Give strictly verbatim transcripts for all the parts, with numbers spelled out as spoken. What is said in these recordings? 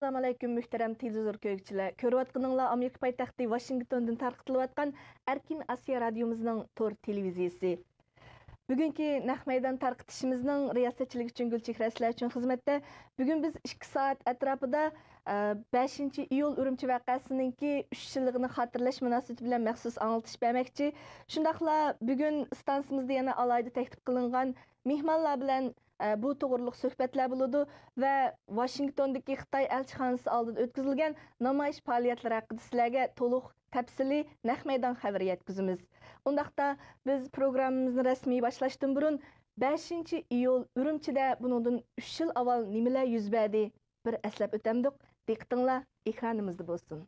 ئەسسالامۇئەلەيكۇم، مۆھتەرەم تېلېۋىزور كۆرگۈچىلەر. كۆرۈۋاتقىنىڭلار ئامېرىكا پايتەختى ۋاشىنگتوندىن تارقىتىلىۋاتقان ئەركىن ئاسىيا رادىيومىزنىڭ تور تېلېۋىزىيىسى. بۈگۈنكى نەق مەيدان تارقىتىشىمىزنىڭ رىياسەتچىلىكى ئۈچۈن گۈلچېھرە سىلەر ئۈچۈن خىزمەتتە. بۈگۈن بىز ئىككى سائەت ئەتراپىدا، ئە، بەشىنچى ئىيۇل ئۈرۈمچى ۋەقەسىنىڭكى ئۈچ يىللىقىنى خاتىرىلەش مۇناسىۋىتى بىلەن مەخسۇس ئاڭلىتىش بەرمەكچى. شۇنداقلا بۈگۈن ئىستانسىمىزدا يەنە ئالاھىدە تەكلىپ قىلىنغان مېھمانلار بىلەن، ئە، بۇ توغرۇلۇق سۆھبەتلەر بولىدۇ ۋە ۋاشىنگتوندىكى خىتاي ئەلچىخانىسى ئالدىدا ئۆتكۈزۈلگەن نامايىش پائالىيەتلىرى ھەققىدە سىلەرگە تولۇق تەپسىلىي نەق مەيدان خەۋىرى يەتكۈزىمىز. ئۇنداقتا بىز پروگراممىمىزنى رەسمىي باشلاشتىن بۇرۇن، بەشىنچى ئىيۇل ئۈرۈمچىدە بۇنىڭدىن ئۈچ يىل ئاۋۋال نېمىلەر يۈز بەردى؟ بىر ئەسلەپ ئۆتەمدۇق؟ دىققىتىڭلار ئېكرانىمىزدا بولسۇن.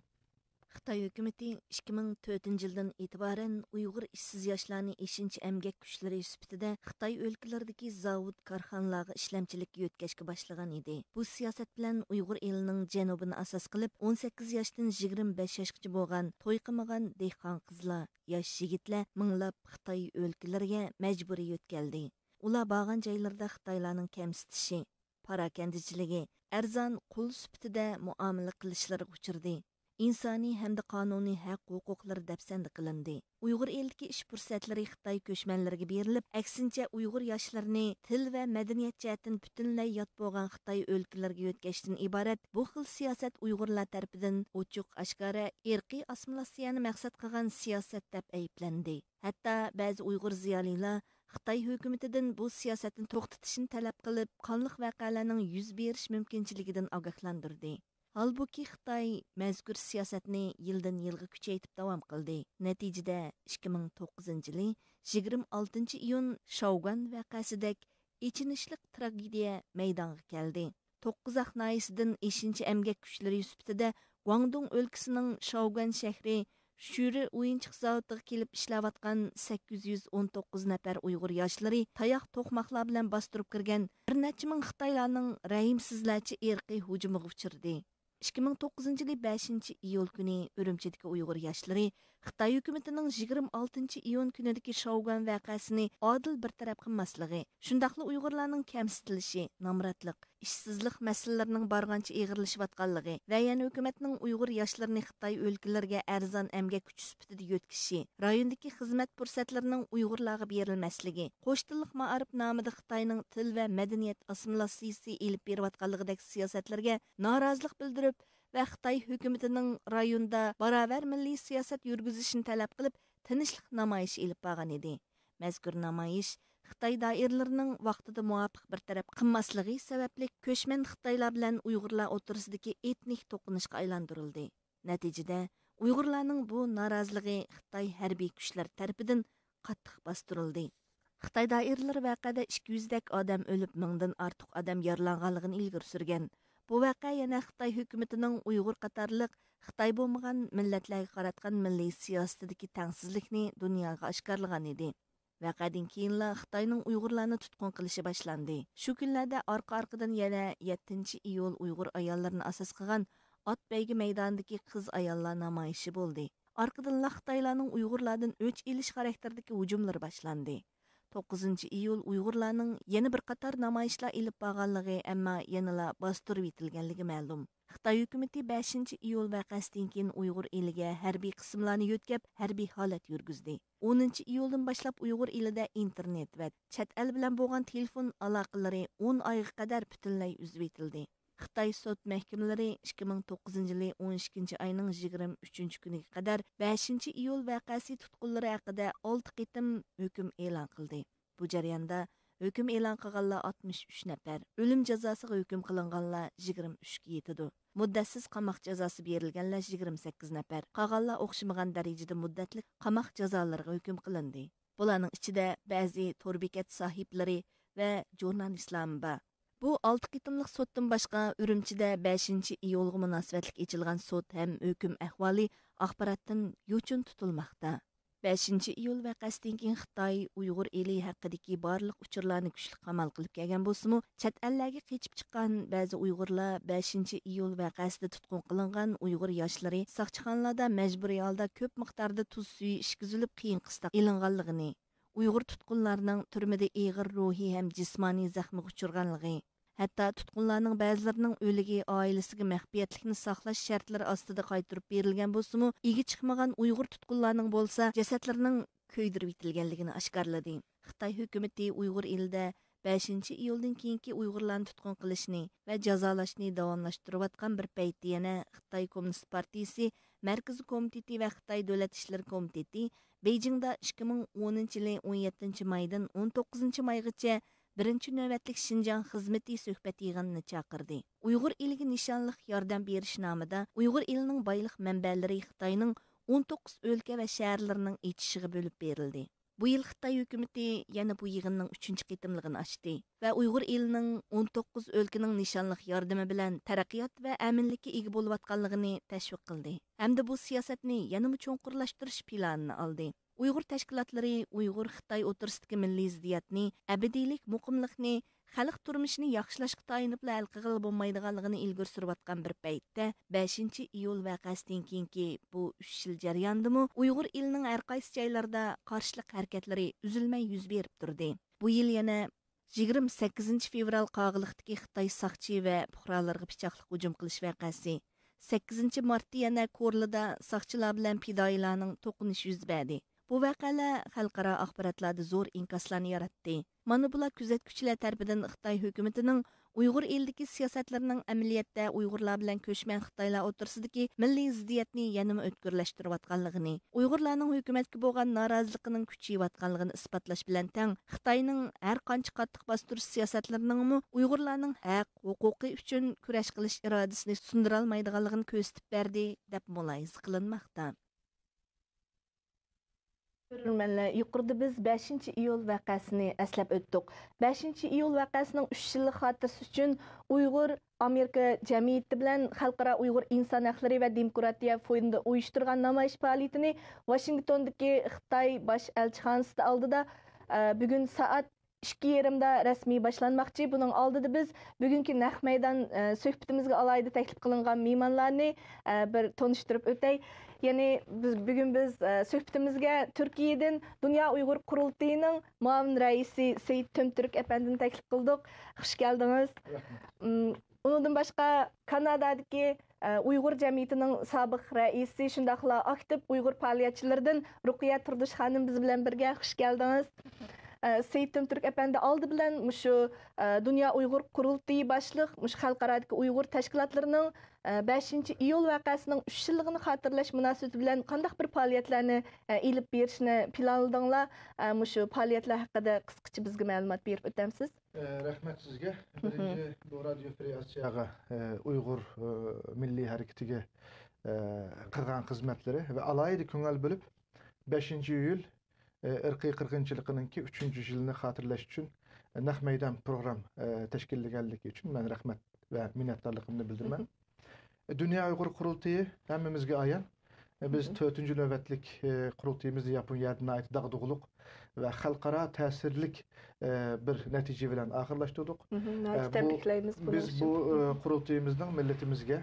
خىتاي ھۆكۈمىتى ئىككى مىڭ تۆتىنچى يىلدىن ئېتىبارەن ئۇيغۇر ئىشسىز ياشلارنى ئېشىنچا ئەمگەك كۈچلىرى سۈپىتىدە خىتاي ئۆلكىلىرىدىكى زاۋۇت، كارخانىلارغا ئىشلەمچىلىككە يۆتكەشكە باشلىغان ئىدى. بۇ سىياسەت بىلەن ئۇيغۇر ئېلىنىڭ جەنۇبىنى ئاساس قىلىپ، ئون سەككىز ياشتىن يىگىرمە بەش ياشقىچە بولغان توي قىلمىغان دېھقان قىزلار، ياش يىگىتلەر مىڭلاپ خىتاي ئۆلكىلىرىگە مەجبۇرىي يۆتكەلدى. ئۇلار بارغان جايلىرىدا خىتايلارنىڭ كەمسىتىشى، پاراكەندىچىلىكى، ئەرزان قۇل سۈپىتىدە مۇئامىلە قىلىشلىرىغا ئۇچرىدى. ئىنسانىي ھەمدە قانۇنىي ھەق ھوقۇقلىرى دەپسەندە قىلىندى. ئۇيغۇر ئېلىدىكى ئىش پۇرسەتلىرى خىتاي كۆچمەنلىرىگە بېرىلىپ، ئەكسىنچە ئۇيغۇر ياشلىرىنى تىل ۋە مەدەنىيەت جەھەتتىن پۈتۈنلەي يات بولغان خىتاي ئۆلكىلىرىگە يۆتكەشتىن ئىبارەت بۇ خىل سىياسەت ئۇيغۇرلار تەرىپىدىن ئوچۇق ئاشكارا ئىرقىي ئاسسىمىلياتسىيەنى مەقسەت قىلغان سىياسەت دەپ ئەيىبلەندى. ھەتتا بەزى ئۇيغۇر زىيالىيلار خىتاي ھۆكۈمىتىدىن بۇ سىياسەتنى توختىتىشنى تەلەپ قىلىپ، قانلىق ۋەقەلەرنىڭ يۈز بېرىش مۇمكىنچىلىكىدىن ئاگاھلاندۇردى. ھالبۇكى، خىتاي مەزكۇر سىياسەتنى يىلدىن يىلغا كۈچەيتىپ داۋام قىلدى. نەتىجىدە، ئىككى مىڭ توققۇزىنچى يىلى يىگىرمە ئالتىنچى ئىيۇن شاۋگۈەن ۋەقەسىدەك ئېچىنىشلىق تراگېدىيە مەيدانغا كەلدى. توققۇزاق ناھىيەسىدىن ئېشىنچا ئەمگەك كۈچلىرى سۈپىتىدە گۇاڭدۇڭ ئۆلكىسىنىڭ شاۋگۈەن شەھىرى شۈرى ئويۇنچۇق زاۋۇتىغا كېلىپ ئىشلەۋاتقان سەككىز يۈز ئون توققۇز نەپەر ئۇيغۇر ياشلىرى تاياق، توقماقلار بىلەن باستۇرۇپ كىرگەن بىر نەچچە مىڭ خىتايلارنىڭ رەھىمسىزلەرچە ئىرقىي ھۇجۇمىغا ئۇچرىدى. ئىككى مىڭ توققۇزىنچى يىلى بەشىنچى ئىيۇل كۈنى ئۈرۈمچىدىكى ئۇيغۇر ياشلىرى خىتاي ھۆكۈمىتىنىڭ يىگىرمە ئالتىنچى ئىيۇن كۈنىدىكى شاۋگۈەن ۋەقەسىنى ئادىل بىر تەرەپ قىلماسلىقى، شۇنداقلا ئۇيغۇرلارنىڭ كەمسىتىلىشى، نامراتلىق، ئىشسىزلىق مەسىلىلىرىنىڭ بارغانچە ئېغىرلىشىۋاتقانلىقى ۋە يەنە ھۆكۈمەتنىڭ ئۇيغۇر ياشلىرىنى خىتاي ئۆلكىلىرىگە ئەرزان ئەمگەك كۈچى سۈپىتىدە يۆتكىشى، رايوندىكى خىزمەت پۇرسەتلىرىنىڭ ئۇيغۇرلارغا بېرىلمەسلىكى، قوش تىللىق مائارىپ نامىدا خىتاينىڭ تىل ۋە مەدەنىيەت ئاسسىمىلياتسىيىسى ئېلىپ بېرىۋاتقانلىقىدەك سىياسەتلەرگە نارازىلىق بىلدۈرۈپ ۋە خىتاي ھۆكۈمىتىنىڭ رايوندا باراۋەر مىللىي سىياسەت يۈرگۈزۈشىنى تەلەپ قىلىپ، تىنچلىق نامايىشى ئېلىپ بارغان ئىدى. مەزكۇر نامايىش خىتاي دائىرىلىرىنىڭ ۋاقتىدا مۇۋاپىق بىر تەرەپ قىلماسلىقى سەۋەبلىك، كۆچمەن خىتايلار بىلەن ئۇيغۇرلار ئوتتۇرىسىدىكى ئېتنىك توقۇنۇشقا ئايلاندۇرۇلدى. نەتىجىدە، ئۇيغۇرلارنىڭ بۇ نارازىلىقى خىتاي ھەربىي كۈچلىرى تەرىپىدىن قاتتىق باستۇرۇلدى. خىتاي دائىرىلىرى ۋەقەدە ئىككى يۈزدەك ئادەم ئۆلۈپ، مىڭدىن ئارتۇق ئادەم يارىلانغانلىقىنى ئىلگىرى سۈرگەن. بۇ ۋەقە يەنە خىتاي ھۆكۈمىتىنىڭ ئۇيغۇر قاتارلىق خىتاي بولمىغان مىللەتلەرگە قاراتقان مىللىي سىياسىتىدىكى تەڭسىزلىكنى دۇنياغا ئاشكارىلىغان ئىدى. ۋەقەدىن كېيىنلا خىتاينىڭ ئۇيغۇرلارنى تۇتقۇن قىلىشى باشلاندى. شۇ كۈنلەردە ئارقا-ئارقىدىن يەنە يەتتىنچى ئىيۇل ئۇيغۇر ئاياللىرىنى ئاساس قىلغان ئات بەيگە مەيدانىدىكى قىز-ئاياللار نامايىشى بولدى. ئارقىدىنلا خىتايلارنىڭ ئۇيغۇرلاردىن ئۆچ ئېلىش خاراكتېرىدىكى ھۇجۇملىرى باشلاندى. توققۇزىنچى ئىيۇل ئۇيغۇرلارنىڭ يەنە بىر قاتار نامايىشلار ئېلىپ بارغانلىقى، ئەمما يەنىلا باستۇرۇۋېتىلگەنلىكى مەلۇم. خىتاي ھۆكۈمىتى بەشىنچى ئىيۇل ۋەقەسىدىن كېيىن ئۇيغۇر ئېلىگە ھەربىي قىسىملارنى يۆتكەپ، ھەربىي ھالەت يۈرگۈزدى. ئونىنچى ئىيۇلدىن باشلاپ ئۇيغۇر ئېلىدە ئىنتېرنېت ۋە چەت ئەل بىلەن بولغان تېلېفون ئالاقىلىرى ئون ئايغا قەدەر پۈتۈنلەي ئۈزۈۋېتىلدى. خىتاي سوت مەھكىمىلىرى ئىككى مىڭ توققۇزىنچى يىلى ئون ئىككىنچى ئاينىڭ يىگىرمە ئۈچىنچى كۈنىگە قەدەر بەشىنچى ئىيۇل ۋەقەسى تۇتقۇنلىرى ھەققىدە ئالتە قېتىم ھۆكۈم ئېلان قىلدى. بۇ جەرياندا ھۆكۈم ئېلان قىلغانلار ئاتمىش ئۈچ نەپەر، ئۆلۈم جازاسىغا ھۆكۈم قىلىنغانلار يىگىرمە ئۈچكە يېتىدۇ. مۇددەتسىز قاماق جازاسى بېرىلگەنلەر يىگىرمە سەككىز نەپەر، قالغانلار ئوخشىمىغان دەرىجىدە مۇددەتلىك قاماق جازالىرىغا ھۆكۈم قىلىندى. بۇلارنىڭ ئىچىدە بەزى تور بېكەت ساھىبلىرى ۋە ژۇرنالىستلارمۇ بار. بۇ ئالتە قېتىملىق سوتتىن باشقا، ئۈرۈمچىدە بەشىنچى ئىيۇلغا مۇناسىۋەتلىك ئېچىلغان سوت ھەم ھۆكۈم ئەھۋالى ئاخباراتتىن يوچۇن تۇتۇلماقتا. بەشىنچى ئىيۇل ۋەقەسىدىن كېيىن خىتاي ئۇيغۇر ئېلى ھەققىدىكى بارلىق ئۇچۇرلارنى كۈچلۈك قامال قىلىپ كەلگەن بولسىمۇ، چەت ئەللەرگە قېچىپ چىققان بەزى ئۇيغۇرلار بەشىنچى ئىيۇل ۋەقەسىدە تۇتقۇن قىلىنغان ئۇيغۇر ياشلىرى ساقچىخانىلاردا مەجبۇرىي ھالدا كۆپ مىقداردا تۇز سۈيى ئىچكۈزۈلۈپ، قىيىن قىستاق ئېلىنغانلىقىنى، ئۇيغۇر تۇتقۇنلارنىڭ تۈرمىدە ئېغىر روھىي ھەم جىسمانىي زەخمىگە ئۇچرىغانلىقى، ھەتتا تۇتقۇنلارنىڭ بەزىلىرىنىڭ ئۆلۈكى ئائىلىسىگە مەخپىيەتلىكنى ساقلاش شەرتلىرى ئاستىدا قايتۇرۇپ بېرىلگەن بولسىمۇ، ئىگە چىقمىغان ئۇيغۇر تۇتقۇنلارنىڭ بولسا جەسەتلىرىنىڭ كۆيدۈرۈۋېتىلگەنلىكىنى ئاشكارىلىدى. خىتاي ھۆكۈمىتى ئۇيغۇر ئېلىدە بەشىنچى ئىيۇلدىن كېيىنكى ئۇيغۇرلارنى تۇتقۇن قىلىشنى ۋە جازالاشنى داۋاملاشتۇرۇۋاتقان بىر پەيتتە، يەنە خىتاي كوممۇنىست پارتىيىسى مەركىزىي كومىتېتى ۋە خىتاي دۆلەت ئىشلىرى كومىتېتى بېيجىڭدا ئىككى مىڭ ئونىنچى يىلى ئون يەتتىنچى مايدىن ئون توققۇزىنچى مايغىچە بىرىنچى نۆۋەتلىك شىنجاڭ خىزمىتى سۆھبەت يىغىنىنى چاقىردى. ئۇيغۇر ئېلىگە نىشانلىق ياردەم بېرىش نامىدا ئۇيغۇر ئېلىنىڭ بايلىق مەنبەلىرى خىتاينىڭ ئون توققۇز ئۆلكە ۋە شەھەرلىرىنىڭ ئېچىشىغا بۆلۈپ بېرىلدى. بۇ يىل خىتاي ھۆكۈمىتى يەنە بۇ يىغىننىڭ ئۈچىنچى قېتىملىقىنى ئاچتى ۋە ئۇيغۇر ئېلىنىڭ ئون توققۇز ئۆلكىنىڭ نىشانلىق ياردىمى بىلەن تەرەققىيات ۋە ئەمىنلىككە ئىگە بولۇۋاتقانلىقىنى تەشۋىق قىلدى ھەمدە بۇ سىياسەتنى يەنىمۇ چوڭقۇرلاشتۇرۇش پىلانىنى ئالدى. ئۇيغۇر تەشكىلاتلىرى ئۇيغۇر خىتاي ئوتتۇرىسىدىكى مىللىي زىددىيەتنى، ئەبەدىيلىك مۇقىملىقنى، خەلق تۇرمۇشىنى ياخشىلاشقا تايىنىپلا ھەل قىلغىلى بولمايدىغانلىقىنى ئىلگىرى سۈرۈۋاتقان بىر پەيتتە، بەشىنچى ئىيۇل ۋەقەسىدىن كېيىنكى بۇ ئۈچ يىل جەريانىدىمۇ ئۇيغۇر ئېلىنىڭ ھەر قايسى جايلىرىدا قارشىلىق ھەرىكەتلىرى ئۈزۈلمەي يۈز بېرىپ تۇردى. بۇ يىل يەنە يىگىرمە سەككىزىنچى فېۋرال قاغىلىقتىكى خىتاي ساقچى ۋە پۇقرالىرىغا پىچاقلىق ھۇجۇم قىلىش ۋەقەسى، سەككىزىنچى مارتتا يەنە كورلىدا ساقچىلار بىلەن پىدائىيلارنىڭ توقۇنۇشى يۈز بەردى. بۇ ۋەقەلەر خەلقئارا ئاخباراتلاردا زور ئىنكاسلارنى ياراتتى. مانا بۇلار كۆزەتكۈچىلەر تەرىپىدىن خىتاي ھۆكۈمىتىنىڭ ئۇيغۇر ئېلىدىكى سىياسەتلىرىنىڭ ئەمەلىيەتتە ئۇيغۇرلار بىلەن كۆچمەن خىتايلار ئوتتۇرىسىدىكى مىللىي زىددىيەتنى يەنىمۇ ئۆتكۈرلەشتۈرۈۋاتقانلىقىنى، ئۇيغۇرلارنىڭ ھۆكۈمەتكە بولغان نارازىلىقىنىڭ كۈچىيىۋاتقانلىقىنى ئىسپاتلاش بىلەن تەڭ، خىتاينىڭ ھەر قانچە قاتتىق باستۇرۇش سىياسەتلىرىنىڭمۇ ئۇيغۇرلارنىڭ ھەق، ھوقۇقى ئۈچۈن كۈرەش قىلىش ئىرادىسىنى سۇندۇرالمايدىغانلىقىنى كۆرسىتىپ بەردى، دەپ مۇلاھىزە قىلىنماقتا. كۆرۈرمەنلەر، يۇقىرىدا بىز بەشىنچى ئىيۇل ۋەقەسىنى ئەسلەپ ئۆتتۇق. بەشىنچى ئىيۇل ۋەقەسىنىڭ ئۈچ يىللىق خاتىرىسى ئۈچۈن ئۇيغۇر ئامېرىكا جەمئىيىتى بىلەن خەلقئارا ئۇيغۇر ئىنسان ھەقلىرى ۋە دېموكراتىيە فوندى ئۇيۇشتۇرغان نامايىش پائالىيىتىنى ۋاشىنگتوندىكى خىتاي باش ئەلچىخانىسى ئالدىدا، ئە، بۈگۈن سائەت ئىككى يېرىمدا رەسمىي باشلانماقچى. بۇنىڭ ئالدىدا بىز بۈگۈنكى نەق مەيدان، ئە، سۆھبىتىمىزگە ئالاھىدە تەكلىپ قىلىنغان مېھمانلارنى، ئە، بىر تونۇشتۇرۇپ ئۆتەي. يەنى بىز، بۈگۈن بىز، ئە، سۆھبىتىمىزگە تۈركىيەدىن دۇنيا ئۇيغۇر قۇرۇلتىيىنىڭ مۇئاۋىن رەئىسى سېيىت تۆمتۈرك ئەپەندىنى تەكلىپ قىلدۇق. خۇش كەلدىڭىز. رەھمەت. ئۇم، ئۇنىڭدىن باشقا، كانادادىكى، ئە، ئۇيغۇر جەمئىيىتىنىڭ سابىق رەئىسى، شۇنداقلا ئاكتىپ ئۇيغۇر پائالىيەتچىلىرىدىن رۇقىيە تۇردۇش خانىم بىز بىلەن بىرگە. خۇش كەلدىڭىز. ئە، سېيىت تۆمتۈرك ئەپەندى، ئالدى بىلەن مۇشۇ، ئە، دۇنيا ئۇيغۇر قۇرۇلتىيى باشلىق، مۇشۇ خەلقئارادىكى ئۇيغۇر تەشكىلاتلىرىنىڭ، ئە، بەشىنچى ئىيۇل ۋەقەسىنىڭ ئۈچ يىللىقىنى خاتىرىلەش مۇناسىۋىتى بىلەن قانداق بىر پائالىيەتلەرنى، ئە، ئېلىپ بېرىشنى پىلانلىدىڭلار؟ ئە، مۇشۇ پائالىيەتلەر ھەققىدە قىسقىچە بىزگە مەلۇمات بېرىپ ئۆتەمسىز؟ ئە، رەھمەت سىزگە. بىرىنچى، بۇ رادىيو فرى ئاسىياغا، ئە، ئۇيغۇر، ئە، مىللىي ھەرىكىتىگە، ئە، قىلغان خىزمەتلىرى ۋە ئالاھىدە كۆڭۈل بۆلۈپ، بەشىنچى ئىيۇل، ئە، ئىرقىي قىرغىنچىلىقىنىڭكى ئۈچىنچى يىلىنى خاتىرىلەش ئۈچۈن، ئە، نەق مەيدان پروگرام، ئە، تەشكىللىگەنلىكى ئۈچۈن مەن رەھمەت ۋە مىننەتدارلىقىمنى بىلدۈرىمەن. دۇنيا ئۇيغۇر قۇرۇلتىيى ھەممىمىزگە ئايان. بىز تۆتىنچى نۆۋەتلىك، ئە، قۇرۇلتىيىمىزنى ياپونىيەدە ناھايىتى داغدۇغىلىق ۋە خەلقئارا تەسىرلىك، ئە، بىر نەتىجە بىلەن ئاخىرلاشتۇردۇق. مهم، ناھايىتى ئە، بۇ، تەبرىكلەيمىز بۇنىڭ بىز ئۈچۈن. بۇ، ئە، قۇرۇلتىيىمىزنىڭ مىللىتىمىزگە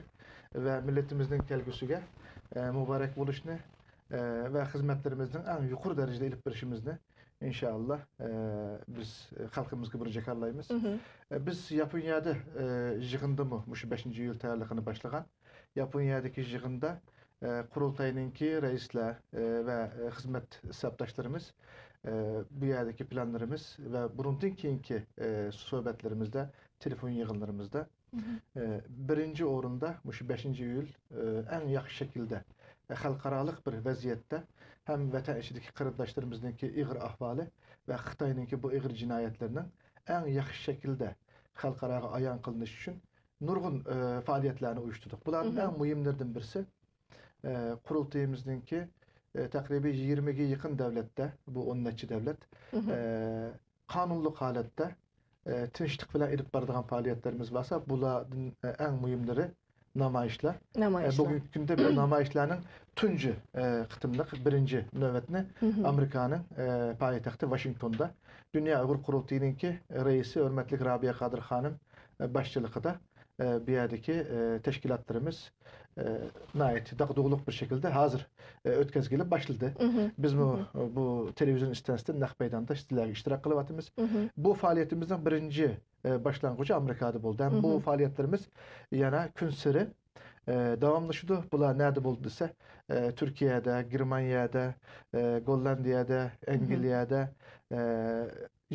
ۋە مىللىتىمىزنىڭ كەلگۈسىگە، ئە، مۇبارەك بولۇشنى، ئە، ۋە خىزمەتلىرىمىزنىڭ ئەڭ يۇقىرى دەرىجىدە ئېلىپ بېرىشىمىزنى ئىنشائاللا، ئە، بىز خەلقىمىزگە بۇنى جاكارلايمىز. مهم. ئە، بىز ياپونىيەدە، ئە، يىغىندىمۇ مۇشۇ بەشىنچى ئىيۇل تەييارلىقىنى باشلىغان. ياپونىيەدىكى يىغىندا، ئە، قۇرۇلتاينىڭكى رەئىسلەر، ئە، ۋە، ئە، خىزمەت ھېسابداشلىرىمىز، ئە، بۇ يەردىكى پىلانلىرىمىز ۋە بۇنىڭدىن كېيىنكى، ئە، سۆھبەتلىرىمىزدە، تېلېفون يىغىنلىرىمىزدا، مهم. ئە، بىرىنچى ئورۇندا مۇشۇ بەشىنچى ئىيۇل، ئە، ئەڭ ياخشى شەكىلدە، ئە، خەلقئارالىق بىر ۋەزىيەتتە ھەم ۋەتەن ئىچىدىكى قېرىنداشلىرىمىزنىڭكى ئېغىر ئەھۋالى ۋە خىتاينىڭكى بۇ ئېغىر جىنايەتلىرىنىڭ ئەڭ ياخشى شەكىلدە خەلقئاراغا ئايان قىلىنىشى ئۈچۈن نۇرغۇن، ئە، پائالىيەتلەرنى ئۇيۇشتۇردۇق. بۇلاردىن مهم. ئەڭ مۇھىملىرىدىن بىرسى، ئە، قۇرۇلتىيىمىزنىڭكى، ئە، تەقرىبىي يىگىرمىگە يېقىن دەۋلەتتە، بۇ ئون نەچچە دەۋلەت، مهم. ئە، قانۇنلۇق ھالەتتە، ئە، تىنچلىق بىلەن ئېلىپ بارىدىغان پائالىيەتلىرىمىز بارسا، بۇلاردىن، ئە، ئەڭ مۇھىملىرى نامايىشلار. نامايىشلار. ئە، بۈگۈنكى كۈندە بۇ نامايىشلارنىڭ تۇنجى، ئە، قېتىملىق بىرىنچى نۆۋەتنى مهم. ئامېرىكانىڭ، ئە، پايتەختى ۋاشىنگتوندا دۇنيا ئۇيغۇر قۇرۇلتىيىنىڭكى رەئىسى ھۆرمەتلىك رابىيە قادىر خانىم، ئە، باشچىلىقىدا، ئە، بۇ يەردىكى، ئە، تەشكىلاتلىرىمىز، ئە، ناھايىتى داغدۇغىلىق بىر شەكىلدە ھازىر، ئە، ئۆتكەزگىلى باشلىدى. مھم. بىزمۇ، مھم. ئە، بۇ تېلېۋىزىيون ئىستانسىسىدىن نەق مەيداندا سىلەرگە ئىشتىراك قىلىۋاتىمىز. مھم. بۇ پائالىيىتىمىزنىڭ بىرىنچى، ئە، باشلانغۇچى ئامېرىكادا بولدى. ھەم بۇ مھم. پائالىيەتلىرىمىز يەنە كۈنسېرى، ئە، داۋاملىشىدۇ. بۇلار نەدە بولدى دېسە، ئە، تۈركىيەدە، گېرمانىيەدە، ئە، گوللاندىيەدە، مھم. ئەنگلىيەدە، ئە،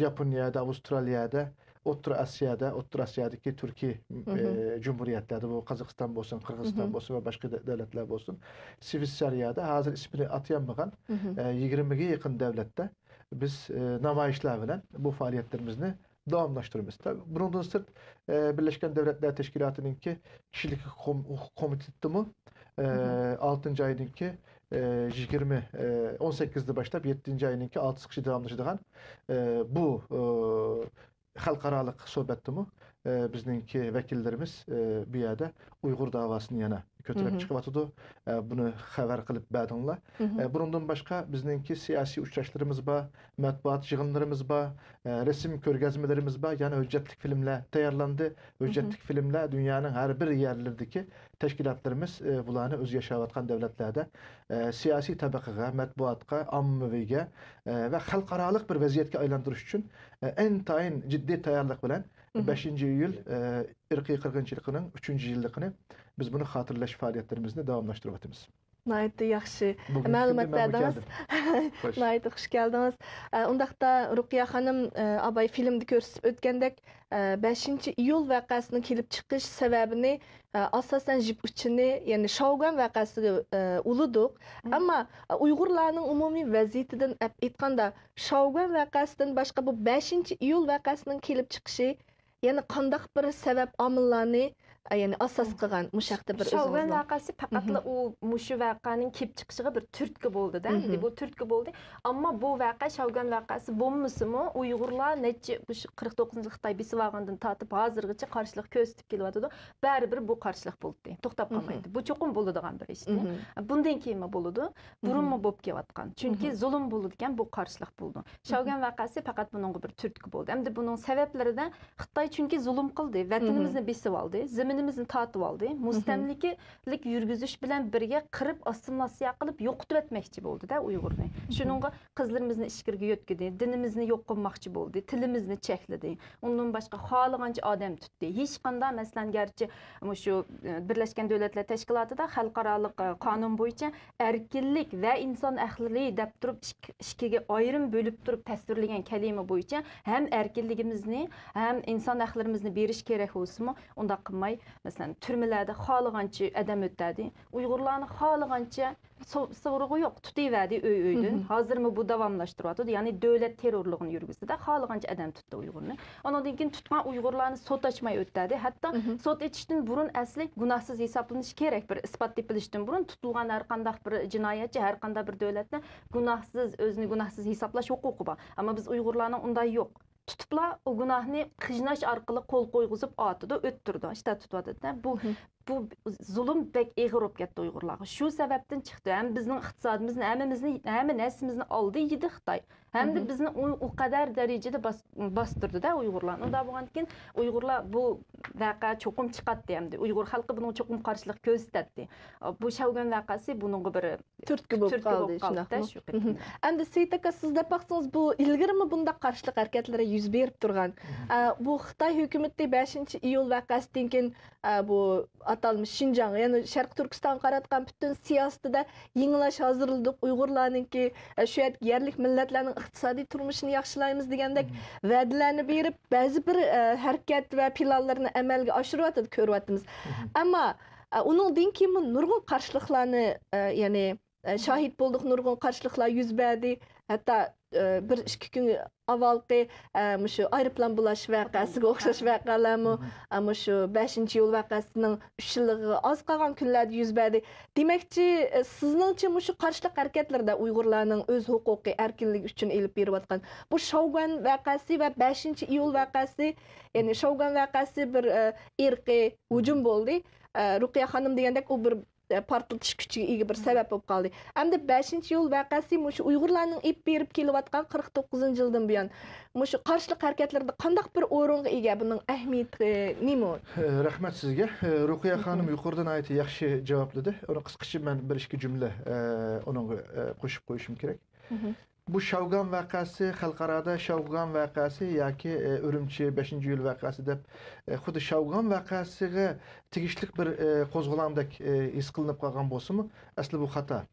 ياپونىيەدە، ئاۋسترالىيەدە، ئوتتۇرا ئاسىيادا، ئوتتۇرا ئاسىيادىكى تۈركىي، مھم. ئە، جۇمھۇرىيەتلەردە، بۇ قازاقىستان بولسۇن، قىرغىزىستان مھم. بولسۇن ۋە باشقا دە-، دۆلەتلەر بولسۇن، شۋېتسارىيەدە ھازىر ئىسمىنى ئاتىيالمىغان، مھم. ئە، يىگىرمىگە يېقىن دۆلەتتە بىز، ئە، نامايىشلار بىلەن بۇ پائالىيەتلىرىمىزنى داۋاملاشتۇرىمىز. تا-، بۇنىڭدىن سىرت، ئە، بىرلەشكەن دەۋلەتلەر تەشكىلاتىنىڭكى كىشىلىك ھوقۇق كوم-، ھوقۇق كومىتېتىمۇ، ئە، مھم. ئالتىنچى ئاينىڭكى، ئە، يىگىرمە، ئە، ئون سەككىزدە باشلاپ يەتتىنچى ئاينىڭكى ئالتىسىغىچە داۋاملىشىدىغان، ئە، بۇ، ئە، خەلقئارالىق سۆھبەتتىمۇ، ئە، بىزنىڭكى ۋەكىللىرىمىز، ئە، بۇ يەردە ئۇيغۇر داۋاسىنى يەنە كۆتۈرۈپ مھم. چىقىۋاتىدۇ. ئە، بۇنى خەۋەر قىلىپ بەردىڭلار. مھم. ئە، بۇنىڭدىن باشقا بىزنىڭكى سىياسىي ئۇچراشلىرىمىز بار، مەتبۇئات يىغىنلىرىمىز بار، ئە، رەسىم كۆرگەزمىلىرىمىز بار، يەنە ھۆججەتلىك فىلىملەر تەييارلاندى. مھم. ھۆججەتلىك فىلىملەر دۇنيانىڭ ھەر بىر يەرلىرىدىكى تەشكىلاتلىرىمىز، ئە، بۇلارنى ئۆزى ياشاۋاتقان دۆلەتلەردە، ئە، سىياسىي تەبىقىگە، مەتبۇئاتقا، ئاممىۋىگە، ئە، ۋە خەلقئارالىق بىر ۋەزىيەتكە ئايلاندۇرۇش ئۈچۈن، ئە، ئىنتايىن جىددىي تەييارلىق بىلەن مھم. بەشىنچى ئىيۇل، ئە، ئىرقىي قىرغىنچىلىقىنىڭ ئۈچىنچى يىللىقىنى بىز بۇنى خاتىرىلەش پائالىيەتلىرىمىزنى داۋاملاشتۇرۇۋاتىمىز. ناھايىتى ياخشى بۈگۈنكى مەلۇمات كۈندە مەنمۇ بەردىڭىز. كەلدىم. خوش. ناھايىتى خۇش كەلدىڭىز. ئە، ئۇنداقتا رۇقىيە خانىم، ئە، ئاباي فىلىمدا كۆرسىتىپ ئۆتكەندەك، ئە، بەشىنچى ئىيۇل ۋەقەسىنىڭ كېلىپ چىقىش سەۋەبىنى، ئە، ئاساسەن، جىپ ئۇچىنى، يەنى شاۋگۈەن ۋەقەسىگە، ئە، ئۇلىدۇق. مم. ئەمما، ئە، ئۇيغۇرلارنىڭ ئومۇمىي ۋەزىيىتىدىن ئېيتقاندا، شاۋگۈەن ۋەقەسىدىن باشقا بۇ بەشىنچى ئىيۇل ۋەقەسىنىڭ كېلىپ چىقىشى يەنە قانداق بىر سەۋەب، ئامىللارنى، ئە، يەنى ئاساس قىلغان؟ مۇشۇ ھەقتە بىر ئۆزىڭىزنىڭ. شاۋگۈەن ۋەقەسى پەقەتلا مم. ئۇ، مۇشۇ ۋەقەنىڭ كېلىپ چىقىشىغا بىر تۈرتكە بولدى-دە، مم. ئەمدى بۇ تۈرتكە بولدى. ئەمما بۇ ۋەقە شاۋگۈەن ۋەقەسى بولمىسىمۇ، ئۇيغۇرلار نەچچە، مۇشۇ قىرىق توققۇزىنچى يىل خىتاي بېسىۋالغاندىن تارتىپ ھازىرغىچە قارشىلىق كۆرسىتىپ كېلىۋاتىدۇ. بەرىبىر بۇ قارشىلىق بولدى، توختاپ مم. قالمايدۇ. بۇ چوقۇم بولىدىغان بىر ئىشتى. مم. بۇندىن كېيىنمۇ بولىدۇ. بۇرۇنمۇ مم. بولۇپ كېلىۋاتقان. چۈنكى مم. زۇلۇم بولىدىكەن، بۇ قارشىلىق بولىدۇ. مم. شاۋگۈەن ۋەقەسى پەقەت بۇنىڭغا بىر تۈرتكە بولدى. ئەمدى بۇنىڭ سەۋەبلىرىدە خىتاي چۈنكى زۇلۇم قىلدى، ۋەتىنىمىزنى مم. بېسىۋالدى، زېمىنىمىزنى تارتىۋالدى، مم. مۇستەملىكىلىك يۈرگۈزۈش بىلەن بىرگە قىرىپ، ئاسسىمىلياتسىيە قىلىپ يوقىتىۋەتمەكچى بولدى-دە ئۇيغۇرنى. مم. شۇنىڭغا قىزلىرىمىزنى ئىچكىرىگە يۆتكىدى، دىنىمىزنى يوق قىلماقچى بولدى، تىلىمىزنى چەكلىدى. ئۇندىن باشقا خالىغانچە ئادەم تۇتتى. ھېچقانداق، مەسىلەن، گەرچە مۇشۇ، ئە، بىرلەشكەن دۆلەتلەر تەشكىلاتىدا خەلقئارالىق، ئە، قانۇن بويىچە ئەركىنلىك ۋە ئىنسان ھەقلىرى دەپ تۇرۇپ ئىك-، ئىككىگە ئايرىم بۆلۈپ تۇرۇپ تەسۋىرلىگەن كەلىمە بويىچە ھەم ئەركىنلىكىمىزنى، ھەم ئىنسان ھەقلىرىمىزنى بېرىش كېرەك بولسىمۇ، ئۇنداق قىلماي، مەسىلەن، تۈرمىلەردە خالىغانچە ئادەم ئۆتەدى. ئۇيغۇرلارنى خالىغانچە سو-، سورىقى يوق، تۇتۇۋەردى ئۆي-ئۆيدىن. مم. ھازىرمۇ بۇ داۋاملاشتۇرۇۋاتىدۇ. يەنى دۆلەت تېررورلۇقىنى يۈرگۈزدى-دە، خالىغانچە ئادەم تۇتتى ئۇيغۇرنى. ئانىڭدىن كېيىن تۇتقان ئۇيغۇرلارنى سوت ئاچماي ئۆتتەردى. ھەتتا مم. سوت ئېچىشتىن بۇرۇن ئەسلى گۇناھسىز ھېسابلىنىشى كېرەك، بىر ئىسپات تېپىلىشتىن بۇرۇن تۇتۇلغان ھەر قانداق بىر جىنايەتچى، ھەر قانداق بىر دۆلەتتە گۇناھسىز، ئۆزىنى گۇناھسىز ھېسابلاش ھوقۇقى بار. ئەمما بىز ئۇيغۇرلارنىڭ ئۇنداق يوق. تۇتۇپلا ئۇ گۇناھنى قىيناش ئارقىلىق قول قويغۇزۇپ ئاتىدۇ، ئۆتتۈرىدۇ، ئىشتا تۇتۇۋاتىدۇ. بۇ، مم. بۇ زۇلۇم بەك ئېغىر بولۇپ كەتتى ئۇيغۇرلارغا. شۇ سەۋەبتىن چىقتى. ھەم بىزنىڭ ئىقتىسادىمىزنى، ھەممىمىزنى، ھەممە نەرسىمىزنى ئالدى، يېدى خىتاي. ھەمدە مم. بىزنى ئۇ، ئۇ قەدەر دەرىجىدە باس-، باستۇردى-دە ئۇيغۇرلارنى. ئۇنداق بولغاندىكىن ئۇيغۇرلار بۇ ۋەقە چوقۇم چىقاتتى ئەمدى. ئۇيغۇر خەلقى بۇنىڭغا چوقۇم قارشىلىق كۆرسىتەتتى. بۇ شاۋگۈەن ۋەقەسى بۇنىڭغا بىر تۈرتكە بولۇپ تۈرتكە قالدى، بولۇپ قالدى-دە شۇنداقمۇ؟ شۇ قېتىم. مم. ئەمدى سېيىت ئاكا، سىز دەپ باقسىڭىز، بۇ ئىلگىرىمۇ بۇنداق قارشىلىق ھەرىكەتلىرى يۈز بېرىپ تۇرغان. مم. ئە، بۇ خىتاي ھۆكۈمىتى بەشىنچى ئىيۇل ۋەقەسىدىن كېيىن، ئە، بۇ ئاتالمىش شىنجاڭ، يەنى شەرقىي تۈركىستانغا قاراتقان پۈتۈن سىياسىتىدە يېڭىلاش ھازىرلىدۇق، ئۇيغۇرلارنىڭكى، ئە، شۇ يەردىكى يەرلىك مىللەتلەرنىڭ ئىقتىسادىي تۇرمۇشىنى ياخشىلايمىز دېگەندەك مم. ۋەدىلەرنى بېرىپ، بەزى بىر، ئە، ھەرىكەت ۋە پىلانلىرىنى ئەمەلگە ئاشۇرۇۋاتىدۇ، كۆرۈۋاتىمىز. مم. ئەمما، ئە، ئۇنىڭدىن كېيىنمۇ نۇرغۇن قارشىلىقلارنى، ئە، يەنى، ئە، شاھىت بولدۇق، نۇرغۇن قارشىلىقلار يۈز بەردى. ھەتتا، ئە، بىر ئىككى كۈن ئاۋۋالقى، ئە، مۇشۇ ئايروپىلان بۇلاش ۋەقەسىگە ئوخشاش ۋەقەلەرمۇ، مم. ئە، مۇشۇ بەشىنچى ئىيۇل ۋەقەسىنىڭ ئۈچ يىللىقىغا ئاز قالغان كۈنلەردە يۈز بەردى. دېمەكچى، ئە، سىزنىڭچە مۇشۇ قارشىلىق ھەرىكەتلىرىدە ئۇيغۇرلارنىڭ ئۆز ھوقۇقى، ئەركىنلىكى ئۈچۈن ئېلىپ بېرىۋاتقان بۇ شاۋگۈەن ۋەقەسى ۋە بەشىنچى ئىيۇل ۋەقەسى، يەنى شاۋگۈەن ۋەقەسى بىر، ئە، ئىرقىي ھۇجۇم بولدى. ئە، رۇقىيە خانىم دېگەندەك، ئۇ بىر ئە، پارتلىتىش كۈچىگە ئىگە بىر سەۋەب بولۇپ قالدى. ئەمدى بەشىنچى ئىيۇل ۋەقەسى مۇشۇ ئۇيغۇرلارنىڭ ئېلىپ بېرىپ كېلىۋاتقان قىرىق توققۇزىنچى يىلدىن بۇيان مۇشۇ قارشىلىق ھەرىكەتلىرىدە قانداق بىر ئورۇنغا ئىگە، بۇنىڭ ئەھمىيىتى نېمە؟ رەھمەت سىزگە. رۇقىيە خانىم يۇقىرىدا ناھايىتى ياخشى جاۋابلىدى. ئۇنى قىسقىچە مەن بىر ئىككى جۈملە، ئە، ئۇنىڭغا، ئە، قوشۇپ قويۇشۇم كېرەك. بۇ شاۋگان ۋەقەسى، خەلقئارادا شاۋگان ۋەقەسى ياكى، ئە، ئۈرۈمچى بەشىنچى ئىيۇل ۋەقەسى دەپ، ئە، خۇددى شاۋگان ۋەقەسىگە تېگىشلىك بىر، ئە، قوزغىلاڭدەك، ئە، ھېس قىلىنىپ قالغان بولسىمۇ، ئەسلى بۇ خاتا.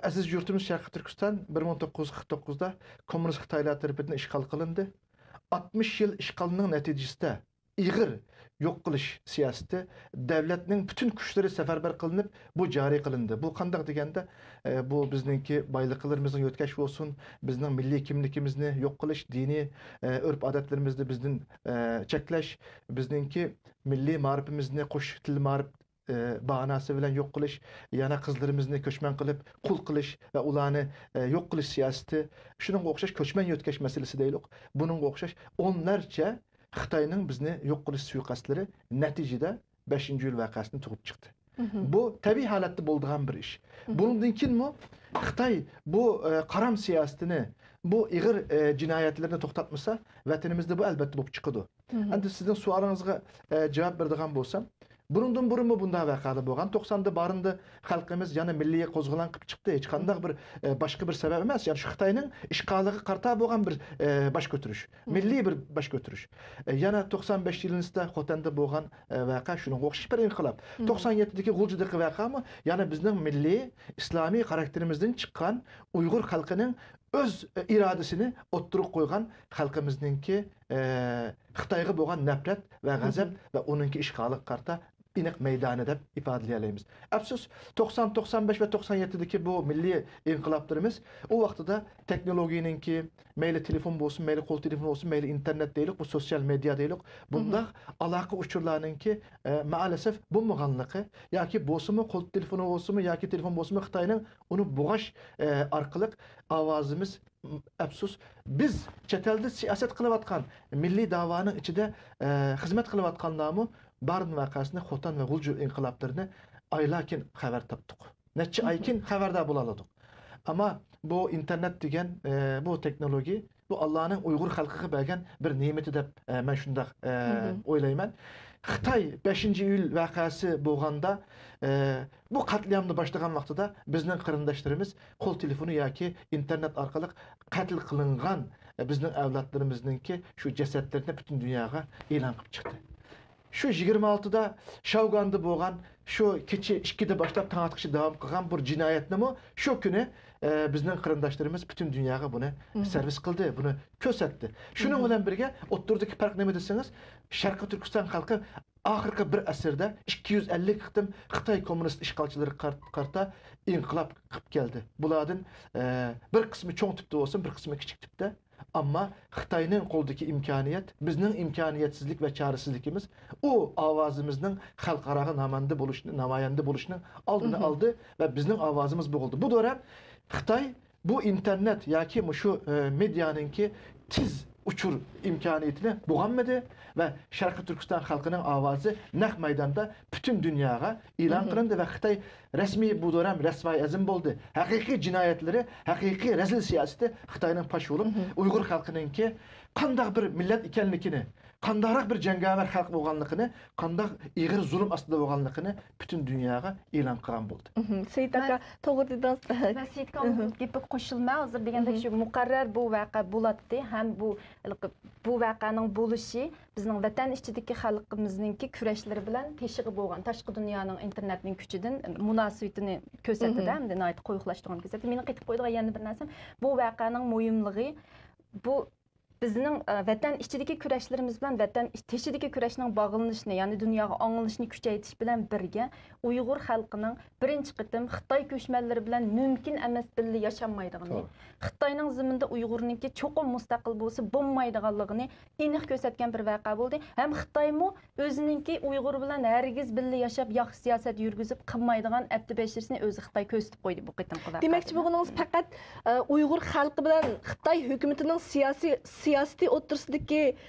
ئەزىز يۇرتىمىز شەرقىي تۈركىستان بىر مىڭ توققۇز يۈز قىرىق توققۇزدا كوممۇنىست خىتايلار تەرىپىدىن ئىشغال قىلىندى. ئاتمىش يىل ئىشغالنىڭ نەتىجىسىدە ئېغىر يوق قىلىش سىياسىتى، دۆلەتنىڭ پۈتۈن كۈچلىرى سەپەربەر قىلىنىپ، بۇ جارى قىلىندى. بۇ قانداق دېگەندە، ئە، بۇ بىزنىڭكى بايلىقلىرىمىزنىڭ يۆتكەش بولسۇن، بىزنىڭ مىللىي كىملىكىمىزنى يوق قىلىش، دىنىي، ئە، ئۆرپ-ئادەتلىرىمىزنى بىزدىن، ئە، چەكلەش، بىزنىڭكى مىللىي مائارىپىمىزنى قوش تىل مائارىپ، ئە، باھاناسى بىلەن يوق قىلىش، يەنە قىزلىرىمىزنى كۆچمەن قىلىپ قۇل قىلىش ۋە ئۇلارنى، ئە، يوق قىلىش سىياسىتى، شۇنىڭغا ئوخشاش كۆچمەن يۆتكەش مەسىلىسى دەيلۇق، بۇنىڭغا ئوخشاش ئونلارچە خىتاينىڭ بىزنى يوق قىلىش سۇيىقەستلىرى نەتىجىدە بەشىنچى ئىيۇل ۋەقەسىنى تۇغۇپ چىقتى. بۇ تەبىئىي ھالەتتە بولىدىغان بىر ئىش. بۇنىڭدىن كېيىنمۇ خىتاي بۇ، ئە، قارام سىياسىتىنى، بۇ ئېغىر، ئە، جىنايەتلىرىنى توختاتمىسا، ۋەتىنىمىزدە بۇ ئەلۋەتتە بولۇپ چىقىدۇ. ئەمدى سىزنىڭ سوئالىڭىزغا، ئە، جاۋاب بېرىدىغان بولسام، بۇنىڭدىن بۇرۇنمۇ بۇنداق ۋەقەلەر بولغان. توقساندا بارىندا خەلقىمىز يەنە مىللىي قوزغىلاڭ قىلىپ چىقتى. ھېچقانداق بىر، ئە، باشقا بىر سەۋەب ئەمەس. يەنى شۇ خىتاينىڭ ئىشغالىغا قارىتا بولغان بىر، ئە، باش كۆتۈرۈش. مىللىي بىر باش كۆتۈرۈش. ئە، يەنە توقسان بەش يىلىنىسىدا خوتەندە بولغان، ئە، ۋەقە شۇنىڭغا ئوخشاش بىر ئىنقىلاب. توقسان يەتتىدىكى غۇلجىدىكى ۋەقەمۇ يەنە بىزنىڭ مىللىي ئىسلامىي خاراكتېرىمىزدىن چىققان ئۇيغۇر خەلقىنىڭ ئۆز ئىرادىسىنى ئوتتۇرىغا قويغان خەلقىمىزنىڭكى، ئە، خىتايغا بولغان نەپرەت ۋە غەزەپ ۋە ئۇنىڭكى ئىشغالىغا قارىتا ئېنىق مەيدانى دەپ ئىپادىلىيەلەيمىز. ئەپسۇس، توقسان، توقسان بەش ۋە توقسان يەتتىدىكى بۇ مىللىي ئىنقىلابلىرىمىز ئۇ ۋاقتىدا تېخنولوگىيىنىڭكى، مەيلى تېلېفون بولسۇن، مەيلى قول تېلېفونى بولسۇن، مەيلى ئىنتېرنېت دەيلۇق، بۇ سوتسىيال مېدىيا دەيلۇق، بۇنداق ئالاقە ئۇچۇرلارنىڭكى، ئە، مائەلەسەف بولمىغانلىقى ياكى بولسىمۇ، قول تېلېفونى بولسىمۇ ياكى تېلېفون بولسىمۇ، خىتاينىڭ ئۇنى بوغاش، ئە، ئارقىلىق ئاۋازىمىز، ئەپسۇس، بىز چەت ئەلدە سىياسەت قىلىۋاتقان، مىللىي داۋانىڭ ئىچىدە، ئە، خىزمەت قىلىۋاتقانلارمۇ بارىن ۋەقەسىنى، خوتەن ۋە غۇلجا ئىنقىلابلىرىنى ئايلار كېيىن خەۋەر تاپتۇق. نەچچە ئاي كېيىن خەۋەردار بولالىدۇق. ئەمما بۇ ئىنتېرنېت دېگەن، ئە، بۇ تېخنولوگىيە، بۇ ئاللانىڭ ئۇيغۇر خەلقىگە بەرگەن بىر نېمىتى دەپ، ئە، مەن شۇنداق، ئە، ئويلايمەن. خىتاي بەشىنچى ئىيۇل ۋەقەسى بولغاندا، ئە، بۇ قەتلىئامنى باشلىغان ۋاقتىدا بىزنىڭ قېرىنداشلىرىمىز قول تېلېفونى ياكى ئىنتېرنېت ئارقىلىق قەتل قىلىنغان، ئە، بىزنىڭ ئەۋلادلىرىمىزنىڭكى شۇ جەسەتلىرىنى پۈتۈن دۇنياغا ئېلان قىلىپ چىقتى. شۇ يىگىرمە ئالتىدا شاۋگاندا بولغان، شۇ كېچە ئىككىدە باشلاپ تاڭ ئاتقىچە داۋام قىلغان بىر جىنايەتنىمۇ شۇ كۈنى، ئە، بىزنىڭ قېرىنداشلىرىمىز پۈتۈن دۇنياغا بۇنى سېرۋىس قىلدى، بۇنى كۆرسەتتى. شۇنىڭ بىلەن بىرگە، ئوتتۇرىدىكى پەرق نېمە دېسىڭىز، شەرقىي تۈركىستان خەلقى ئاخىرقى بىر ئەسىردە ئىككى يۈز ئەللىك قېتىم خىتاي كوممۇنىست ئىشغالچىلىرىغا قار-، قارىتا ئىنقىلاب قىلىپ كەلدى. بۇلاردىن، ئە، بىر قىسمى چوڭ تىپتا بولسۇن، بىر قىسمى كىچىك تىپتا. ئەمما خىتاينىڭ قولىدىكى ئىمكانىيەت، بىزنىڭ ئىمكانىيەتسىزلىك ۋە چارىسىزلىكىمىز ئۇ ئاۋازىمىزنىڭ خەلقئاراغا نامايەندە بولۇشنى، نامايەندە بولۇشنىڭ ئالدىنى ئالدى ۋە بىزنىڭ ئاۋازىمىز بوغۇلدى. بۇ دورا خىتاي بۇ ئىنتېرنېت ياكى مۇشۇ، ئە، مېدىيانىڭكى تېز ئۇچۇر ئىمكانىيىتىنى بوغالمىدى ۋە شەرقىي تۈركىستان خەلقىنىڭ ئاۋازى نەق مەيداندا پۈتۈن دۇنياغا ئېلان قىلىندى ۋە خىتاي رەسمىي بۇ دورا رەسۋايى ئەزىم بولدى. ھەقىقىي جىنايەتلىرى، ھەقىقىي رەزىل سىياسىتى خىتاينىڭ پاش بولۇپ، ئۇيغۇر خەلقىنىڭكى قانداق بىر مىللەت ئىكەنلىكىنى، قانداقراق بىر جەڭگەۋەر خەلق بولغانلىقىنى، قانداق ئېغىر زۇلۇم ئاستىدا بولغانلىقىنى پۈتۈن دۇنياغا ئېلان قىلغان بولدى. سېيىت ئاكا، مەن، توغرا دېدىڭىز. مەن سېيىت ئاكامنىڭ گېپىگە قوشۇلىمەن. ھازىر دېگەندەك شۇ مۇقەررەر بۇ ۋەقە بولاتتى ھەم بۇ، بۇ ۋەقەنىڭ بولۇشى بىزنىڭ ۋەتەن ئىچىدىكى خەلقىمىزنىڭكى كۈرەشلىرى بىلەن تېشىغا بولغان تاشقى دۇنيانىڭ ئىنتېرنېتنىڭ كۈچىدىن مۇناسىۋىتىنى كۆرسەتتى-دە، ئەمدى ناھايىتى قويۇقلاشتۇرغان كۆرسەتتى. مېنىڭ قېتىپ قويىدىغان يەنە بىر نەرسەم، بۇ ۋەقەنىڭ مۇھىملىقى، بۇ بىزنىڭ، ئە، ۋەتەن ئىچىدىكى كۈرەشلىرىمىز بىلەن ۋەتەن ئىچ-، تېشىدىكى كۈرەشنىڭ باغلىنىشىنى، يەنى دۇنياغا ئاڭلىنىشىنى كۈچەيتىش بىلەن بىرگە، ئۇيغۇر خەلقىنىڭ بىرىنچى قېتىم خىتاي كۆچمەنلىرى بىلەن مۇمكىن ئەمەس بىللە ياشانمايدىغىنى، توغرا. خىتاينىڭ زېمىنىدا ئۇيغۇرنىڭكى چوقۇم مۇستەقىل بولسا بولمايدىغانلىقىنى ئېنىق كۆرسەتكەن بىر ۋەقە بولدى. ھەم خىتايمۇ ئۆزىنىڭكى ئۇيغۇر بىلەن ھەرگىز بىللە ياشاپ، ياخشى سىياسەت يۈرگۈزۈپ قىلمايدىغان ئەپتى بەشىرىسىنى ئۆزى خىتاي كۆرسىتىپ قويدى بۇ قېتىمقى ۋەقەدە. دېمەكچى بولغىنىڭىز پەقەت، ئە، ئۇيغۇر خەلقى بىلەن خىتاي ھۆكۈمىتىنىڭ سىياسىي، سىياسىتى ئوتتۇرىسىدىكى،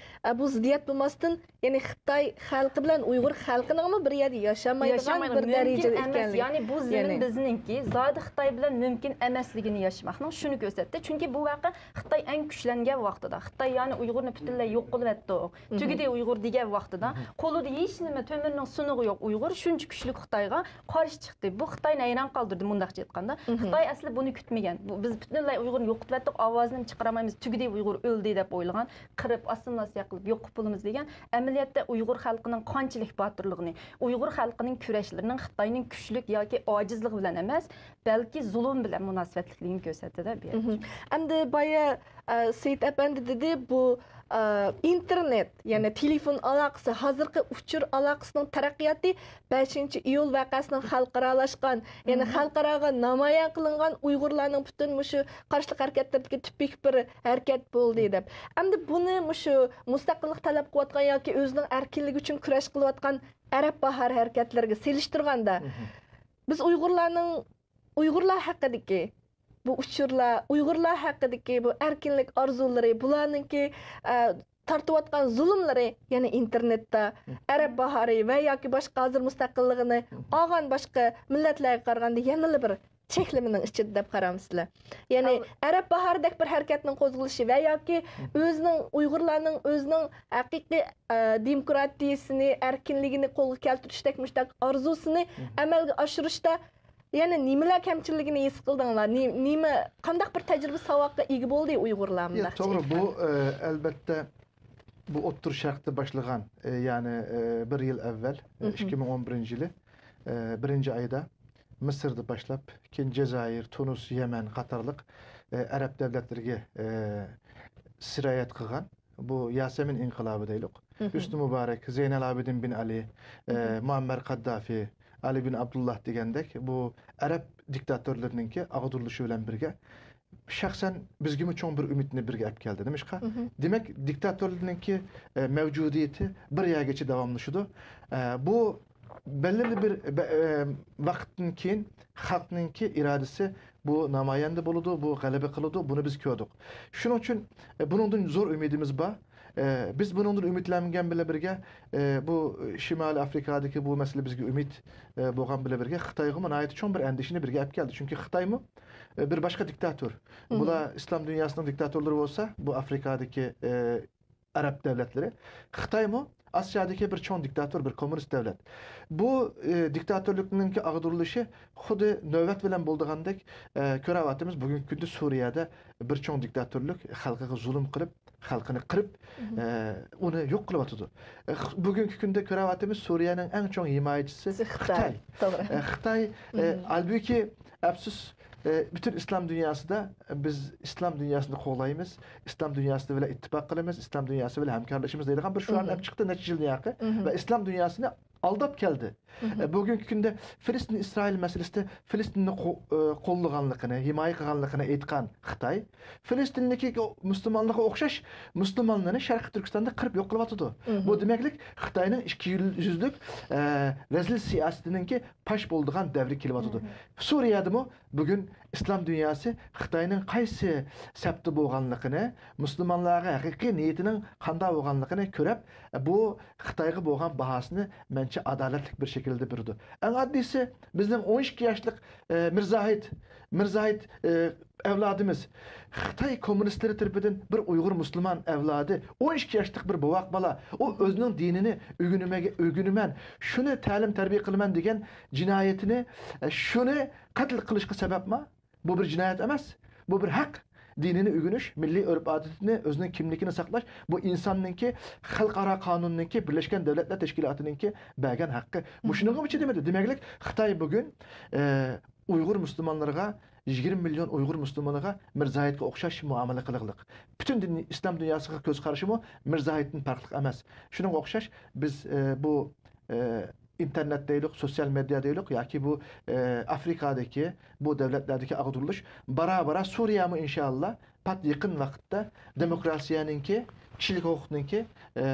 ئە، بۇ زىددىيەت بولماستىن، يەنى خىتاي خەلقى بىلەن ئۇيغۇر خەلقىنىڭمۇ بىر يەردە ياشالمايدىغان ياشالمايدۇ. بىر مۇمكىن دەرىجىدە ئەمەس. ئىكەنلىكى. يەنى بۇ زېمىن يەنى بىزنىڭكى، زادى خىتاي بىلەن مۇمكىن ئەمەسلىكىنى ياشىماقنىڭ شۇنى كۆرسەتتى. چۈنكى بۇ ۋەقە خىتاي ئەڭ كۈچلەنگەن ۋاقتىدا، خىتاي يەنى ئۇيغۇرنى پۈتۈنلەي يوق قىلىۋەتتۇق، مم. تۈگىدى ئۇيغۇر دېگەن ۋاقتىدا، مم. قولىدا ھېچ نېمە، تۆمۈرنىڭ سۇنۇقى يوق ئۇيغۇر شۇنچە كۈچلۈك خىتايغا قارشى چىقتى. بۇ خىتاينى ھەيران قالدۇردى، مۇنداقچە ئېيتقاندا. مم. خىتاي ئەسلى بۇنى كۈتمىگەن. بۇ، بىز پۈتۈنلەي ئۇيغۇرنى يوقىتىۋەتتۇق، ئاۋازىنى چىقىرالمايمىز، تۈگىدى ئۇيغۇر، ئۆلدى دەپ ئويلىغان، قىرىپ، ئاسسىمىلياتسىيە قىلىپ يوق قىلىپ بولىمىز دېگەن. ئەمەلىيەتتە ئۇيغۇر خەلقىنىڭ قانچىلىك باتۇرلۇقىنى، ئۇيغۇر خەلقىنىڭ كۈرەشلىرىنىڭ خىتاينىڭ كۈچلۈك ياكى ئاجىزلىقى بىلەن ئەمەس، بەلكى زۇلۇم بىلەن مۇناسىۋەتلىكلىكىنى كۆرسەتتى-دە بۇ يەردە. مھم. ئەمدى بايا، ئە، سېيىت ئەپەندى دېدى، بۇ، ئە، ئىنتېرنېت، يەنى تېلېفون ئالاقىسى، ھازىرقى ئۇچۇر ئالاقىسىنىڭ تەرەققىياتى بەشىنچى ئىيۇل ۋەقەسىنىڭ خەلقئارالاشقان، يەنى مھم. خەلقئاراغا نامايان قىلىنغان ئۇيغۇرلارنىڭ پۈتۈن مۇشۇ قارشىلىق ھەرىكەتلىرىدىكى تىپىك بىر ھەرىكەت بولدى دەپ. ئەمدى بۇنى مۇشۇ مۇستەقىللىق تەلەپ قىلىۋاتقان ياكى ئۆزىنىڭ ئەركىنلىكى ئۈچۈن كۈرەش قىلىۋاتقان ئەرەب باھارى ھەرىكەتلىرىگە سېلىشتۇرغاندا، مھم. بىز ئۇيغۇرلارنىڭ، ئۇيغۇرلار ھەققىدىكى بۇ ئۇچۇرلار، ئۇيغۇرلار ھەققىدىكى بۇ ئەركىنلىك ئارزۇلىرى، بۇلارنىڭكى، ئە، تارتىۋاتقان زۇلۇملىرى، يەنى ئىنتېرنېتتا، مھم. ئەرەب باھارى ۋە ياكى باشقا ھازىر مۇستەقىللىقىنى مھم. ئالغان باشقا مىللەتلەرگە قارىغاندا يەنىلا بىر چەكلىمىنىڭ ئىچىدە دەپ قارامسىلەر؟ يەنى ئەل- ئەرەب باھارىدەك بىر ھەرىكەتنىڭ قوزغىلىشى ۋە ياكى مھم. ئۆزىنىڭ، ئۇيغۇرلارنىڭ ئۆزىنىڭ ھەقىقىي، ئە، دېموكراتىيىسىنى، ئەركىنلىكىنى قولغا كەلتۈرۈشتەك مۇشۇنداق ئارزۇسىنى مھم. ئەمەلگە ئاشۇرۇشتا يەنە نېمىلەر كەمچىللىكىنى ھېس قىلدىڭلار؟ نې-، نېمە، قانداق بىر تەجرىبە ساۋاققا ئىگە بولدى ئۇيغۇرلار يا، مۇنداقچە توغرا، بۇ، ئېيتقاندا؟ ئە، ئەلبەتتە، بۇ ئوتتۇرا شەرقتە باشلىغان، ئە، يەنى، ئە، بىر يىل ئەۋۋەل، ئە، مھم. ئىككى مىڭ ئون بىرىنچى يىلى، ئە، بىرىنچى ئايدا مىسىردا باشلاپ، كېيىن جەزائىر، تۇنۇس، يەمەن قاتارلىق، ئە، ئەرەب دۆلەتلىرىگە، ئە، سىرايەت قىلغان. بۇ ياسەمىن ئىنقىلابى دەيلۇق. مھم. ھۆسنى مۇبارەك، زەينەل ئابىدىن بىن ئەلى، ئە، مھم. مۇئەممەر قاددافى، ئەلى بىن ئابدۇللا دېگەندەك بۇ ئەرەب دىكتاتورلىرىنىڭكى ئاغدۇرۇلۇشى بىلەن بىرگە، شەخسەن بىزگىمۇ چوڭ بىر ئۈمىدنى بىرگە ئەپ كەلدى. نېمىشقا؟ مھم. دېمەك، دىكتاتورلىرىنىڭكى، ئە، مەۋجۇدىيىتى بىر يەرگىچە داۋاملىشىدۇ. ئە، بۇ بەللىلىك بىر بە-، ئە، ۋاقىتتىن كېيىن خەلقنىڭكى ئىرادىسى بۇ نامايەندە بولىدۇ، بۇ غەلىبە قىلىدۇ، بۇنى بىز كۆردۇق. شۇنىڭ ئۈچۈن، ئە، بۇنىڭدىن زور ئۈمىدىمىز بار. ئە، بىز بۇنىڭدىن ئۈمىدلەنگەن بىلەن بىرگە، ئە، بۇ شىمالىي ئافرىكادىكى بۇ مەسىلە بىزگە ئۈمىد، ئە، بولغان بىلەن بىرگە خىتايغىمۇ ناھايىتى چوڭ بىر ئەندىشىنى بىرگە ئەپ كەلدى. چۈنكى خىتايمۇ، ئە، بىر باشقا دىكتاتور. مھم. بۇلار ئىسلام دۇنياسىنىڭ دىكتاتورلىرى بولسا، بۇ ئافرىكادىكى، ئە، ئەرەب دۆلەتلىرى. خىتايمۇ ئاسىيادىكى بىر چوڭ دىكتاتور، بىر كوممۇنىست دۆلەت. بۇ، ئە، دىكتاتورلۇقنىڭكى ئاغدۇرۇلۇشى خۇددى نۆۋەت بىلەن بولىدىغاندەك، ئە، كۆرۈۋاتىمىز. بۈگۈنكى كۈندە سۈرىيەدە بىر چوڭ دىكتاتورلۇق خەلقىگە زۇلۇم قىلىپ، خەلقىنى قىرىپ، مھم. ئە، ئۇنى يوق قىلىۋاتىدۇ. ئە، خ-، بۈگۈنكى كۈندە كۆرۈۋاتىمىز، سۈرىيەنىڭ ئەڭ چوڭ ھىمايىچىسى خىتاي. خىتاي. توغرا. ئە، خىتاي، ئە، مھم. ھالبۇكى، ئەپسۇس، ئە، پۈتۈن ئىسلام دۇنياسىدا بىز ئىسلام دۇنياسىنى قوغلايمىز، ئىسلام دۇنياسى بىلەن ئىتتىپاق قىلىمىز، ئىسلام دۇنياسى بىلەن ھەمكارلىشىمىز دەيدىغان بىر شوئارنى مھم. ئەپ چىقتى نەچچە يىلدىن ياقى. مھم. ۋە ئىسلام دۇنياسىنى ئالداپ كەلدى. مھم. ئە، بۈگۈنكى كۈندە فىلىستىن ئىسرائىل مەسىلىسىدە فىلىستىننى قو-، ئە، قوللىغانلىقىنى، ھىمايە قىلغانلىقىنى ئېيتقان خىتاي، فىلىستىندىكى مۇسۇلمانلارغا ئوخشاش مۇسۇلمانلارنى شەرقىي تۈركىستاندا قىرىپ يوق قىلىۋاتىدۇ. مھم. بۇ دېمەكلىك خىتاينىڭ ئىككى يۈزلۈك، ئە، رەزىل سىياسىتىنىڭكى پاش بولىدىغان دەۋرى كېلىۋاتىدۇ. مھم. سۈرىيەدىمۇ بۈگۈن ئىسلام دۇنياسى خىتاينىڭ قايسى سەپتە بولغانلىقىنى، مۇسۇلمانلارغا ھەقىقىي نىيىتىنىڭ قانداق بولغانلىقىنى كۆرۈپ، بۇ خىتايغا بولغان باھاسىنى مەنچە ئادالەتلىك بىر شەكىلدە بېرىدۇ. ئەڭ ئاددىيسى، بىزنىڭ ئون ئىككى ياشلىق، ئە، مىرزاھىت، مىرزاھىت، ئە، ئەۋلادىمىز خىتاي كوممۇنىستلىرى تەرىپىدىن بىر ئۇيغۇر مۇسۇلمان ئەۋلادى، ئون ئىككى ياشلىق بىر بوۋاق بالا، ئۇ ئۆزىنىڭ دىنىنى ئۆگىنىمەگە-، ئۆگىنىمەن، شۇنى تەلىم-تەربىيە قىلىمەن دېگەن جىنايىتىنى، ئە، شۇنى قەتل قىلىشقا سەۋەبما؟ بۇ بىر جىنايەت ئەمەس. بۇ بىر ھەق. دىنىنى ئۆگىنىش، مىللىي ئۆرپ-ئادىتىنى، ئۆزىنىڭ كىملىكىنى ساقلاش، بۇ ئىنساننىڭكى، خەلقئارا قانۇننىڭكى، بىرلەشكەن دۆلەتلەر تەشكىلاتىنىڭكى بەرگەن ھەققى. مۇشۇنىڭغىمۇ چىدىمىدى. دېمەكلىك، خىتاي بۈگۈن، ئە، ئۇيغۇر مۇسۇلمانلىرىغا، يىگىرمە مىليون ئۇيغۇر مۇسۇلمانىغا مىرزاھىتقا ئوخشاش مۇئامىلە قىلغىلىق. پۈتۈن دىنىي ئىسلام دۇنياسىغا كۆز قارىشىمۇ مىرزاھىتتىن پەرقلىق ئەمەس. شۇنىڭغا ئوخشاش بىز، ئە، بۇ، ئە، ئىنتېرنېت دەيلۇق، سوتسىيال مېدىيا دەيلۇق ياكى بۇ، ئە، ئافرىكادىكى، بۇ دۆلەتلەردىكى ئاغدۇرۇلۇش بارا-بارا سۈرىيەمۇ ئىنشائاللا پات يېقىن ۋاقىتتا دېموكراتىيەنىڭكى، كىشىلىك ھوقۇقنىڭكى، ئە،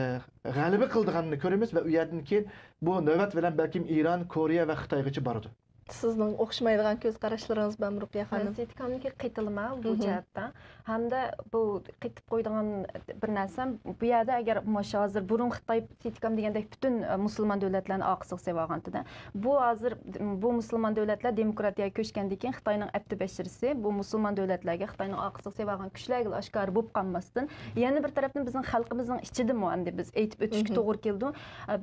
غەلىبە قىلىدىغانىنى كۆرىمىز ۋە ئۇ يەردىن كېيىن بۇ نۆۋەت بىلەن بەلكىم ئىران، كورېيە ۋە خىتايغىچە بارىدۇ. سىزنىڭ ئوخشىمايدىغان كۆز قاراشلىرىڭىز بارمۇ، رۇقىيە خانىم؟ سىتكامنىڭكى قېتىلما بۇ جەھەتتە. ھەمدە بۇ قېتىپ قويىدىغان بىر نەرسەم، بۇ يەردە ئەگەر مۇشۇ ھازىر بۇرۇن خىتاي سىتكام دېگەندەك پۈتۈن مۇسۇلمان دۆلەتلەرنى ئارقىسىغا سېلىۋالغانتىدە، بۇ ھازىر بۇ مۇسۇلمان دۆلەتلەر دېموكراتىيەگە كۆچكەندىن كېيىن خىتاينىڭ ئەپتى بەشىرىسى بۇ مۇسۇلمان دۆلەتلەرگە خىتاينىڭ ئارقىسىغا سېلىۋالغان كۈچلەرگىلا ئاشكارا بولۇپ قالماستىن، يەنە بىر تەرەپتىن بىزنىڭ خەلقىمىزنىڭ ئىچىدىمۇ ئەمدى بىز ئېيتىپ ئۆتۈشكە توغرا كېلىدۇ.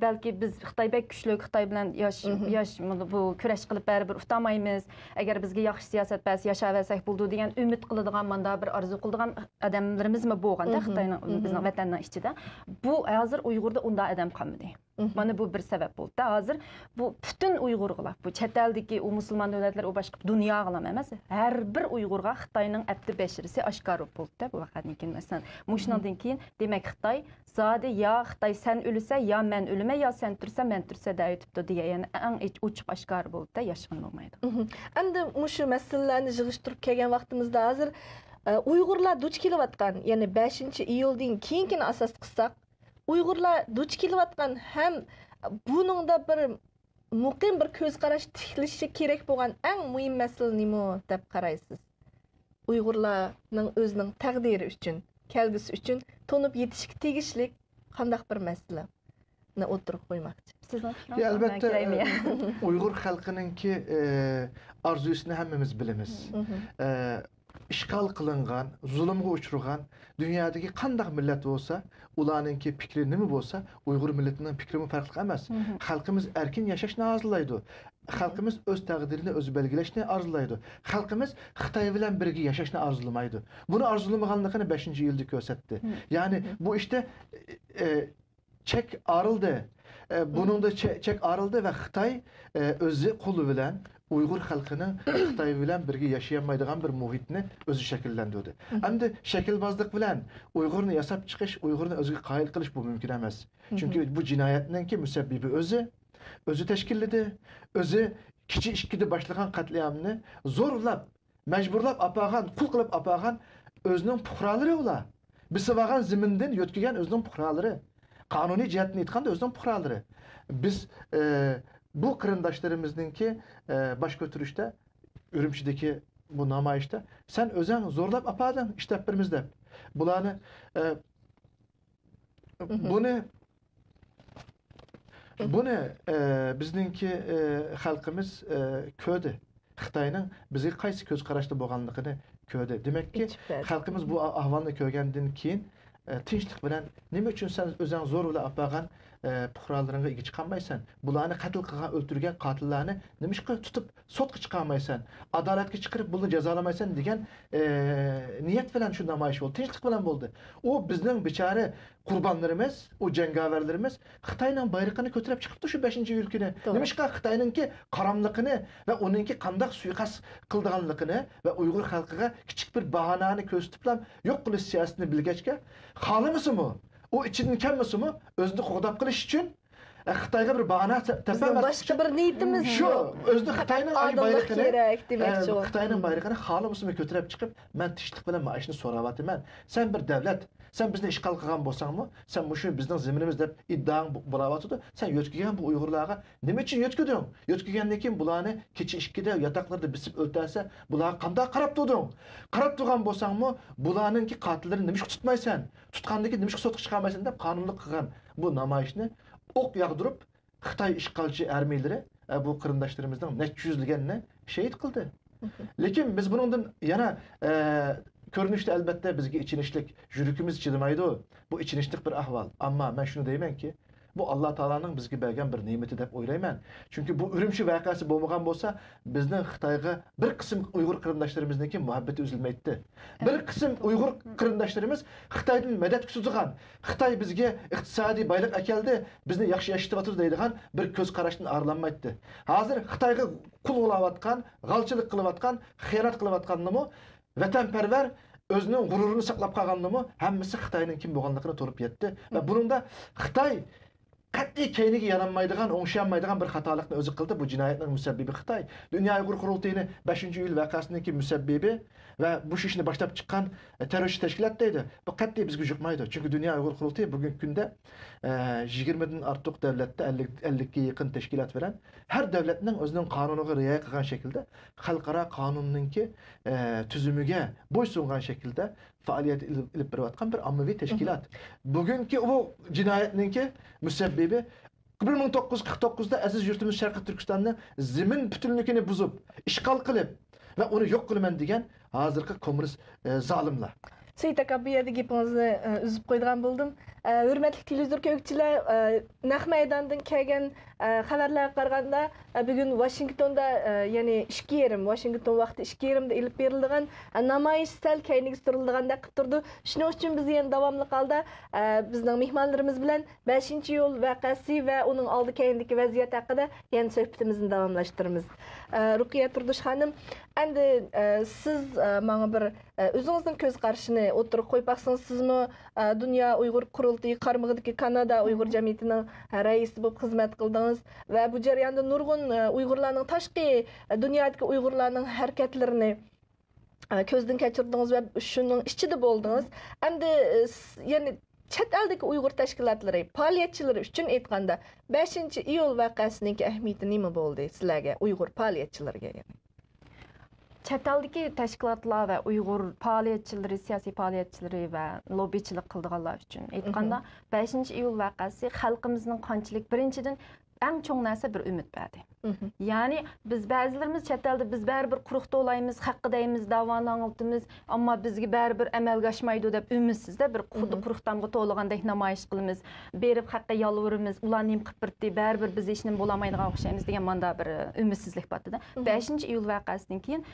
بەلكى بىز خىتاي بەك كۈچلۈك، خىتاي بىلەن ياش ياش بۇ كۈرەش قىلىپ بەرىبىر ئۇتالمايمىز. ئەگەر بىزگە ياخشى سىياسەت بەرسە ياشاۋەرسەك بولىدۇ دېگەن ئۈمىد قىلىدىغان ماندا بىر ئارزۇ قىلىدىغان ئادەملىرىمىزمۇ بولغاندا خىتاينىڭ بىزنىڭ ۋەتەننىڭ ئىچىدە. بۇ ھازىر ئۇيغۇردا ئۇنداق ئادەم قالمىدى. مانا بۇ بىر سەۋەب بولدى. ھازىر بۇ پۈتۈن ئۇيغۇرغىلا، بۇ چەت ئەلدىكى ئۇ مۇسۇلمان دۆلەتلەر، ئۇ باشقا دۇنياغىلا ئەمەس، ھەر بىر ئۇيغۇرغا خىتاينىڭ ئەپتى بەشىرىسى ئاشكارا بولدى. بۇ ۋەقەدىن كېيىن مەسىلەن مۇشۇنىڭدىن كېيىن دېمەك خىتاي زادى يا خىتاي سەن ئۆلىسە يا مەن ئۆلىمەن يا سەن تۇرسا مەن تۇرسا دەۋېتىپتۇ دېگەن يەنى ئەڭ ئوچۇق ئاشكارا بولدى، ياشىغىن بولمايدۇ. ئەمدى مۇشۇ مەسىلىلەرنى يىغىشتۇرۇپ كەلگەن ۋاقتىمىزدا ھازىر ئۇيغۇرلار دۇچ كېلىۋاتقان، يەنى بەشىنچى ئىيۇلدىن كېيىنكىنى ئاساس قىلساق، ئۇيغۇرلار دۇچ كېلىۋاتقان ھەم بۇنىڭدا بىر مۇقىم بىر كۆز قاراش تىكلىشى كېرەك بولغان ئەڭ مۇھىم مەسىلە نېمە دەپ قارايسىز؟ ئۇيغۇرلارنىڭ ئۆزىنىڭ تەقدىرى ئۈچۈن، كەلگۈسى ئۈچۈن تونۇپ يېتىشكە تېگىشلىك قانداق بىر مەسىلىنى ئوتتۇرىغا قويماقچى. سىزنىڭ پىكرىڭىز؟ ئەلبەتتە، ئۇيغۇر خەلقىنىڭكى ئارزۇسىنى ھەممىمىز بىلىمىز. ئىشغال قىلىنغان، زۇلۇمغا ئۇچرىغان دۇنيادىكى قانداق مىللەت بولسا، ئۇلارنىڭكى پىكرى نېمە بولسا، ئۇيغۇر مىللىتىنىڭ پىكرىمۇ پەرقلىق ئەمەس. خەلقىمىز ئەركىن ياشاشنى ئارزۇلايدۇ. خەلقىمىز ئۆز تەقدىرىنى ئۆزى بەلگىلەشنى ئارزۇلايدۇ. خەلقىمىز خىتاي بىلەن بىرگە ياشاشنى ئارزۇلىمايدۇ. بۇنى ئارزۇلىمىغانلىقىنى بەشىنچى ئىيۇلدا كۆرسەتتى. يەنى بۇ ئىشتە، ئە، چەك ئارىلدى. ئە، بۇنىڭدا چە-، چەك ئارىلدى ۋە خىتاي، ئە، ئۆزى قولى بىلەن ئۇيغۇر خەلقىنىڭ خىتاي بىلەن بىرگە ياشىيالمايدىغان بىر مۇھىتنى ئۆزى شەكىللەندۈردى. ئەمدى شەكىلبازلىق بىلەن ئۇيغۇرنى ياساپ چىقىش، ئۇيغۇرنى ئۆزىگە قايىل قىلىش بۇ مۇمكىن ئەمەس. چۈنكى بۇ جىنايەتنىڭكى مۇسەببىبى ئۆزى، ئۆزى تەشكىللىدى، ئۆزى كېچە ئىككىدە باشلىغان قەتلىئامنى زورلاپ، مەجبۇرلاپ ئاپارغان، قۇل قىلىپ ئاپارغان ئۆزىنىڭ پۇقرالىرى ئۇلار. بېسىۋالغان زېمىندىن يۆتكىگەن ئۆزىنىڭ پۇقرالىرى. قانۇنىي جەھەتتىن ئېيتقاندا ئۆزىنىڭ پۇقرالىرى. بىز، ئە، بۇ قېرىنداشلىرىمىزنىڭكى، ئە، باش كۆتۈرۈشتە، ئۈرۈمچىدىكى بۇ نامايىشتا سەن ئۆزۈڭ زورلاپ ئاپاردىڭ، ئىشلەپ بېرىمىز دەپ. بۇلارنى، ئە، بۇنى بۇنى، ئە، بىزنىڭكى، ئە، خەلقىمىز، ئە، كۆردى. خىتاينىڭ بىزگە قايسى كۆز قاراشتا بولغانلىقىنى كۆردى. دېمەككى، خەلقىمىز بۇ ئەھۋالنى كۆرگەندىن كېيىن، ئە، تىنچلىق بىلەن، نېمە ئۈچۈن سەن ئۆزۈڭ زور بىلەن ئاپارغان، ئە، پۇقرالىرىڭغا ئىگە چىقالمايسەن؟ بۇلارنى قەتل قىلغان، ئۆلتۈرگەن قاتىللارنى نېمىشقا تۇتۇپ سوتقا چىقارمايسەن، ئادالەتكە چىقىرىپ بۇلارنى جازالىمايسەن دېگەن، ئە، نىيەت بىلەن شۇ نامايىش بولدى، تىنچلىق بىلەن بولدى. ئۇ بىزنىڭ بىچارە قۇربانلىرىمىز، ئۇ جەڭگەۋەرلىرىمىز خىتاينىڭ بايرىقىنى كۆتۈرۈپ چىقىپتۇ شۇ بەشىنچى ئىيۇل كۈنى. نېمىشقا خىتاينىڭكى قاراملىقىنى ۋە ئۇنىڭكى قانداق سۇيىقەست قىلىدىغانلىقىنى ۋە ئۇيغۇر خەلقىگە كىچىك بىر باھانانى كۆرسىتىپلا يوق قىلىش سىياسىتىنى بىلگەچكە، خالىمىسىمۇ، ئۇ ئىچىدىن كەلمىسىمۇ، ئۆزىنى قوغداپ قېلىش ئۈچۈن، ئە، خىتايغا بىر باھانە تە-، تەپەلمەس باشقا بىر نىيىتىمىز شۇ، يوق. ئۆزىنى خىتاينىڭ ئاي بايرىقىنى، كېرەك دېمەكچى ئە، خىتاينىڭ بايرىقىنى خالىمىسىمۇ كۆتۈرۈپ چىقىپ، مەن تىنچلىق بىلەن مانا شۇنى سوراۋاتىمەن. سەن بىر دەۋلەت، سەن بىزنى ئىشغال قىلغان بولساڭمۇ، سەن مۇشۇ بىزنىڭ زېمىنىمىز دەپ ئىددىئاڭ بو-، بولاۋاتىدۇ. سەن يۆتكىگەن بۇ ئۇيغۇرلارغا نېمە ئۈچۈن يۆتكىدىڭ؟ يۆتكىگەندىن كېيىن بۇلارنى كېچە ئىككىدە ياتاقلىرىدا بېسىپ ئۆلتۈرسە، بۇلارغا قانداق قاراپ تۇردۇڭ؟ قاراپ تۇرغان بولساڭمۇ، بۇلارنىڭكى قاتىللىرىنى نېمىشقا تۇتمايسەن؟ تۇتقاندىن كېيىن نېمىشقا سوتقا چىقارمايسەن دەپ قانۇنلۇق قىلغان بۇ نامايىشنى ئوق ياغدۇرۇپ، خىتاي ئىشغالچى ئارمىيىلىرى، ئە، بۇ قېرىنداشلىرىمىزنىڭ نەچچە يۈزلىگەننى شېھىت قىلدى. لېكىن بىز بۇنىڭدىن يەنە، ئە، كۆرۈنۈشتە ئەلبەتتە بىزگە ئېچىنىشلىق، يۈرىكىمىز چىدىمايدۇ. بۇ ئېچىنىشلىق بىر ئەھۋال. ئەمما مەن شۇنى دەيمەنكى، بۇ ئاللا تائالانىڭ بىزگە بەرگەن بىر نېمىتى دەپ ئويلايمەن. چۈنكى بۇ ئۈرۈمچى ۋەقەسى بولمىغان بولسا، بىزنىڭ خىتايغا بىر قىسىم ئۇيغۇر قېرىنداشلىرىمىزنىڭكى مۇھەببىتى ئۈزۈلمەيتتى. بىر قىسىم ئۇيغۇر قېرىنداشلىرىمىز خىتايدىن مەدەت كۈتىدىغان، خىتاي بىزگە ئىقتىسادىي بايلىق ئەكەلدى، بىزنى ياخشى ياشىتىۋاتىدۇ دەيدىغان بىر كۆز قاراشتىن ئايرىلالمايتتى. ھازىر خىتايغا قۇل بولاۋاتقان، غالچىلىق قىلىۋاتقان، خىيانەت قىلىۋاتقاننىمۇ، ۋەتەنپەرۋەر، ئۆزىنىڭ غۇرۇرىنى ساقلاپ قالغاننىمۇ، ھەممىسى خىتاينىڭ كىم بولغانلىقىنى تونۇپ يەتتى. ۋە بۇنىڭدا خىتاي قەتئىي كەينىگە يانالمايدىغان، ئوڭشىيالمايدىغان بىر خاتالىقنى ئۆزى قىلدى. بۇ جىنايەتنىڭ مۇسەببىبى خىتاي. دۇنيا ئۇيغۇر قۇرۇلتىيىنى بەشىنچى ئىيۇل ۋەقەسىنىڭكى مۇسەببىبى ۋە بۇ ئىشنى باشلاپ چىققان، ئە، تېررورچى تەشكىلات دەيدۇ. بۇ قەتئىي بىزگە يۇقمايدۇ. چۈنكى دۇنيا ئۇيغۇر قۇرۇلتىيى بۈگۈنكى كۈندە، ئە، يىگىرمىدىن ئارتۇق دۆلەتتە، ئەللىك، ئەللىككە يېقىن تەشكىلات بىلەن ھەر دۆلەتنىڭ ئۆزىنىڭ قانۇنىغا رىئايە قىلغان شەكىلدە خەلقئارا قانۇننىڭكى، ئە، تۈزۈمىگە بويسۇنغان شەكىلدە پائالىيەت ئېلىپ، ئېلىپ بېرىۋاتقان بىر ئاممىۋى تەشكىلات. بۈگۈنكى بۇ جىنايەتنىڭكى مۇسەببىبى بىر مىڭ توققۇز يۈز قىرىق توققۇزدا ئەزىز يۇرتىمىز شەرقىي تۈركىستاننى زېمىن پۈتۈنلۈكىنى بۇزۇپ، ئىشغال قىلىپ ۋە ئۇنى يوق قىلىمەن دېگەن ھازىرقى كوممۇنىست، ئە، زالىملار. سېيىت ئاكا، بۇ يەردە گېپىڭىزنى، ئە، ئۈزۈپ قويىدىغان بولدۇم. ئە، ھۆرمەتلىك تېلېۋىزور كۆرگۈچىلەر، ئە، نەق مەيداندىن كەلگەن، ئە، خەۋەرلەرگە قارىغاندا، ئە، بۈگۈن ۋاشىنگتوندا، ئە، يەنى ئىككى يېرىم، ۋاشىنگتون ۋاقتى ئىككى يېرىمدا ئېلىپ بېرىلىدىغان، ئە، نامايىش سەل كەينىگە سۈرۈلىدىغاندەك قىلىپ تۇرىدۇ. شۇنىڭ ئۈچۈن بىز يەنە داۋاملىق ھالدا، ئە، بىزنىڭ مېھمانلىرىمىز بىلەن بەشىنچى ئىيۇل ۋەقەسى ۋە ئۇنىڭ ئالدى كەينىدىكى ۋەزىيەت ھەققىدە يەنە سۆھبىتىمىزنى داۋاملاشتۇرىمىز. ئە، رۇقىيە تۇردۇش خانىم، ئەمدى، ئە، سىز، ئە، ماڭا بىر، ئە، ئۆزىڭىزنىڭ كۆز قارىشىنى ئوتتۇرىغا قويۇپ باقسىڭىز، سىزمۇ، ئە، دۇنيا ئۇيغۇر قۇرۇلتىيى قارمىقىدىكى كانادا ئۇيغۇر جەمئىيىتىنىڭ، ئە، رەئىسى بولۇپ خىزمەت قىلدىڭىز ۋە بۇ جەرياندا نۇرغۇن، ئە، ئۇيغۇرلارنىڭ تاشقى، ئە، دۇنيادىكى ئۇيغۇرلارنىڭ ھەرىكەتلىرىنى، ئە، كۆزدىن كەچۈردىڭىز ۋە شۇنىڭ ئىچىدە بولدىڭىز. ئەمدى، ئە، س-، يەنى چەت ئەلدىكى ئۇيغۇر تەشكىلاتلىرى، پائالىيەتچىلىرى ئۈچۈن ئېيتقاندا، بەشىنچى ئىيۇل ۋەقەسىنىڭكى ئەھمىيىتى نېمە بولدى سىلەرگە، ئۇيغۇر پائالىيەتچىلىرىگە يەنى؟ چەت ئەلدىكى تەشكىلاتلار ۋە ئۇيغۇر پائالىيەتچىلىرى، سىياسىي پائالىيەتچىلىرى ۋە لوببىچىلىق قىلىدىغانلار ئۈچۈن ئېيتقاندا، بەشىنچى ئىيۇل ۋەقەسى خەلقىمىزنىڭ قانچىلىك، بىرىنچىدىن، ئەڭ چوڭ نەرسە بىر ئۈمىد بەردى. يەنى بىز بەزىلىرىمىز چەت ئەلدە بىز بەرىبىر قۇرۇق تولايمىز، خەققە دەيمىز، داۋانى ئاڭلىتىمىز، ئەمما بىزگە بەرىبىر ئەمەلگە ئاشمايدۇ دەپ ئۈمىدسىزدە بىر خۇددى قۇرۇق تامغا تولىغاندەك نامايىش قىلىمىز، بېرىپ خەققە يالۋۇرىمىز، ئۇلار نېمە قىلىپ بېرىپتۇ، بەرىبىر بىز ھېچنېمە بولالمايدىغان ئوخشايمىز دېگەن ماندا بىر ئۈمىدسىزلىك بارتىدە. بەشىنچى ئىيۇل ۋەقەسىدىن كېيىن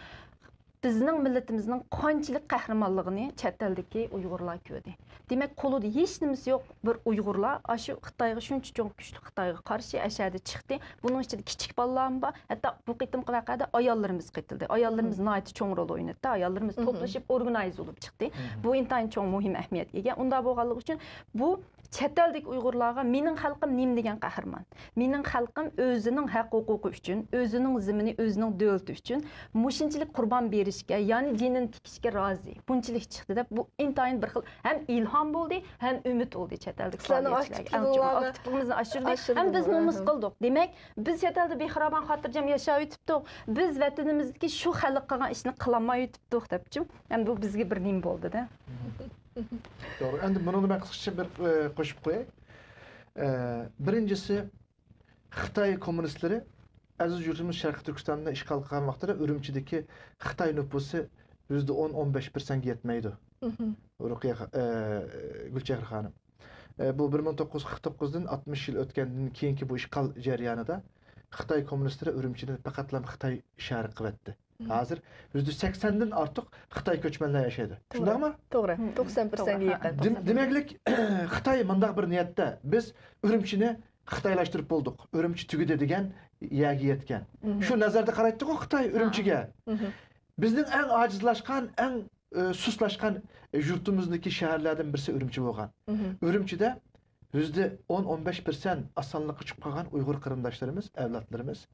بىزنىڭ مىللىتىمىزنىڭ قانچىلىك قەھرىمانلىقىنى چەت ئەلدىكى ئۇيغۇرلار كۆردى. دېمەك، قولىدا ھېچ نېمىسى يوق بىر ئۇيغۇرلار ئاشۇ خىتايغا، شۇنچە چوڭ كۈچلۈك خىتايغا قارشى ئەشەدە چىقتى. بۇنىڭ ئىچىدە كىچىك بالىلارمۇ بار. ھەتتا بۇ قېتىمقى ۋەقەدە ئاياللىرىمىز قېتىلدى. ئاياللىرىمىز ناھايىتى چوڭ رول ئوينىدى. ئاياللىرىمىز توپلىشىپ، ئورگىنايز بولۇپ چىقتى. بۇ ئىنتايىن چوڭ مۇھىم ئەھمىيەتكە ئىگە. ئۇنداق بولغانلىقى ئۈچۈن بۇ چەت ئەلدىكى ئۇيغۇرلارغا مېنىڭ خەلقىم نېمە دېگەن قەھرىمان؟ مېنىڭ خەلقىم ئۆزىنىڭ ھەق ھوقۇقى ئۈچۈن، ئۆزىنىڭ زېمىنى، ئۆزىنىڭ دۆلىتى ئۈچۈن مۇشۇنچىلىك قۇربان بېرىشكە، يەنى جېنىنى تىكىشكە رازى، بۇنچىلىك چىقتى دەپ، بۇ ئىنتايىن بىر خىل ھەم ئىلھام بولدى، ھەم ئۈمىد بولدى چەت ئەلدىكى سىلەرنىڭ پائالىيەتچىلەرگە. ئەڭ چوڭ ئاكتىپلىقىڭلارنى ئاكتىپلىقىمىزنى ئاشۇردى. ئاشۇردى ھەم بىز بۇ، نومۇس قىلدۇق. دېمەك، بىز چەت ئەلدە بىخىرامان، خاتىرجەم ياشاۋېتىپتۇق. بىز ۋەتىنىمىزدىكى شۇ خەلق قىلغان ئىشنى قىلالمايۋېتىپتۇق دەپچۇ. ھەم بۇ بىزگە بىر نېمە بولدى-دە. توغرا. ئەمدى بۇنىڭدا مەن قىسقىچە بىر، ئە، قوشۇپ قوياي. ئە، بىرىنچىسى، خىتاي كوممۇنىستلىرى ئەزىز يۇرتىمىز شەرقىي تۈركىستاننى ئىشغال قىلغان ۋاقتىدا ئۈرۈمچىدىكى خىتاي نوپۇسى يۈزدە ئون، ئون بەش پىرسەنتكە يەتمەيدۇ. رۇقىيە خا-، ئە، گۈلچېھرە خانىم. ئە، بۇ بىر مىڭ توققۇز يۈز قىرىق توققۇزدىن ئاتمىش يىل ئۆتكەندىن كېيىنكى بۇ ئىشغال جەريانىدا خىتاي كوممۇنىستلىرى ئۈرۈمچىنى پەقەتلا خىتاي شەھىرى قىلىۋەتتى. ھازىر يۈزدە سەكسەندىن ئارتۇق خىتاي كۆچمەنلەر ياشايدۇ. شۇنداقمۇ؟ توغرا. توقسان پىرسەنتكە يېقىن. دېم-، دېمەكلىك، خىتاي مۇنداق بىر نىيەتتە، بىز ئۈرۈمچىنى خىتايلاشتۇرۇپ بولدۇق، ئۈرۈمچى تۈگىدى دېگەن يەرگە يەتكەن. شۇ نەزەردە قارايتتىغۇ خىتاي ئۈرۈمچىگە. بىزنىڭ ئەڭ ئاجىزلاشقان، ئەڭ، ئى، سۇسلاشقان يۇرتىمىزدىكى شەھەرلەردىن بىرسى ئۈرۈمچى بولغان. ئۈرۈمچىدە يۈزدە ئون، ئون بەش پىرسەنت ئاز سانلىققا چۈشۈپ قالغان ئۇيغۇر قېرىنداشلىرىمىز، ئەۋلادلىرىمىز.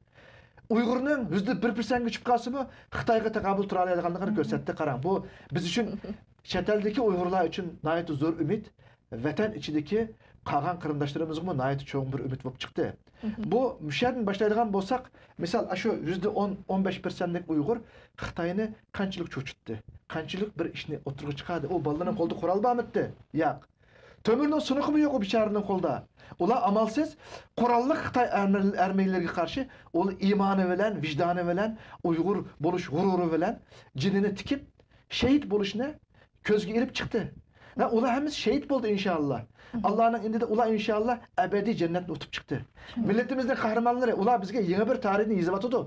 ئۇيغۇرنىڭ يۈزدە بىر پىرسەنتكە چۈشۈپ قالسىمۇ، خىتايغا تاقابىل تۇرالايدىغانلىقىنى كۆرسەتتى. قاراڭ، بۇ بىز ئۈچۈن، چەت ئەلدىكى ئۇيغۇرلار ئۈچۈن ناھايىتى زور ئۈمىد، ۋەتەن ئىچىدىكى قالغان قېرىنداشلىرىمىزغىمۇ ناھايىتى چوڭ بىر ئۈمىد بولۇپ چىقتى. بۇ، مۇشۇ يەردىن باشلايدىغان بولساق، مىسال، ئاشۇ يۈزدە ئون، ئون بەش پىرسەنتلىك ئۇيغۇر خىتاينى قانچىلىك چۆچۈتتى، قانچىلىك بىر ئىشنى ئوتتۇرىغا چىقاردى، ئۇ بالىلارنىڭ قولىدا قورال بارمىدى؟ ياق. تۆمۈرنىڭ سۇنۇقىمۇ يوق ئۇ بىچارىنىڭ قولىدا. ئۇلار ئامالسىز، قوراللىق خىتاي ئەرمەن-، ئەرمىنلىرىگە قارشى، ئۇلار ئىمانى بىلەن، ۋىجدانى بىلەن، ئۇيغۇر بولۇش غۇرۇرى بىلەن جېنىنى تىكىپ، شېھىت بولۇشنى كۆزگە ئېلىپ چىقتى. ۋە ئۇلار ھەممىسى شېھىت بولدى، ئىنشائاللا. ئاللانىڭ ئىندىدە ئۇلار، ئىنشائاللا، ئەبەدىي جەننەتنى ئۇتۇپ چىقتى. مىللىتىمىزنىڭ قەھرىمانلىرى، ئۇلار بىزگە يېڭى بىر تارىخنى يېزىۋاتىدۇ.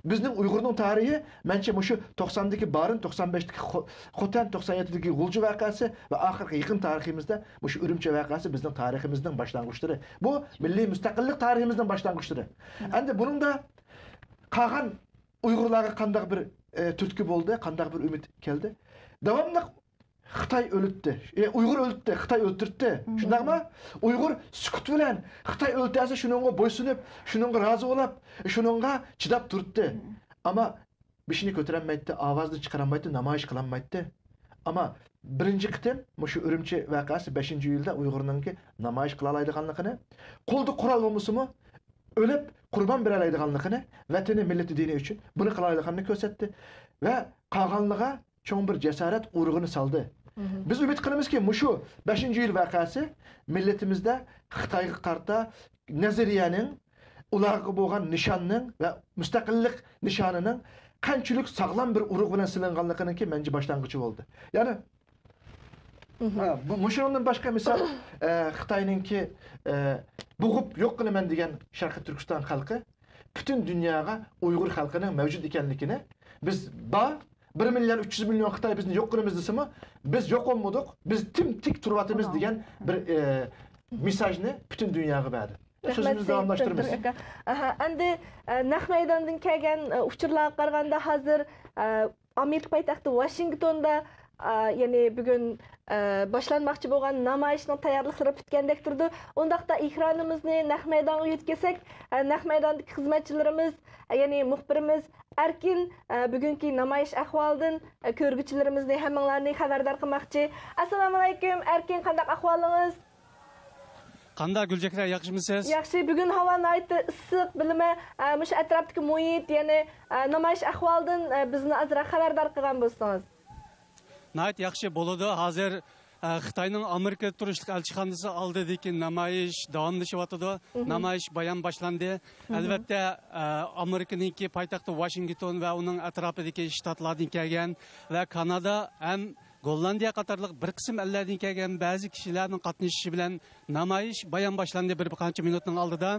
بىزنىڭ ئۇيغۇرنىڭ تارىخى، مەنچە، مۇشۇ توقساندىكى بارىن، توقسان بەشتىكى خو-، خوتەن، توقسان يەتتىدىكى غۇلجا ۋەقەسى ۋە ئاخىرقى يېقىن تارىخىمىزدا مۇشۇ ئۈرۈمچى ۋەقەسى بىزنىڭ تارىخىمىزنىڭ باشلانغۇچلىرى. بۇ مىللىي مۇستەقىللىق تارىخىمىزنىڭ باشلانغۇچلىرى. ئەمدى بۇنىڭدا قالغان ئۇيغۇرلارغا قانداق بىر، ئە، تۈرتكە بولدى، قانداق بىر ئۈمىد كەلدى؟ داۋاملىق خىتاي ئۆلتتى. ئۇيغۇر ئۆلتتى، خىتاي ئۆلتۈرتتى. شۇنداقمۇ؟ ئۇيغۇر سۈكۈت بىلەن خىتاي ئۆلتەرسە شۇنىڭغا بويسۇنۇپ، شۇنىڭغا رازى بولاپ، شۇنىڭغا چىداپ تۇرتتى. ئەمما بېشىنى كۆتۈرەلمەيتتى، ئاۋازىنى چىقىرالمايتتى، نامايىش قىلالمايتتى. ئەمما بىرىنچى قېتىم مۇشۇ ئۈرۈمچى ۋەقەسى بەشىنچى ئىيۇلدا ئۇيغۇرنىڭكى نامايىش قىلالايدىغانلىقىنى، قولدا قورال بولمىسىمۇ، ئۆلۈپ قۇربان بېرەلەيدىغانلىقىنى، ۋەتىنى، مىللىتى، دىنى ئۈچۈن بۇنى قىلالايدىغانلىقىنى كۆرسەتتى ۋە قالغانلىرىغا چوڭ بىر جاسارەت ئۇرۇقىنى سالدى. بىز ئۈمىد قىلىمىزكى، مۇشۇ بەشىنچى ئىيۇل ۋەقەسى مىللىتىمىزدە خىتايغا قارىتا نەزەرىيەنىڭ، ئۇلارغا بولغان نىشاننىڭ ۋە مۇستەقىللىق نىشانىنىڭ قانچىلىك ساغلام بىر ئۇرۇق بىلەن سېلىنغانلىقىنىڭكى مەنچە باشلانغۇچى بولدى. يەنى، ھە، بۇ، مۇشۇنىڭدىن باشقا مىسال، ئە، خىتاينىڭكى، ئە، بوغۇپ يوق قىلىمەن دېگەن شەرقىي تۈركىستان خەلقى پۈتۈن دۇنياغا ئۇيغۇر خەلقىنىڭ مەۋجۇت ئىكەنلىكىنى، بىز بار، بىر مىليارد ئۈچ يۈز مىليون خىتاي بىزنى يوق قىلىمىز دېسىمۇ، بىز يوق بولمىدۇق، بىز تىم تىك تۇرۇۋاتىمىز دېگەن بىر، ئە، مېساژنى پۈتۈن دۇنياغا بەردى. رەھمەت، سۆزىمىزنى سېيىت داۋاملاشتۇرىمىز. تۇرسۇن ئاكا. ئاھا، ئەمدى، ئە، نەق مەيداندىن كەلگەن، ئە، ئۇچۇرلارغا قارىغاندا، ھازىر، ئە، ئامېرىكا پايتەختى ۋاشىنگتوندا، ئە، يەنى بۈگۈن، ئە، باشلانماقچى بولغان نامايىشنىڭ تەييارلىقلىرى پۈتكەندەك تۇرىدۇ. ئۇنداقتا ئېكرانىمىزنى نەق مەيدانغا يۆتكىسەك، ئە، نەق مەيداندىكى خىزمەتچىلىرىمىز، ئە، يەنى مۇخبىرىمىز ئەركىن، ئە، بۈگۈنكى نامايىش ئەھۋالىدىن، ئە، كۆرگۈچىلىرىمىزنى، ھەممىڭلارنى خەۋەردار قىلماقچى. ئەسسالامۇئەلەيكۇم، ئەركىن، قانداق ئەھۋالىڭىز؟ قانداق، گۈلچېھرە، ياخشىمۇ سىز؟ ياخشى، بۈگۈن ھاۋا ناھايىتى ئىسسىق، بىلىمەن، ئە، مۇشۇ ئەتراپتىكى مۇھىت، يەنى، ئە، نامايىش ئەھۋالىدىن، ئە، بىزنى ئازراق خەۋەردار قىلغان بولسىڭىز. ناھايىتى ياخشى بولىدۇ. ھازىر، ئە، خىتاينىڭ ئامېرىكىدا تۇرۇشلۇق ئەلچىخانىسى ئالدىدىكى نامايىش داۋاملىشىۋاتىدۇ. نامايىش بايام باشلاندى. ئەلۋەتتە، ئە، ئامېرىكىنىڭكى پايتەختى ۋاشىنگتون ۋە ئۇنىڭ ئەتراپىدىكى شتاتلاردىن كەلگەن ۋە كانادا ھەم گوللاندىيە قاتارلىق بىر قىسىم ئەللەردىن كەلگەن بەزى كىشىلەرنىڭ قاتنىشىشى بىلەن نامايىش بايام باشلاندى بىر، بىر قانچە مىنۇتنىڭ ئالدىدا.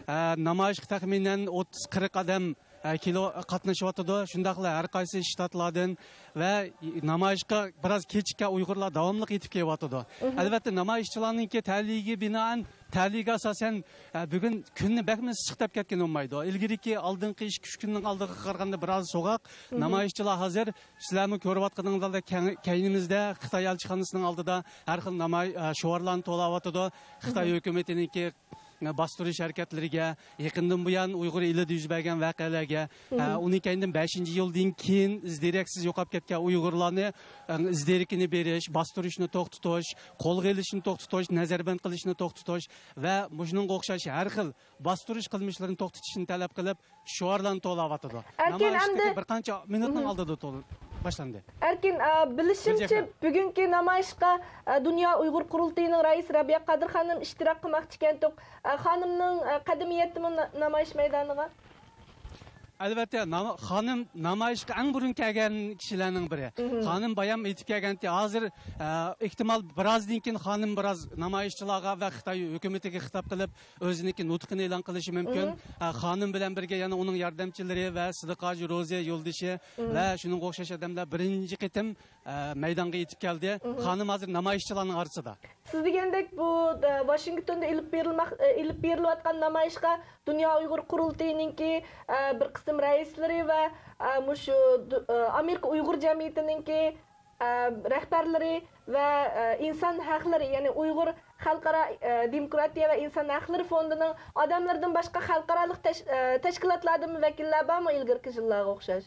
ئە، نامايىشقا تەخمىنەن ئوتتۇز قىرىق ئادەم، ئە، كېلىۋ-، قاتنىشىۋاتىدۇ. شۇنداقلا ھەر قايسى شتاتلاردىن ۋە نامايىشقا بىراز كېچىككەن ئۇيغۇرلار داۋاملىق يېتىپ كېلىۋاتىدۇ. ئەلۋەتتە، نامايىشچىلارنىڭكى تەلىيىگە بىنائەن، تەلىيىگە ئاساسەن، ئە، بۈگۈن كۈننى بەكمۇ ئىسسىق دەپ كەتكىلى بولمايدۇ. ئىلگىرىكى ئالدىنقى ئىككى، ئۈچ كۈننىڭ ئالدىغا قارىغاندا بىراز سوغۇق. نامايىشچىلار ھازىر سىلەرمۇ كۆرۈۋاتقىنىڭلاردەك كەڭ-، كەينىمىزدە خىتاي ئەلچىخانىسىنىڭ ئالدىدا ھەر خىل ناماي-، ئە، شوئارلارنى توۋلاۋاتىدۇ. خىتاي ھۆكۈمىتىنىڭكى باستۇرۇش ھەرىكەتلىرىگە، يېقىندىن بۇيان ئۇيغۇر ئېلىدا يۈز بەرگەن ۋەقەلەرگە، ئە، ئۇنىڭ كەينىدىن بەشىنچى ئىيۇلدىن كېيىن ئىز دېرەكسىز يوقاپ كەتكەن ئۇيغۇرلارنى، ئە، ئىز دېرىكىنى بېرىش، باستۇرۇشنى توختىتىش، قولغا ئېلىشنى توختىتىش، نەزەربەند قىلىشنى توختىتىش ۋە مۇشۇنىڭغا ئوخشاش ھەر خىل باستۇرۇش قىلمىشلىرىنى توختىتىشنى تەلەپ قىلىپ، شوئارلارنى توۋلاۋاتىدۇ. ئەركىن، نامايىشتىكى ئەمدى بىر قانچە مىنۇتنىڭ ئالدىدا تول-، باشلاندى. ئەركىن، ئا، بىلىشىمچە، گۈلچېھرە. بۈگۈنكى نامايىشقا، ئا، دۇنيا ئۇيغۇر قۇرۇلتىيىنىڭ رەئىسى رەبىيە قادىر خانىم ئىشتىراك قىلماقچىكەنتۇق. ئا، خانىمنىڭ، ئا، قەدىمى يەتتىمۇ نا-، نامايىش مەيدانىغا؟ ئەلۋەتتە، نام-، خانىم نامايىشقا ئەڭ بۇرۇن كەلگەن كىشىلەرنىڭ بىرى. خانىم بايام ئېيتىپ كەلگەنتى، ھازىر، ئا، ئېھتىمال بىرازدىن كېيىن خانىم بىراز نامايىشچىلارغا ۋە خىتاي ھۆكۈمىتىگە خىتاب قىلىپ، ئۆزىنىڭكى نۇتقىنى ئېلان قىلىشى مۇمكىن. ئە، خانىم بىلەن بىرگە يەنە ئۇنىڭ ياردەمچىلىرى ۋە سىدىق ھاجى روزى يولدىشى ۋە شۇنىڭغا ئوخشاش ئادەملەر بىرىنچى قېتىم، ئە، مەيدانغا يېتىپ كەلدى. خانىم ھازىر نامايىشچىلارنىڭ ئارىسىدا. سىز دېگەندەك، بۇ، ئە، ۋاشىنگتوندا ئېلىپ بېرىلماق-، ئە، ئېلىپ بېرىلىۋاتقان نامايىشقا دۇنيا ئۇيغۇر قۇرۇلتىيىنىڭكى، ئە، بىر قىسىم رەئىسلىرى ۋە، ئە، مۇشۇ دۇ-، ئە، ئامېرىكا ئۇيغۇر جەمئىيىتىنىڭكى ئە، رەھبەرلىرى ۋە، ئە، ئىنسان ھەقلىرى، يەنى ئۇيغۇر خەلقئارا، ئە، دېموكراتىيە ۋە ئىنسان ھەقلىرى فوندىنىڭ ئادەملىرىدىن باشقا خەلقئارالىق تەش-، ئە، تەشكىلاتلاردىنمۇ ۋەكىللەر بارمۇ ئىلگىرىكى يىللارغا ئوخشاش؟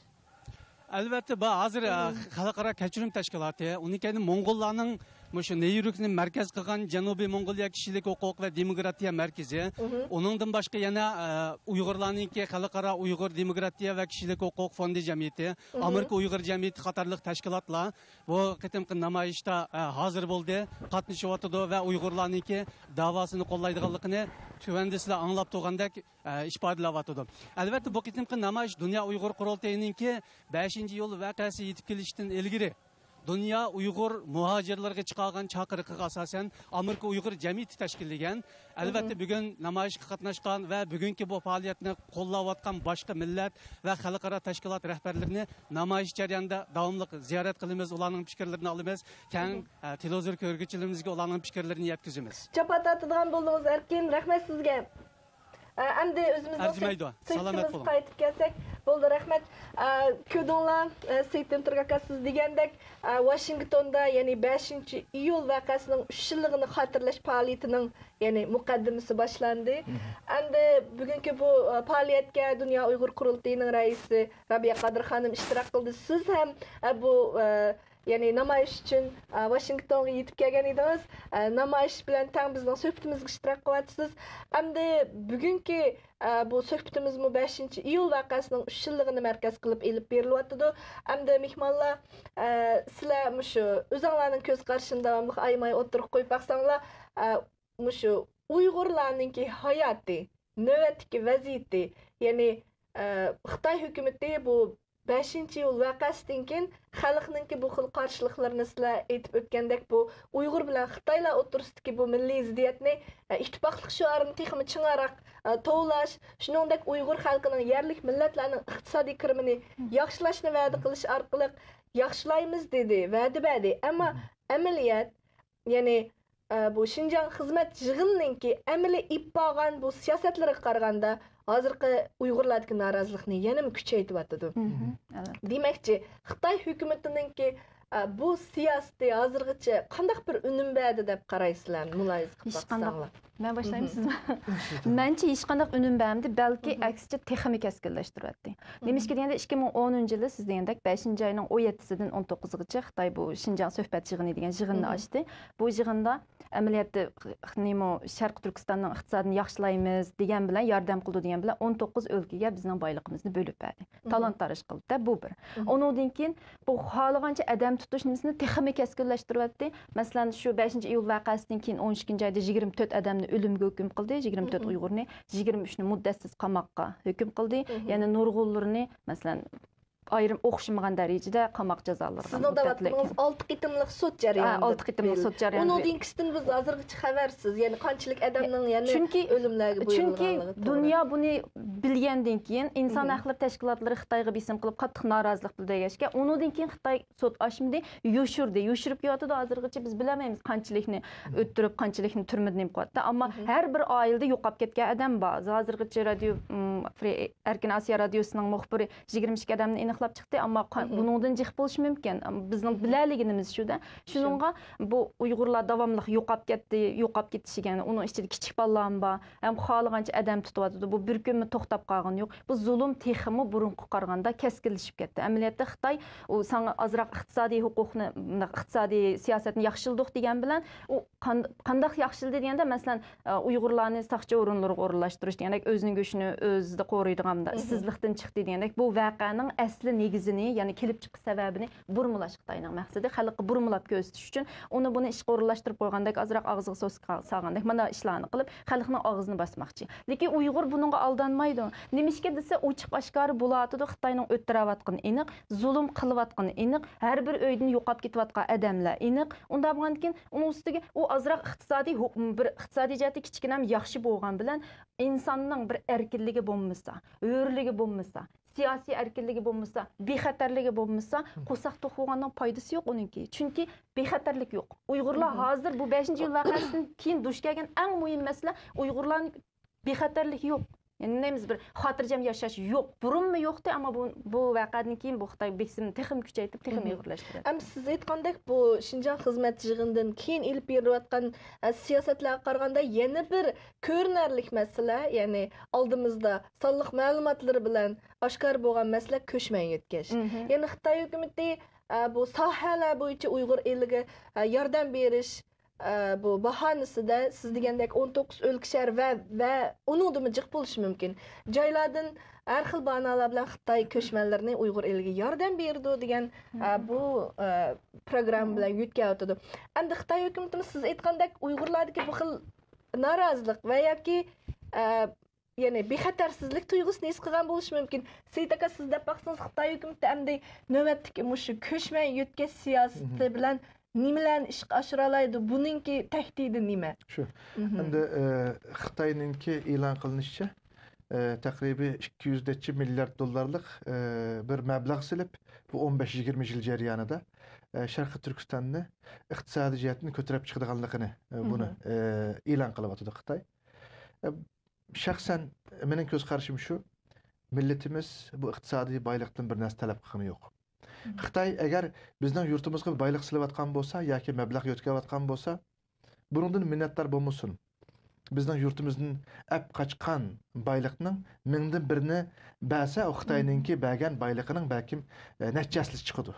ئەلۋەتتە بار. ھازىر، ئە، خەلقئارا كەچۈرۈم تەشكىلاتى، ئۇنىڭ كەينىدىن موڭغۇللارنىڭ مۇشۇ نەيرۇكنى مەركەز قىلغان جەنۇبىي موڭغۇلىيە كىشىلىك ھوقۇق ۋە دېموكراتىيە مەركىزى، ئۇنىڭدىن باشقا يەنە، ئە، ئۇيغۇرلارنىڭكى خەلقئارا ئۇيغۇر دېموكراتىيە ۋە كىشىلىك ھوقۇق فوندى جەمئىيىتى، ئامېرىكا ئۇيغۇر جەمئىيىتى قاتارلىق تەشكىلاتلار بۇ قېتىمقى نامايىشتا، ئە، ھازىر بولدى، قاتنىشىۋاتىدۇ ۋە ئۇيغۇرلارنىڭكى داۋاسىنى قوللايدىغانلىقىنى تۆۋەندە سىلەر ئاڭلاپ تۇرغاندەك، ئە، ئىپادىلەۋاتىدۇ. ئەلۋەتتە، بۇ قېتىمقى نامايىش دۇنيا ئۇيغۇر قۇرۇلتىيىنىڭكى بەشىنچى ئىيۇل ۋەقەسى يېتىپ كېلىشتىن ئىلگىرى دۇنيا ئۇيغۇر مۇھاجىرلىرىغا چىقارغان چاقىرىقىغا ئاساسەن، ئامېرىكا ئۇيغۇر جەمئىيىتى تەشكىللىگەن. ئەلۋەتتە، بۈگۈن نامايىشقا قاتناشقان ۋە بۈگۈنكى بۇ پائالىيەتنى قوللاۋاتقان باشقا مىللەت ۋە خەلقئارا تەشكىلات رەھبەرلىرىنى نامايىش جەريانىدا داۋاملىق زىيارەت قىلىمىز، ئۇلارنىڭ پىكىرلىرىنى ئالىمىز. كەڭ، ئە، تېلېۋىزور كۆرگۈچىلىرىمىزگە ئۇلارنىڭ پىكىرلىرىنى يەتكۈزىمىز. جاپا تارتىدىغان بولدىڭىز، ئەركىن. رەھمەت سىزگە. ئەمدى ئۆزىمىزنىڭ سۆھبىتىمىزگە قايتىپ كەلسەك بولدى، رەھمەت. كۆردۈڭلار، سېيىت ئىمتىرىك ئاكا، سىز دېگەندەك، ۋاشىنگتوندا، يەنى بەشىنچى ئىيۇل ۋەقەسىنىڭ ئۈچ يىللىقىنى خاتىرىلەش پائالىيىتىنىڭ، يەنى مۇقەددىمىسى باشلاندى. ئەمدى بۈگۈنكى بۇ پائالىيەتكە دۇنيا ئۇيغۇر قۇرۇلتىيىنىڭ رەئىسى رابىيە قادىر خانىم ئىشتىراك قىلدى. سىز ھەم بۇ يەنى نامايىش ئۈچۈن، ئە، ۋاشىنگتونغا يېتىپ كەلگەن ئىدىڭىز. ئە، نامايىش بىلەن تەڭ بىزنىڭ سۆھبىتىمىزگە ئىشتىراك قىلىۋاتىسىز. ئەمدى بۈگۈنكى، ئە، بۇ سۆھبىتىمىزمۇ بەشىنچى ئىيۇل ۋەقەسىنىڭ ئۈچ يىللىقىنى مەركەز قىلىپ ئېلىپ بېرىلىۋاتىدۇ. ئەمدى مېھمانلار، ئە، سىلەر مۇشۇ ئۆزۈڭلارنىڭ كۆز قارىشىنى داۋاملىق ئايىماي ئوتتۇرىغا قويۇپ باقساڭلار، ئە، مۇشۇ ئۇيغۇرلارنىڭكى ھاياتى، نۆۋەتتىكى ۋەزىيىتى، يەنى، ئە، خىتاي ھۆكۈمىتى بۇ بەشىنچى ئىيۇل ۋەقەسىدىن كېيىن خەلقنىڭكى بۇ خىل قارشىلىقلىرىنى سىلەر ئېيتىپ ئۆتكەندەك، بۇ ئۇيغۇر بىلەن خىتايلار ئوتتۇرىسىدىكى بۇ مىللىي زىددىيەتنى، ئە، ئىتتىپاقلىق شوئارىنى تېخىمۇ چىڭراق، ئە، توۋلاش، شۇنىڭدەك ئۇيغۇر خەلقىنىڭ يەرلىك مىللەتلەرنىڭ ئىقتىسادىي كىرىمىنى ياخشىلاشنى ۋەدە قىلىش ئارقىلىق ياخشىلايمىز دېدى، ۋەدە بەردى. ئەمما ئەمەلىيەت، يەنى، ئە، بۇ شىنجاڭ خىزمەت يىغىنىنىڭكى ئەمەلىي ئېلىپ بارغان بۇ سىياسەتلىرىگە قارىغاندا، ھازىرقى ئۇيغۇرلاردىكى نارازىلىقنى يەنىمۇ كۈچەيتىۋاتىدۇ. دېمەكچى، خىتاي ھۆكۈمىتىنىڭكى، ئە، بۇ سىياسىتى ھازىرغىچە قانداق بىر ئۈنۈم بەردى دەپ قارايسىلەر؟ مۇلاھىزە قىلىپ باقساڭلار. مەن باشلايمۇ، سىزمۇ؟ مەنچە ھېچقانداق ئۈنۈم بەرمىدى، بەلكى ئەكسىچە تېخىمۇ كەسكىنلەشتۈرۈۋەتتى. نېمىشقا دېگەندە، ئىككى مىڭ ئونىنچى يىلى، سىز دېگەندەك، بەشىنچى ئاينىڭ ئون يەتتىسىدىن ئون توققۇزىغىچە خىتاي بۇ شىنجاڭ سۆھبەت يىغىنى دېگەن يىغىننى ئاچتى. بۇ يىغىندا ئەمەلىيەتتە نېمە، شەرقىي تۈركىستاننىڭ ئىقتىسادىنى ياخشىلايمىز دېگەن بىلەن، ياردەم قىلىدۇ دېگەن بىلەن، ئون توققۇز ئۆلكىگە بىزنىڭ بايلىقىمىزنى بۆلۈپ بەردى. تالان تاراج قىلدى، بۇ بىر. ئۇنىڭدىن كېيىن بۇ خالىغانچە ئادەم تۇتۇش نېمىسىنى تېخىمۇ كەسكىنلەشتۈرۈۋەتتى. مەسىلەن، شۇ بەشىنچى ئىيۇل ۋەقەسىدىن كېيىن ئون ئىككىنچى ئايدا يىگىرمە تۆت ئادەمنى ئۆلۈمگە ھۆكۈم قىلدى، يىگىرمە تۆت ئۇيغۇرنى، يىگىرمە ئۈچنى مۇددەتسىز قاماققا ھۆكۈم قىلدى. يەنە نۇرغۇنلىرىنى، مەسىلەن، ئايرىم ئوخشىمىغان دەرىجىدە قاماق جازالىرىغا سىزنىڭ دەۋاتقىنىڭىز ئالتە قېتىملىق سوت جەريانى. ھە، ئالتە قېتىملىق سوت جەريانى. ئۇنىڭدىن كېيىن بىز ھازىرغىچە خەۋەرسىز. يەنى قانچىلىك ئادەمنىڭ يەنە چۈنكى، ئۆلۈملەرگە چۈنكى بۇيرۇلغانلىقى توغرا. دۇنيا بۇنى بىلگەندىن كېيىن، ئىنسان ھەقلىرى تەشكىلاتلىرى خىتايغا بېسىم قىلىپ، قاتتىق نارازىلىق بىلدۈرگەچكە، ئۇنىڭدىن كېيىن خىتاي سوت ئاچمىدى، يوشۇردى. يوشۇرۇپ كېلىۋاتىدۇ. ھازىرغىچە بىز بىلەلمەيمىز، قانچىلىكنى ئۆتتۈرۈپ، قانچىلىكنى تۈرمىدە نېمە قىلىۋاتتى. ئەمما ھەر بىر ئائىلىدە يوقاپ كەتكەن ئادەم بار. ھازىرغىچە رادىيو، ئىم، فرى-، ئەركىن ئاسىيا رادىيوسىنىڭ مۇخبىرى يىگىرمە ئىككى ئادەمنى ئېنىقلاپ چىقتى، ئەمما قا-، بۇنىڭدىن جىق بولۇشى مۇمكىن. بىزنىڭ بىلەلىگىنىمىز شۇ-دە. شۇنىڭغا بۇ ئۇيغۇرلار داۋاملىق يوقاپ كەتتى، يوقاپ كېتىشىگە، ئۇنىڭ ئىچىدە كىچىك بالىلارمۇ بار، ھەم خالىغانچە ئادەم تۇتۇۋاتىدۇ. بۇ بىر كۈنمۇ توختاپ قالغىنى يوق. بۇ زۇلۇم تېخىمۇ بۇرۇنقىغا قارىغاندا كەسكىنلىشىپ كەتتى. ئەمەلىيەتتە خىتاي، ئۇ ساڭا ئازراق ئىقتىسادىي ھوقۇقنى، مۇنداق ئىقتىسادىي سىياسەتنى ياخشىلىدۇق دېگەن بىلەن، ئۇ قان-، قانداق ياخشىلىدى دېگەندە، مەسىلەن، ئە، ئۇيغۇرلارنى ساقچى ئورۇنلىرىغا ئورۇنلاشتۇرۇش دېگەندەك، ئۆزىنىڭ گۆشىنى ئۆزىدە قورۇيدىغان مۇنداق ئىشسىزلىقتىن چىقتى دېگەندەك، بۇ ۋەقەنىڭ ئەسلى نېگىزىنى، يەنى كېلىپ چىقىش سەۋەبىنى بۇرمىلاش خىتاينىڭ مەقسىتى، خەلققە بۇرمىلاپ كۆرسىتىش ئۈچۈن ئۇنى بۇنى ئىشقا ئورۇنلاشتۇرۇپ قويغاندەك، ئازراق ئاغزىغا سوسكا سالغاندەك، مانا ئىشلارنى قىلىپ، خەلقنىڭ ئاغزىنى باسماقچى. لېكىن ئۇيغۇر بۇنىڭغا ئالدانمايدۇ. نېمىشقا دېسە، ئوچۇق ئاشكارا بولۇۋاتىدۇ، خىتاينىڭ ئۆتتۈرۈۋاتقىنى ئېنىق، زۇلۇم قىلىۋاتقىنى ئېنىق، ھەر بىر ئۆيدىن يوقاپ كېتىۋاتقان ئادەملەر ئېنىق. ئۇنداق بولغاندىكىن، ئۇنىڭ ئۈستىگە ئۇ ئازراق ئىقتىسادىي ھو-، بىر ئىقتىسادىي جەھەتتە كىچىككىنە ياخشى بولغان بىلەن، ئىنساننىڭ بىر ئەركىنلىكى بولمىسا، ھۆرلۈكى بولمىسا، سىياسىي ئەركىنلىكى بولمىسا، بىخەتەرلىكى بولمىسا، قورساق توق بولغاننىڭ پايدىسى يوق ئۇنىڭكى. چۈنكى بىخەتەرلىك يوق. ئۇيغۇرلار ھازىر بۇ بەشىنچى ئىيۇل ۋەقەسىدىن كېيىن دۇچ كەلگەن ئەڭ مۇھىم مەسىلە، ئۇيغۇرلارنىڭ بىخەتەرلىك يوق. يەنى نېمىز بىر خاتىرجەم ياشاش يوق. بۇرۇنمۇ يوقتى، ئەمما بۇ، بۇ ۋەقەدىن كېيىن بۇ خىتاي بېسىمىنى تېخىمۇ كۈچەيتىپ، تېخىمۇ ئېغىرلاشتۇرىدۇ. ئەمما سىز ئېيتقاندەك، بۇ شىنجاڭ خىزمەت يىغىنىدىن كېيىن ئېلىپ بېرىلىۋاتقان، ئە، سىياسەتلەرگە قارىغاندا يەنە بىر كۆرۈنەرلىك مەسىلە، يەنى ئالدىمىزدا سانلىق مەلۇماتلىرى بىلەن ئاشكارا بولغان مەسىلە كۆچمەن يۆتكەش. يەنى خىتاي ھۆكۈمىتى، ئە، بۇ ساھەلەر بويىچە ئۇيغۇر ئېلىگە، ئە، ياردەم بېرىش، ئە، بۇ باھانىسىدە سىز دېگەندەك ئون توققۇز ئۆلكە شەھەر ۋە، ۋە ئۇنىڭدىنمۇ جىق بولۇشى مۇمكىن. جايلاردىن ھەر خىل باھانىلەر بىلەن خىتاي كۆچمەنلىرىنى ئۇيغۇر ئېلىگە ياردەم بېرىدۇ دېگەن، ئە، بۇ، ئە، پروگرامما بىلەن يۆتكەۋاتىدۇ. ئەمدى خىتاي ھۆكۈمىتىمۇ سىز ئېيتقاندەك ئۇيغۇرلاردىكى بۇ خىل نارازىلىق ۋە ياكى، ئە، يەنى بىخەتەرسىزلىك تۇيغۇسىنى ھېس قىلغان بولۇشى مۇمكىن. سېيىت ئاكا، سىز دەپ باقسىڭىز، خىتاي ھۆكۈمىتى ئەمدى نۆۋەتتىكى مۇشۇ كۆچمەن يۆتكەش سىياسىتى بىلەن نېمىلەرنى ئىشقا ئاشۇرالايدۇ؟ بۇنىڭكى تەھدىتى نېمە؟ شۇ. ئەمدى، ئە، خىتاينىڭكى ئېلان قىلىنىشىچە، ئە، تەقرىبىي ئىككى يۈز نەچچە مىليارد دوللارلىق، ئە، بىر مەبلەغ سېلىپ، بۇ ئون بەش يىگىرمە يىل جەريانىدا، ئە، شەرقىي تۈركىستاننى ئىقتىسادىي جەھەتتىن كۆتۈرۈپ چىقىدىغانلىقىنى، ئە، بۇنى، ئە، ئېلان قىلىۋاتىدۇ خىتاي. ئە، شەخسەن مېنىڭ كۆز قارىشىم شۇ، مىللىتىمىز بۇ ئىقتىسادىي بايلىقتىن بىر نەرسە تەلەپ قىلغىنى يوق. خىتاي ئەگەر بىزنىڭ يۇرتىمىزغا بايلىق سېلىۋاتقان بولسا ياكى مەبلەغ يۆتكەۋاتقان بولسا، بۇنىڭدىن مىننەتدار بولمىسۇن. بىزنىڭ يۇرتىمىزدىن ئەپ قاچقان بايلىقنىڭ مىڭدىن بىرىنى بەرسە، ئۇ خىتاينىڭكى بەرگەن بايلىقىنىڭ بەلكىم، ئە، نەچچە ھەسسىلىسى چىقىدۇ.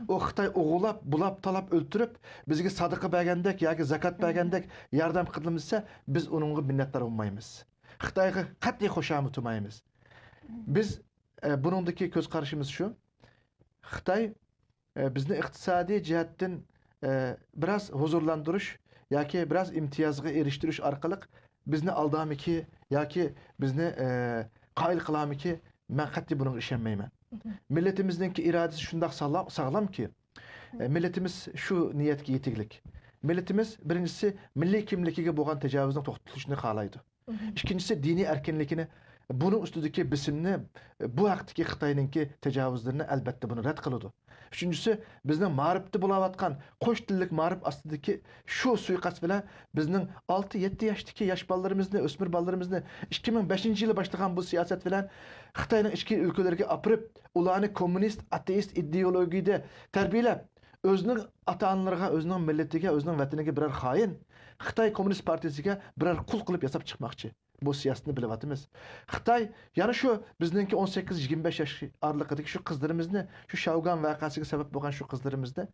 ئۇ خىتاي ئوغۇرلاپ، بۇلاپ، تالاپ، ئۆلتۈرۈپ، بىزگە سادىقە بەرگەندەك ياكى زاكات بەرگەندەك ياردەم قىلدىم دېسە، بىز ئۇنىڭغا مىننەتدار بولمايمىز. خىتايغا قەتئىي خۇشامىت قىلمايمىز. بىز، ئە، بۇنىڭدىكى كۆز قارىشىمىز شۇ. خىتاي، ئە، بىزنى ئىقتىسادىي جەھەتتىن، ئە، بىراز ھۇزۇرلاندۇرۇش ياكى بىراز ئىمتىيازغا ئېرىشتۈرۈش ئارقىلىق بىزنى ئالدارمىكى ياكى بىزنى، ئە، قايىل قىلارمىكى، مەن قەتئىي بۇنىڭغا ئىشەنمەيمەن. مىللىتىمىزنىڭكى ئىرادىسى شۇنداق ساغلام، ساغلامكى، ئە، مىللىتىمىز شۇ نىيەتكە يېتىگلىك. مىللىتىمىز، بىرىنچىسى، مىللىي كىملىكىگە بولغان تەجاۋۇزنىڭ توختىتىلىشىنى خالايدۇ. ئىككىنچىسى، دىنىي ئەركىنلىكىنى، بۇنىڭ ئۈستىدىكى بېسىمنى، بۇ ھەقتىكى خىتاينىڭكى تەجاۋۇزلىرىنى ئەلبەتتە بۇنى رەت قىلىدۇ. ئۈچىنچىسى، بىزنىڭ مائارىپتا بولاۋاتقان قوش تىللىك مائارىپ ئاستىدىكى شۇ سۇيىقەست بىلەن بىزنىڭ ئالتە، يەتتە ياشتىكى ياش بالىلىرىمىزنى، ئۆسمۈر بالىلىرىمىزنى ئىككى مىڭ بەشىنچى يىلى باشلىغان بۇ سىياسەت بىلەن خىتاينىڭ ئىچكى ئۆلكىلىرىگە ئاپىرىپ، ئۇلارنى كوممۇنىست، ئاتېئىست ئىدېئولوگىيىدە تەربىيەلەپ، ئۆزىنىڭ ئاتا-ئانىلىرىغا، ئۆزىنىڭ مىللىتىگە، ئۆزىنىڭ ۋەتىنىگە بىرەر خائىن، خىتاي كوممۇنىست پارتىيىسىگە بىرەر قۇل قىلىپ ياساپ چىقماقچى. بۇ سىياسىتىنى بىلىۋاتىمىز. خىتاي يەنە شۇ بىزنىڭكى ئون سەككىز يىگىرمە بەش ياش ئارىلىقىدىكى شۇ قىزلىرىمىزنى، شۇ شياۋگۇەن ۋەقەسىگە سەۋەب بولغان شۇ قىزلىرىمىزنى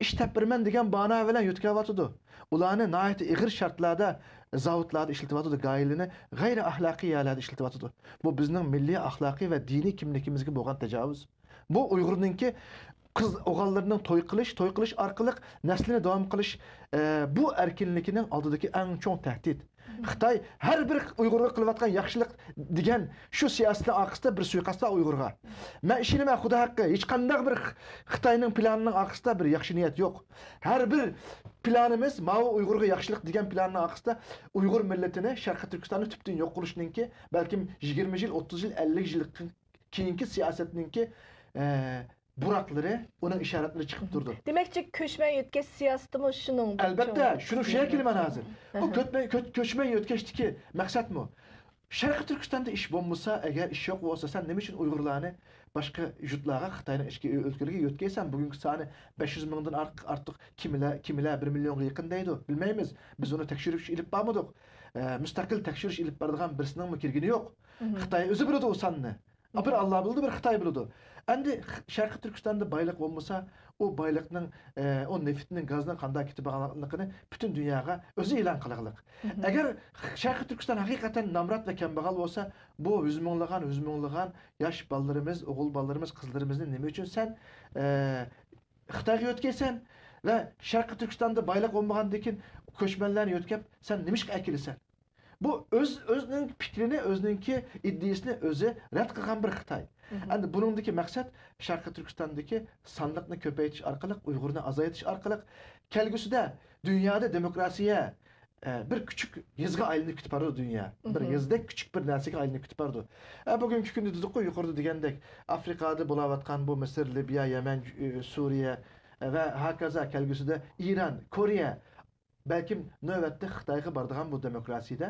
ئىش تېپىپ بېرىمەن دېگەن بانا بىلەن يۆتكەۋاتىدۇ. ئۇلارنى ناھايىتى ئېغىر شەرتلەردە زاۋۇتلاردا ئىشلىتىۋاتىدۇ، گائىلىنى غەيرىي ئەخلاقىي يەرلەردە ئىشلىتىۋاتىدۇ. بۇ بىزنىڭ مىللىي ئەخلاقىي ۋە دىنىي كىملىكىمىزگە بولغان تاجاۋۇز. بۇ ئۇيغۇرنىڭكى قىز ئوغۇللىرىنىڭ توي قىلىش، توي قىلىش ئارقىلىق نەسلىنى داۋام قىلىش، ئە، بۇ ئەركىنلىكىنىڭ ئالدىدىكى ئەڭ چوڭ تەھدىت. خىتاي ھەر بىر ئۇيغۇرغا قىلىۋاتقان ياخشىلىق دېگەن شۇ سىياسىتىنىڭ ئارقىسىدا بىر سۇيىقەست بار ئۇيغۇرغا. مەن ئىشىنىمەن، خۇدا ھەققى، ھېچقانداق بىر خىتاينىڭ پىلانىنىڭ ئارقىسىدا بىر ياخشى نىيەت يوق. ھەر بىر پىلانىمىز ماۋۇ ئۇيغۇرغا ياخشىلىق دېگەن پىلاننىڭ ئارقىسىدا ئۇيغۇر مىللىتىنى، شەرقىي تۈركىستاننى تۈپتىن يوق قىلىشنىڭكى، بەلكىم يىگىرمە يىل، ئوتتۇز يىل، ئەللىك يىل كېيىنكى سىياسەتنىڭكى، ئە، بۇراقلىرى، ئۇنىڭ ئىشارەتلىرى چىقىپ تۇرىدۇ. دېمەكچى، كۆچمەن يۆتكەش سىياسىتىمۇ شۇنىڭ بىر ئەلبەتتە، چوڭ شۇنىڭ ئۈچۈن كېلىمەن ھازىر. بۇ كۆچمەن، كۆچ-، كۆچمەن يۆتكەشتىكى مەقسەتمۇ؟ شەرقىي تۈركىستاندا ئىش بولمىسا، ئەگەر ئىش يوق بولسا، سەن نېمە ئۈچۈن ئۇيغۇرلارنى باشقا يۇرتلارغا، خىتاينىڭ ئىچكى ئۆلكىلىرىگە يۆتكەيسەن؟ بۈگۈنكى سانى بەش يۈز مىڭدىن ئارتۇق، ئارتۇق، كېمىلەر، كېمىلەر بىر مىليونغا يېقىن دەيدۇ. بىلمەيمىز. بىز ئۇنى تەكشۈرۈش ئېلىپ بارمىدۇق. ئە، مۇستەقىل تەكشۈرۈش ئېلىپ بارىدىغان بىرسىنىڭمۇ كىرگىنى يوق. خىتاي ئۆزى بىلىدۇ ئۇ ساننى. بىر ئاللا بىلىدۇ، بىر خىتاي بىلىدۇ. ئەمدى خ-، شەرقىي تۈركىستاندا بايلىق بولمىسا، ئۇ بايلىقنىڭ، ئە، ئۇ نېفىتنىڭ، گازنىڭ قانداق كېتىپ بارغانلىقىنى پۈتۈن دۇنياغا ئۆزى ئېلان قىلغىلىق. ئەگەر خ-، شەرقىي تۈركىستان ھەقىقەتەن نامرات ۋە كەمبەغەل بولسا، بۇ يۈز مىڭلىغان، يۈز مىڭلىغان ياش بالىلىرىمىز، ئوغۇل بالىلىرىمىز، قىزلىرىمىزنى نېمە ئۈچۈن سەن، ئە، خىتايغا يۆتكەيسەن ۋە شەرقىي تۈركىستاندا بايلىق بولمىغاندىن كېيىن كۆچمەنلەرنى يۆتكەپ، سەن نېمىشقا ئەكېلىسەن؟ بۇ ئۆز، ئۆزىنىڭ پىكرىنى، ئۆزىنىڭكى ئىدىيىسىنى ئۆزى رەت قىلغان بىر خىتاي. ئەمدى بۇنىڭدىكى مەقسەت شەرقىي تۈركىستاندىكى سانلىقنى كۆپەيتىش ئارقىلىق، ئۇيغۇرنى ئازايتىش ئارقىلىق، كەلگۈسىدە دۇنيادا دېموكراتىيە، ئە، بىر كۈچۈك يېزىغا ئايلىنىپ كېتىپ بارىدۇ دۇنيا. بىر يېزىدەك كۈچۈك بىر نەرسىگە ئايلىنىپ كېتىپ بارىدۇ. ئە، بۈگۈنكى كۈندە دېدۇققۇ يۇقىرىدا دېگەندەك، ئافرىقادا بولاۋاتقان بۇ مىسىر، لىبىيە، يەمەن، ئە، سۈرىيە، ئە، ۋە ھاكازا كەلگۈسىدە ئىران، كورېيە، بەلكىم نۆۋەتتە خىتايغا بارىدىغان بۇ دېموكراتىيىدە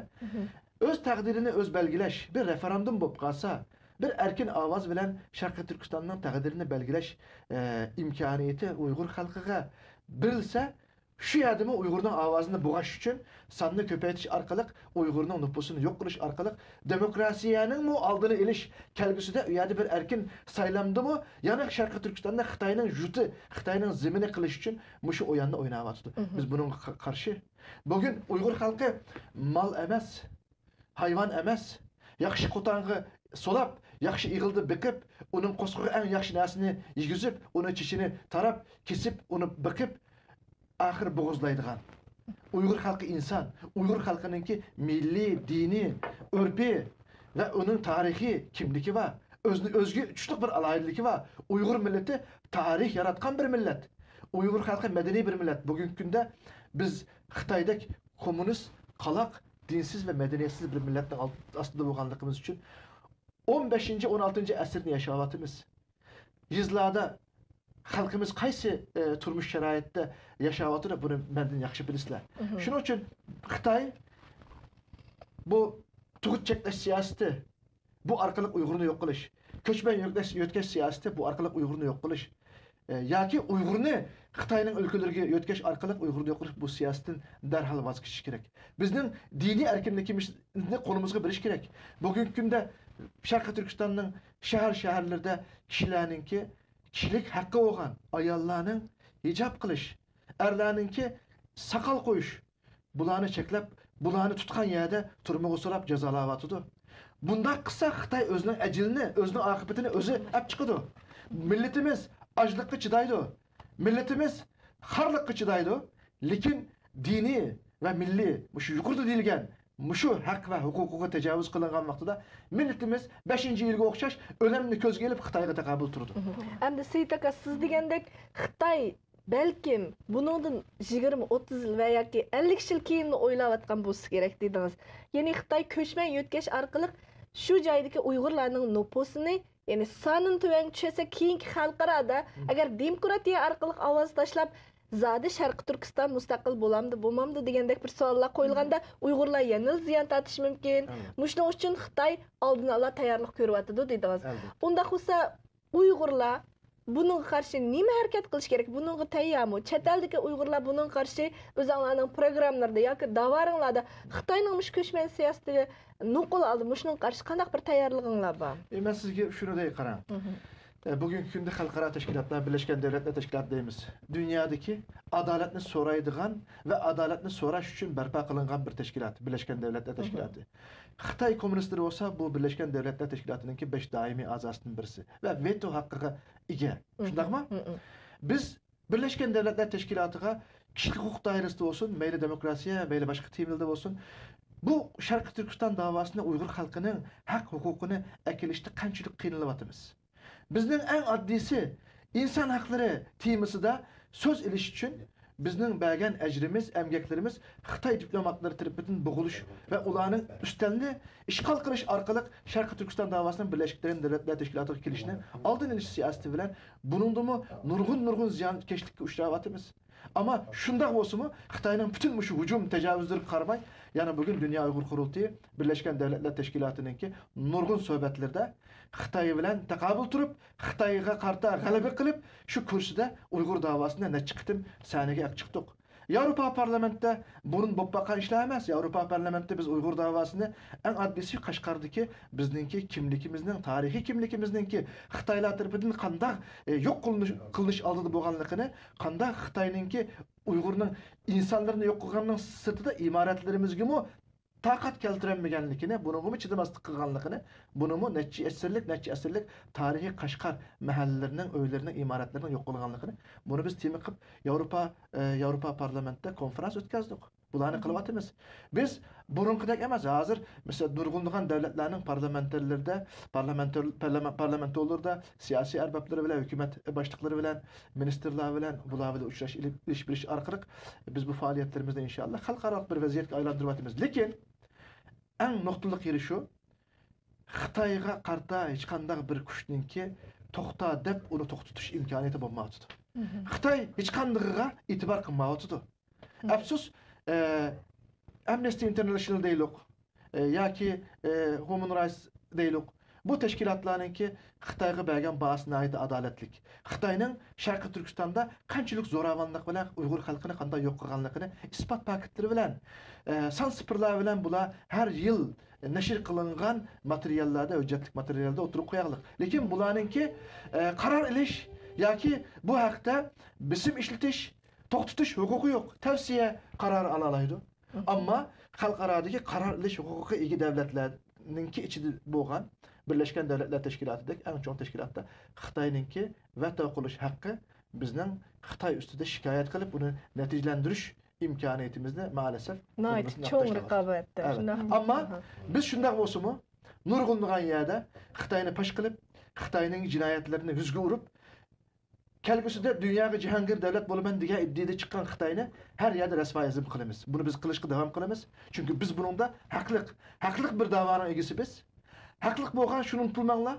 ئۆز تەقدىرىنى ئۆز بەلگىلەش، بىر رېفېراندۇم بولۇپ قالسا، بىر ئەركىن ئاۋاز بىلەن شەرقىي تۈركىستاننىڭ تەقدىرىنى بەلگىلەش، ئە، ئىمكانىيىتى ئۇيغۇر خەلقىگە بېرىلسە، شۇ يەردىمۇ ئۇيغۇرنىڭ ئاۋازىنى بوغاش ئۈچۈن ساننى كۆپەيتىش ئارقىلىق، ئۇيغۇرنىڭ نوپۇسىنى يوق قىلىش ئارقىلىق، دېموكراتىيەنىڭمۇ ئالدىنى ئېلىش، كەلگۈسىدە ئۇ يەردە بىر ئەركىن سايلامدىمۇ يەنە شەرقىي تۈركىستاننى خىتاينىڭ يۇرتى، خىتاينىڭ زېمىنى قىلىش ئۈچۈن مۇشۇ ئويۇننى ئويناۋاتىدۇ. بىز بۇنىڭغا قا-، قارشى. بۈگۈن ئۇيغۇر خەلقى مال ئەمەس، ھايۋان ئەمەس، ياخشى قوتانغا سولاپ، ياخشى ئېغىلدا بېقىپ، ئۇنىڭ قورسىقىغا ئەڭ ياخشى نەرسىنى يېگۈزۈپ، ئۇنىڭ چېچىنى تاراپ، كېسىپ، ئۇنى بېقىپ، ئاخىر بوغۇزلايدىغان. ئۇيغۇر خەلقى ئىنسان، ئۇيغۇر خەلقىنىڭكى مىللىي، دىنىي، ئۆرپى ۋە ئۇنىڭ تارىخىي كىملىكى بار. ئۆزىنى ئۆزگە تۇتۇشلۇق بىر ئالاھىدىلىكى بار. ئۇيغۇر مىللىتى تارىخ ياراتقان بىر مىللەت. ئۇيغۇر خەلقى مەدەنىي بىر مىللەت. بۈگۈنكى كۈندە بىز خىتايدەك كوممۇنىست، قالاق، دىنسىز ۋە مەدەنىيەتسىز بىر مىللەتنىڭ ئالت-، ئاستىدا بولغانلىقىمىز ئۈچۈن ئون بەشىنچى، ئون ئالتىنچى ئەسىرنى ياشاۋاتىمىز. يېزىلاردا خەلقىمىز قايسى، ئە، تۇرمۇش شارائىتىدا ياشاۋاتىدۇ، بۇنى مەندىن ياخشى بىلىسىلەر. شۇنىڭ ئۈچۈن خىتاي بۇ تۇغۇت چەكلەش سىياسىتى، بۇ ئارقىلىق ئۇيغۇرنى يوق قىلىش. كۆچمەن يۆتكەش، يۆتكەش سىياسىتى، بۇ ئارقىلىق ئۇيغۇرنى يوق قىلىش. ئە، ياكى ئۇيغۇرنى خىتاينىڭ ئۆلكىلىرىگە يۆتكەش ئارقىلىق ئۇيغۇرنى يوق قىلىش، بۇ سىياسەتتىن دەرھال ۋاز كېچىش كېرەك. بىزنىڭ دىنىي ئەركىنلىكىمىزنى قولىمىزغا بېرىش كېرەك. بۈگۈنكى كۈندە شەرقىي تۈركىستاننىڭ شەھەر، شەھەرلىرىدە كىشىلەرنىڭكى كىشىلىك ھەققى بولغان ئاياللارنىڭ ھىجاب قىلىش، ئەرلەرنىڭكى ساقال قويۇش، بۇلارنى چەكلەپ، بۇلارنى تۇتقان يەردە تۈرمىگە سولاپ جازالاۋاتىدۇ. بۇنداق قىلسا، خىتاي ئۆزىنىڭ ئەجىلىنى، ئۆزىنىڭ ئاقىۋىتىنى ئۆزى ئەپ چىقىدۇ. مىللىتىمىز ئاچلىققا چىدايدۇ. مىللىتىمىز خارلىققا چىدايدۇ. لېكىن دىنىي ۋە مىللىي، مۇشۇ يۇقىرىدا دېيىلگەن مۇشۇ ھەق ۋە ھوقۇقىغا تاجاۋۇز قىلىنغان ۋاقتىدا، مىللىتىمىز بەشىنچى يىلغا ئوخشاش ئۆلۈمنى كۆزگە ئېلىپ، خىتايغا تاقابىل تۇرىدۇ. ئەمدى سېيىت ئاكا، سىز دېگەندەك، خىتاي بەلكىم بۇنىڭدىن يىگىرمە، ئوتتۇز يىل ۋە ياكى ئەللىك يىل كېيىننى ئويلاۋاتقان بولسا كېرەك دېدىڭىز. يەنى خىتاي كۆچمەن يۆتكەش ئارقىلىق شۇ جايدىكى ئۇيغۇرلارنىڭ نوپۇسىنى، يەنى سانىنى تۆۋەنگە چۈشۈرسە، كېيىنكى خەلقئارادا ئەگەر دېموكراتىيە ئارقىلىق ئاۋاز تاشلاپ، زادى شەرقىي تۈركىستان مۇستەقىل بولامدۇ، بولمامدۇ دېگەندەك بىر سوئاللار قويۇلغاندا، ئۇيغۇرلار يەنىلا زىيان تارتىشى مۇمكىن. مۇشۇنىڭ ئۈچۈن خىتاي ئالدىن ئالا تەييارلىق كۆرۈۋاتىدۇ دېدىڭىز. ئۇنداق بولسا، ئۇيغۇرلار بۇنىڭغا قارشى نېمە ھەرىكەت قىلىش كېرەك؟ بۇنىڭغا تەييارمۇ؟ چەت ئەلدىكى ئۇيغۇرلار بۇنىڭغا قارشى ئۆزۈڭلارنىڭ پروگراممىلىرىدا ياكى داۋالىرىڭلاردا خىتاينىڭ مۇشۇ كۆچمەن سىياسىتىگە نوقۇل ئالدى، مۇشۇنىڭغا قارشى قانداق بىر تەييارلىقىڭلار بار؟ ئى، مەن سىزگە شۇنى دەي قاراڭ. ئە، بۈگۈنكى كۈندە خەلقئارا تەشكىلاتلار، بىرلەشكەن دۆلەتلەر تەشكىلاتى دەيمىز. دۇنيادىكى ئادالەتنى سورايدىغان ۋە ئادالەتنى سوراش ئۈچۈن بەرپا قىلىنغان بىر تەشكىلات، بىرلەشكەن دۆلەتلەر تەشكىلاتى. خىتاي كوممۇنىستلىرى بولسا بۇ بىرلەشكەن دۆلەتلەر تەشكىلاتىنىڭكى بەش دائىمىي ئەزاسىدىن بىرسى ۋە ۋېتو ھەققىگە ئىگە. شۇنداقمۇ؟ بىز بىرلەشكەن دۆلەتلەر تەشكىلاتىغا كىشىلىك ھوقۇق دائىرىسىدە بولسۇن، مەيلى دېموكراتىيە، مەيلى باشقا تېمىلاردا بولسۇن، بۇ شەرقىي تۈركىستان داۋاسىنى، ئۇيغۇر خەلقىنىڭ ھەق ھوقۇقىنى ئەكېلىشتە قانچىلىك قىينىلىۋاتىمىز. بىزنىڭ ئەڭ ئاددىيسى، ئىنسان ھەقلىرى تېمىسىدا سۆز ئېلىش ئۈچۈن بىزنىڭ بەرگەن ئەجرىمىز، ئەمگەكلىرىمىز خىتاي دىپلوماتلىرى تەرىپىدىن بوغۇلۇش ۋە ئۇلارنىڭ ئۈستەلنى ئىشغال قىلىش ئارقىلىق شەرقىي تۈركىستان داۋاسىنىڭ بىرلەشكەن دۆلەتلەر تەشكىلاتىغا كېلىشىنى ئالدىنى ئېلىش سىياسىتى بىلەن بۇنىڭدىمۇ نۇرغۇن، نۇرغۇن زىيانكەشلىككە ئۇچراۋاتىمىز. ئەمما شۇنداق بولسىمۇ، خىتاينىڭ پۈتۈن مۇشۇ ھۇجۇم تەجاۋۇزلىرىغا قارىماي، يەنە بۈگۈن دۇنيا ئۇيغۇر قۇرۇلتىيى بىرلەشكەن دۆلەتلەر تەشكىلاتىنىڭكى نۇرغۇن سۆھبەتلىرىدە خىتاي بىلەن تاقابىل تۇرۇپ، خىتايغا قارىتا غەلىبە قىلىپ، شۇ كۈرسىدە ئۇيغۇر داۋاسىنى نەچچە قېتىم سەھنىگە ئەپ چىقتۇق. ياۋروپا پارلامېنتتا بۇرۇن بولۇپ باققان ئىشلار ئەمەس. ياۋروپا پارلامېنتتا بىز ئۇيغۇر داۋاسىنى ئەڭ ئاددىيسى قەشقەردىكى بىزنىڭكى كىملىكىمىزنىڭ، تارىخىي كىملىكىمىزنىڭكى خىتايلار تەرىپىدىن قانداق، ئە، يوق قىلىنىش، قىلىنىش ئالدىدا بولغانلىقىنى، قانداق خىتاينىڭكى ئۇيغۇرنىڭ ئىنسانلىرىنى يوق قىلغاننىڭ سىرتىدا ئىمارەتلىرىمىزگىمۇ تاقەت كەلتۈرەلمىگەنلىكىنى، بۇنىڭغىمۇ چىدىماسلىق قىلغانلىقىنى، بۇنىمۇ نەچچە ئەسىرلىك، نەچچە ئەسىرلىك تارىخىي قەشقەر مەھەللىلىرىنىڭ، ئۆيلىرىنىڭ، ئىمارەتلىرىنىڭ يوق قىلغانلىقىنى، بۇنى بىز تېما قىلىپ ياۋروپا، ئە، ياۋروپا پارلامېنتىدا كونفرانس ئۆتكەزدۇق. بۇلارنى قىلىۋاتىمىز. بىز بۇرۇنقىدەك ئەمەس، ھازىر، مىسال، نۇرغۇنلىغان دۆلەتلەرنىڭ پارلامېنتلىرىدا، پارلامېنتور-، پارلامېن-، پارلامېنتورلىرىدا، سىياسىي ئەربابلىرى بىلەن، ھۆكۈمەت باشلىقلىرى بىلەن، مىنىستىرلار بىلەن، بۇلار بىلەن ئۇچراشىش، ئېلىپ، ئېلىش بېرىش ئارقىلىق بىز بۇ پائالىيەتلىرىمىزنى ئىنشائاللا خەلقئارالىق بىر ۋەزىيەتكە ئايلاندۇرۇۋاتىمىز. لېكىن ئەڭ نۇقتىلىق يېرى شۇ، خىتايغا قارىتا ھېچقانداق بىر كۈچنىڭكى توختا دەپ ئۇنى توختىتىش ئىمكانىيىتى بولمايۋاتىدۇ. خىتاي ھېچقاندىقىغا ئېتىبار قىلمايۋاتىدۇ. ئەپسۇس، ئە، ئەمنىستى ئىنتېرنېشنال دەيلۇق، ئە، ياكى، ئە، ھۇمان رايتس دەيلۇق. بۇ تەشكىلاتلارنىڭكى خىتايغا بەرگەن باھاسى ناھايىتى ئادالەتلىك. خىتاينىڭ شەرقىي تۈركىستاندا قانچىلىك زوراۋانلىق بىلەن ئۇيغۇر خەلقىنى قانداق يوق قىلغانلىقىنى ئىسپات پاكىتلىرى بىلەن، ئە، سان سىپىرلار بىلەن بۇلار ھەر يىل نەشر قىلىنغان ماتېرىياللاردا، ھۆججەتلىك ماتېرىيالدا ئوتتۇرىغا قويارلىق. لېكىن بۇلارنىڭكى، ئە، قارار ئېلىش ياكى بۇ ھەقتە بېسىم ئىشلىتىش، توختىتىش ھوقۇقى يوق، تەۋسىيە قارارى ئالالايدۇ. ئەمما خەلقئارادىكى قارار ئېلىش ھوقۇقىغا ئىگە دۆلەتلەرنىڭكى ئىچىدە بولغان بىرلەشكەن دۆلەتلەر تەشكىلاتىدەك ئەڭ چوڭ تەشكىلاتتا خىتاينىڭكى ۋەتو قىلىش ھەققى، بىزنىڭ خىتاي ئۈستىدە شىكايەت قىلىپ، ئۇنى نەتىجىلەندۈرۈش ئىمكانىيىتىمىزنى مائەلەسەف ناھايىتى چوڭ رىقابەتتە. ئەمما بىز شۇنداق بولسىمۇ، نۇرغۇنلىغان يەردە خىتاينى پاش قىلىپ، خىتاينىڭ جىنايەتلىرىنى يۈزگە ئۇرۇپ، كەلگۈسىدە دۇنياغا جاھانگىر دۆلەت بولىمەن دېگەن ئىدىيىدە چىققان خىتاينى ھەر يەردە رەسۋايىزم قىلىمىز. بۇنى بىز قىلىشقا داۋام قىلىمىز. چۈنكى بىز بۇنىڭدا ھەقلىق، ھەقلىق بىر داۋانىڭ ئىگىسى بىز. ھەقلىق بولغان شۇنى ئۇنتۇماڭلار.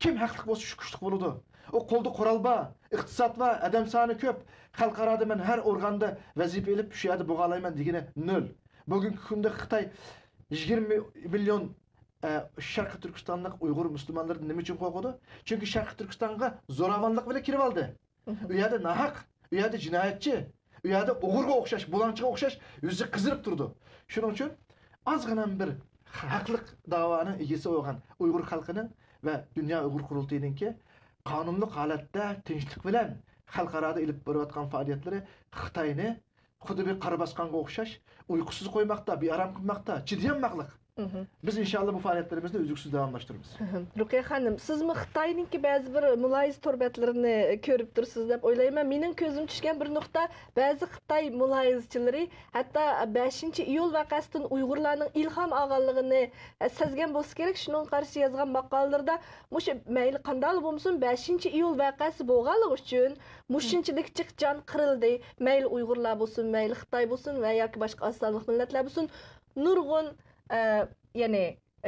كىم ھەقلىق بولسا، شۇ كۈچلۈك بولىدۇ. ئۇ قولدا قورال بار، ئىقتىساد بار، ئادەم سانى كۆپ. خەلقئارادا مەن ھەر ئورگاندا ۋەزىپە ئېلىپ، شۇ يەردە بوغالايمەن دېگىنى نۆل. بۈگۈنكى كۈندە خىتاي يىگىرمە مىليون، ئە، شەرقىي تۈركىستانلىق ئۇيغۇر مۇسۇلمانلىرىدىن نېمە ئۈچۈن قورقىدۇ؟ چۈنكى شەرقىي تۈركىستانغا زوراۋانلىق بىلەن كىرىۋالدى. ئۇ يەردە ناھەق، ئۇ يەردە جىنايەتچى، ئۇ يەردە ئوغرىغا ئوخشاش، بۇلاڭچىغا ئوخشاش يۈزى قىزىرىپ تۇرىدۇ. شۇنىڭ ئۈچۈن ئازغىنە بىر ھەقلىق داۋانىڭ ئىگىسى بولغان ئۇيغۇر خەلقىنىڭ ۋە دۇنيا ئۇيغۇر قۇرۇلتىيىنىڭكى قانۇنلۇق ھالەتتە تىنچلىق بىلەن خەلقئارادا ئېلىپ بېرىۋاتقان پائالىيەتلىرى خىتاينى خۇددى بىر قارا باسقانغا ئوخشاش ئۇيقۇسىز قويماقتا، بىئارام قىلماقتا، چىدىيالماقلىق. مهم. بىز ئىنشاللا بۇ پائالىيەتلىرىمىزنى ئۈزلۈكسىز داۋاملاشتۇرىمىز. مهم. رۇقىيە خانىم، سىزمۇ خىتاينىڭكى بەزى بىر مۇلاھىزە تور بەتلىرىنى كۆرۈپ تۇرسىز دەپ ئويلايمەن. مېنىڭ كۆزۈم چۈشكەن بىر نۇقتا، بەزى خىتاي مۇلاھىزىچىلىرى ھەتتا بەشىنچى ئىيۇل ۋەقەسىدىن ئۇيغۇرلارنىڭ ئىلھام ئالغانلىقىنى سەزگەن بولسا كېرەك، شۇنىڭغا قارشى يازغان ماقالىلىرىدا مۇشۇ مەيلى قانداقلا بولمىسۇن، بەشىنچى ئىيۇل ۋەقەسى بولغانلىقى ئۈچۈن مۇشۇنچىلىك جىق جان قىرىلدى. مەيلى ئۇيغۇرلار بولسۇن، مەيلى خىتاي بولسۇن ۋە ياكى باشقا ئاز سانلىق مىللەتلەر بولسۇن، نۇرغۇن، ئە، يەنى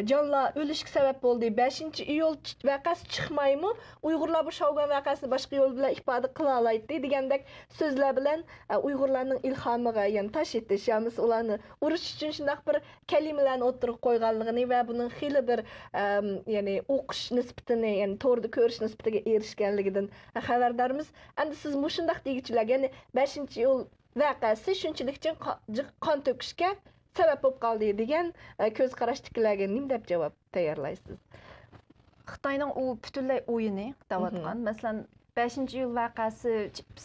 جانلار ئۆلۈشكە سەۋەب بولدى. بەشىنچى ئىيۇل چ-، ۋەقەسى چىقمايمۇ، ئۇيغۇرلار بۇ شاۋگۈەن ۋەقەسىنى باشقا يول بىلەن ئىپادە قىلالايتتى دېگەندەك سۆزلەر بىلەن، ئە، ئۇيغۇرلارنىڭ ئىلھامىغا، يەنى تاش ئېتىش يامىسى ئۇلارنى ئۇرۇش ئۈچۈن شۇنداق بىر كەلىمىلەرنى ئوتتۇرىغا قويغانلىقىنى ۋە بۇنىڭ خېلى بىر، ئەم، يەنى ئوقۇش نىسبىتىنى، يەنى توردا كۆرۈش نىسبىتىگە ئېرىشكەنلىكىدىن خەۋەردارمىز. ئەمدى سىز مۇشۇنداق دېگۈچىلەر، يەنى بەشىنچى ئىيۇل ۋەقەسى شۇنچىلىك جىق قا-، جىق قان تۆكۈشكە سەۋەب بولۇپ قالدى دېگەن، ئە، كۆز قاراشتىكىلەرگە نېمە دەپ جاۋاب تەييارلايسىز؟ خىتاينىڭ ئۇ پۈتۈنلەي ئويۇنى دەۋاتقان. مەسىلەن، بەشىنچى ئىيۇل ۋەقەسى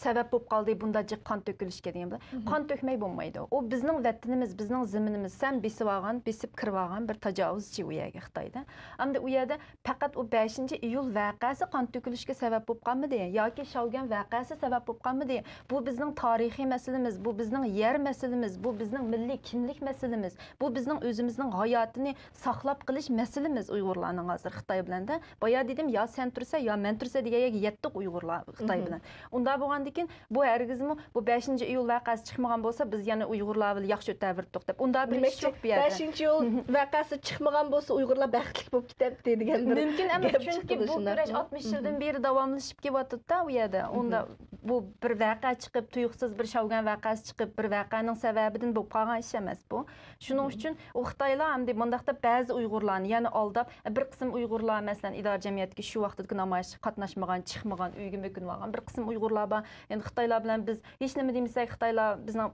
سەۋەب بولۇپ قالدى بۇنداق جىق قان تۆكۈلۈشكە دېگەن بىلەن، قان تۆكمەي بولمايدۇ. ئۇ بىزنىڭ ۋەتىنىمىز، بىزنىڭ زېمىنىمىز. سەن بېسىۋالغان، بېسىپ كىرىۋالغان بىر تاجاۋۇزچى ئۇ يەرگە خىتايدا. ئەمدى ئۇ يەردە پەقەت ئۇ بەشىنچى ئىيۇل ۋەقەسى قان تۆكۈلۈشكە سەۋەب بولۇپ قالمىدى ياكى شاۋگۈەن ۋەقەسى سەۋەب بولۇپ قالمىدى. بۇ بىزنىڭ تارىخىي مەسىلىمىز، بۇ بىزنىڭ يەر مەسىلىمىز، بۇ بىزنىڭ مىللىي كىملىك مەسىلىمىز، بۇ بىزنىڭ ئۆزىمىزنىڭ ھاياتىنى ساقلاپ قېلىش مەسىلىمىز ئۇيغۇرلارنىڭ ھازىر خىتاي بىلەن دە. بايا دېدىم، يا سەن تۇرىسەن، يا مەن تۇرسا دېگەن يەرگە يەتتۇق ئۇيغۇرلار خىتاي بىلەن. ئۇنداق بولغاندىكىن، بۇ ھەرگىزمۇ بۇ بەشىنچى ئىيۇل ۋەقەسى چىقمىغان بولسا، بىز يەنە ئۇيغۇرلار بىلەن ياخشى ئۆتەۋېرىتتۇق دەپ، ئۇنداق بىر ئىش يوق بۇ يەردە. بەشىنچى ئىيۇل ۋەقەسى چىقمىغان بولسا، ئۇيغۇرلار بەختلىك بولۇپ كېتەتتى دېگەن بىر مۇمكىن ئەمەس، گەپ چۈنكى چىقىدۇ بۇ شۇنداق. كۈرەش ئاتمىش يىلدىن بېرى داۋاملىشىپ كېلىۋاتىدۇ-دە ئۇ يەردە. ئۇندا بۇ بىر ۋەقە چىقىپ، تۇيۇقسىز بىر شاۋگۈەن ۋەقەسى چىقىپ، بىر ۋەقەنىڭ سەۋەبىدىن بولۇپ قالغان ئىش ئەمەس بۇ. شۇنىڭ ئۈچۈن ئۇ خىتايلار ئەمدى مۇنداقتا بەزى ئۇيغۇرلارنى يەنە ئالداپ، بىر قىسىم ئۇيغۇرلار، مەسىلەن، ئىدارە جەمئىيەتتىكى شۇ ۋاقىتتىكى نامايىشقا قاتناشمىغان، چىقمىغان، ئۆيگە مۆكۈنۈۋالغان بىر قىسىم ئۇيغۇرلار بار. يەنى خىتايلار بىلەن بىز ھېچنېمە دېمىسەك، خىتايلار بىزنىڭ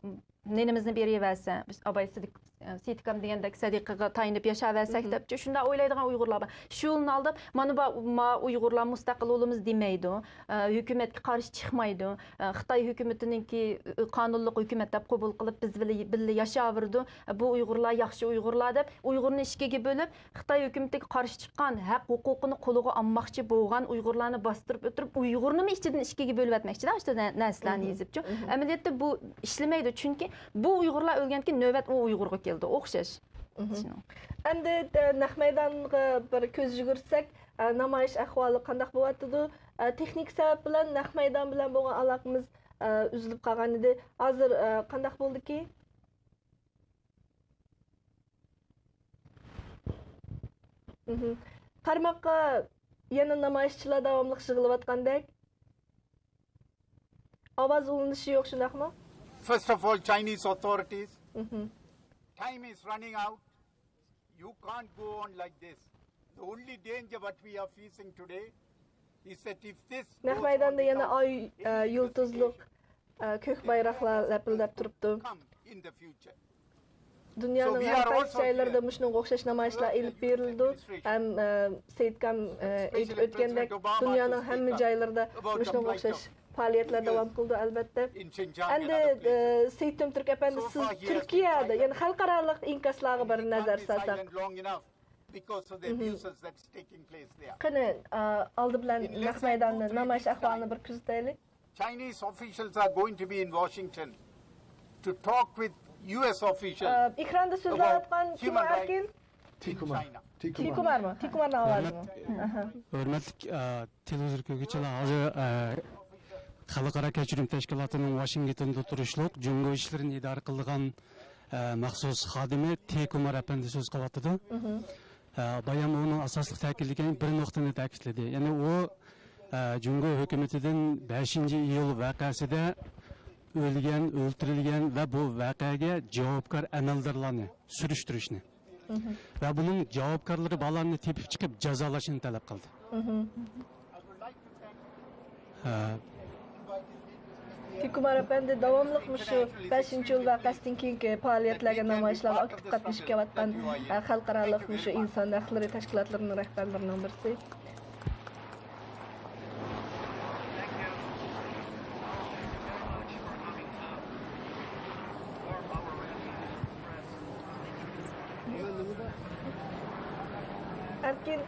نېنىمىزنى بېرىۋەرسە، بىز ئاباي سىدىق-، سېيىتكام دېگەندەك سەدىقىگە تايىنىپ ياشاۋەرسەك دەپچۇ، شۇنداق ئويلايدىغان ئۇيغۇرلار بار. شۇ يولنى ئالداپ، مانا بار، ما ئۇيغۇرلار مۇستەقىل بولىمىز دېمەيدۇ، ئە، ھۆكۈمەتكە قارشى چىقمايدۇ، ئە، خىتاي ھۆكۈمىتىنىڭكى، ئە، قانۇنلۇق ھۆكۈمەت دەپ قوبۇل قىلىپ، بىز بىللە، بىللە ياشاۋېرىدۇ، ئە، بۇ ئۇيغۇرلار ياخشى ئۇيغۇرلار دەپ، ئۇيغۇرنى ئىككىگە بۆلۈپ، خىتاي ھۆكۈمىتىگە قارشى چىققان، ھەق ھوقۇقىنى قولىغا ئالماقچى بولغان ئۇيغۇرلارنى باستۇرۇپ ئۆتۈرۈپ، ئۇيغۇرنىمۇ ئىچىدىن ئىككىگە بۆلۈۋەتمەكچىدە، ئاشۇ نە-، نەرسىلەرنى يېزىپچۇ. ئەمەلىيەتتە بۇ ئىشلىمەيدۇ، چۈنكى بۇ ئۇيغۇرلار ئۆلگەندىن كېيىن نۆۋەت ئۇ ئۇيغۇرغا كېلىدۇ، ئوخشاش. ئەمدى، ئە، نەق مەيدانغا بىر كۆز يۈگۈرتسەك، ئە، نامايىش ئەھۋالى قانداق بولۇۋاتىدۇ؟ ئە، تېخنىكا سەۋەب بىلەن نەق مەيدان بىلەن بولغان ئالاقىمىز، ئە، ئۈزۈلۈپ قالغان ئىدى. ھازىر، ئە، قانداق بولدىكى؟ مهم. قارىماققا يەنە نامايىشچىلار داۋاملىق يىغىلىۋاتقاندەك. ئاۋاز ئۇلىنىشى يوق، شۇنداقمۇ؟ First of all, Chinese authorities, مهم. Time is running out. You can't go on like this. The only danger what we are facing today is that if this نەق goes on مەيداندا يەنە without ئاي، ئە، any يۇلتۇزلۇق، investigation, ئە، كۆك بايراقلار لەپىلدەپ تۇرۇپتۇ. Come in the future. دۇنيانىڭ ھەر قايسى جايلىرىدا مۇشۇنىڭغا ئوخشاش نامايىشلار ئېلىپ بېرىلىدۇ. ھەم، ئە، سېيىت كام، ئە، ئېيتىپ ئۆتكەندەك، دۇنيانىڭ ھەممە جايلىرىدا مۇشۇنىڭغا ئوخشاش پائالىيەتلەر داۋام قىلىدۇ، ئەلۋەتتە. ئەمدى، ئە، سېيىت تۆمتۈرك ئەپەندى، سىز تۈركىيەدە، يەنى خەلقئارالىق ئىنكاسلارغا بىر نەزەر سالساق. Because of the abuses that's taking place there. قېنى، ئا، ئالدى بىلەن نەق مەيداننى، نامايىش ئەھۋالىنى بىر كۆزىتەيلى. Chinese officials are going to be in Washington to talk with U S officials ئا، ئېكراندا سۆزلەۋاتقان كىم ئەركىن؟ تىكۇمار. تىكۇمارمۇ؟ تىكۇمارنىڭ ئاۋازىمۇ؟ ھۆرمەتلىك، ئا، تېلېۋىزور كۆرگۈچىلەر، ھازىر، ئە، خەلقئارا كەچۈرۈم تەشكىلاتىنىڭ ۋاشىنگتوندا تۇرۇشلۇق جۇڭگو ئىشلىرىنى ئىدارە قىلىدىغان، ئە، مەخسۇس خادىمى تى كۇمار ئەپەندى سۆز قىلىۋاتىدۇ. ئە، بايام ئۇنىڭ ئاساسلىق تەكىتلىگەن بىر نۇقتىنى تەكىتلىدى. يەنى ئۇ، ئە، جۇڭگو ھۆكۈمىتىدىن بەشىنچى ئىيۇل ۋەقەسىدە ئۆلگەن، ئۆلتۈرۈلگەن ۋە بۇ ۋەقەگە جاۋابكار ئەمەلدارلارنى سۈرۈشتۈرۈشنى، ۋە بۇنىڭ جاۋابكارلىرى بارلارنى تېپىپ چىقىپ جازالاشنى تەلەپ قىلدى. ھە. تېكۇمار ئەپەندى داۋاملىق مۇشۇ بەشىنچى ئىيۇل ۋەقەسىدىن كېيىنكى پائالىيەتلەرگە، نامايىشلارغا ئاكتىپ قاتنىشىپ كېلىۋاتقان، ئە، خەلقئارالىق مۇشۇ ئىنسان ھەقلىرى تەشكىلاتلىرىنىڭ رەھبەرلىرىنىڭ بىرسى. ئەركىن،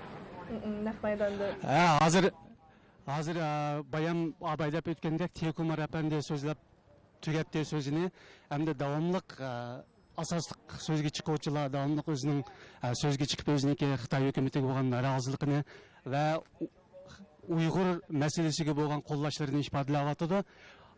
نەق مەيداندا. ھە، ھازىر، ھازىر، ئە، بايام ئاباي دەپ ئۆتكەندەك، تېكۇمار ئەپەندى سۆزلەپ تۈگەتتى سۆزىنى. ئەمدى داۋاملىق، ئە، ئاساسلىق سۆزگە چىققۇچىلار داۋاملىق ئۆزىنىڭ، ئە، سۆزگە چىقىپ ئۆزىنىڭكى خىتاي ھۆكۈمىتىگە بولغان نارازىلىقىنى ۋە ئۇ-، ئۇيغۇر مەسىلىسىگە بولغان قوللاشلىرىنى ئىپادىلەۋاتىدۇ.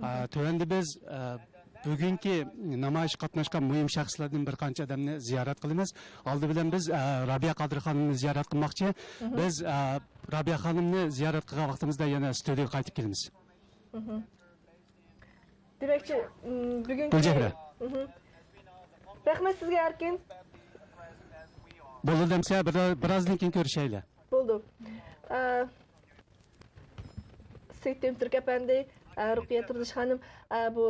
ئە، تۆۋەندە بىز، ئە، بۈگۈنكى نامايىشقا قاتناشقان مۇھىم شەخسلەردىن بىر قانچە ئادەمنى زىيارەت قىلىمىز. ئالدى بىلەن بىز، ئە، رابىيە قادىر خانىمنى زىيارەت قىلماقچى. بىز، ئە، رابىيە خانىمنى زىيارەت قىلغان ۋاقتىمىزدا يەنە ستۇدىيەگە قايتىپ كېلىمىز. دېمەكچى، م، بۈگۈنكى گۈلچېھرە. مھم. رەھمەت سىزگە، ئەركىن. بولدى دەمسە، بىر، بىرازدىن كېيىن كۆرۈشەيلى. بولدى. ئە، سېيىت تۈرك ئەپەندى، ئە، رۇقىيە تۇردۇش خانىم، ئە، بۇ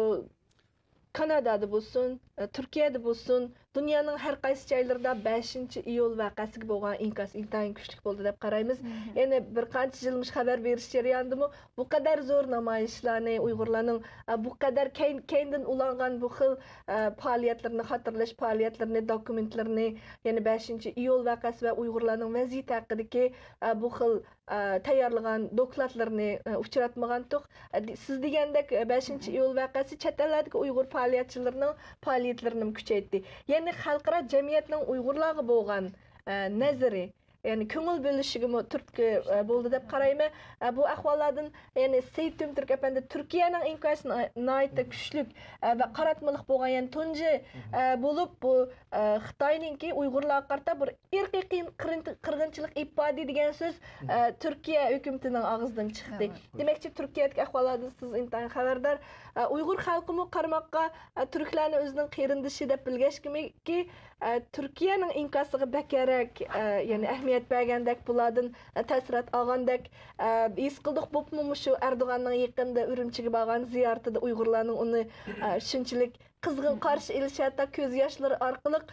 كانادادا بولسۇن، ئە، تۈركىيەدە بولسۇن، دۇنيانىڭ ھەر قايسى جايلىرىدا بەشىنچى ئىيۇل ۋەقەسىگە بولغان ئىنكاس ئىنتايىن كۈچلۈك بولدى دەپ قارايمىز. مھم. يەنە بىر قانچە يىل مۇشۇ خەۋەر بېرىش جەريانىدىمۇ بۇ قەدەر زور نامايىشلارنى، ئۇيغۇرلارنىڭ، ئە، بۇ قەدەر كەين-، كەينىدىن ئۇلانغان بۇ خىل، ئە، پائالىيەتلىرىنى، خاتىرىلەش پائالىيەتلىرىنى، دوكۇمېنتلىرىنى، يەنە بەشىنچى ئىيۇل ۋەقەسى ۋە ئۇيغۇرلارنىڭ ۋەزىيىتى ھەققىدىكى، ئە، بۇ خىل، ئە، تەييارلىغان دوكلاتلىرىنى، ئە، ئۇچراتمىغانتۇق. ئە، دې-، سىز دېگەندەك، ئە، بەشىنچى ئىيۇل ۋەقەسى چەت ئەللەردىكى ئۇيغۇر پائالىيەتچىلىرىنىڭ پائالىيەتلىرىنىمۇ كۈچەيتتى. يەنى خەلقئارا جەمئىيەتنىڭ ئۇيغۇرلارغا بولغان، ئە، نەزىرى، يەنى كۆڭۈل بۆلۈشىگىمۇ تۈرتكە، ئە، بولدى دەپ قارايمەن. ئە، بۇ ئەھۋاللاردىن، يەنى سېيىت تۈمتۈرك ئەپەندى تۈركىيەنىڭ ئىنكاسى نا-، ناھايىتى كۈچلۈك، ئە، ۋە قاراتمىلىق بولغان، يەنى تۇنجى، ئە، بولۇپ بۇ، ئە، خىتاينىڭكى ئۇيغۇرلارغا قارىتا بىر ئىرقىي قىيىن-، قىرىن-، قىرغىنچىلىق ئىپادە دېگەن سۆز، ئە، تۈركىيە ھۆكۈمىتىنىڭ ئاغزىدىن چىقتى. دېمەكچى، تۈركىيەدىكى ئەھۋاللاردىن سىز ئىنتايىن خەۋەردار. ئە، ئۇيغۇر خەلقىمۇ قارىماققا، ئە، تۈركلەرنى ئۆزىنىڭ قېرىندىشى دەپ بىلگەچكىمىكى، ئە، تۈركىيەنىڭ ئىنكاسىغا بەكرەك، ئە، يەنى ئەھمىيەت بەرگەندەك بۇلاردىن، ئە، تەسىرات ئالغاندەك، ئە، ھېس قىلدۇق. بولۇپمۇ مۇشۇ ئەردوغاننىڭ يېقىندا ئۈرۈمچىگە بارغان زىيارىتىدە ئۇيغۇرلارنىڭ ئۇنى، ئە، شۇنچىلىك قىزغىن قارشى ئېلىشى، ھەتتا كۆز ياشلىرى ئارقىلىق،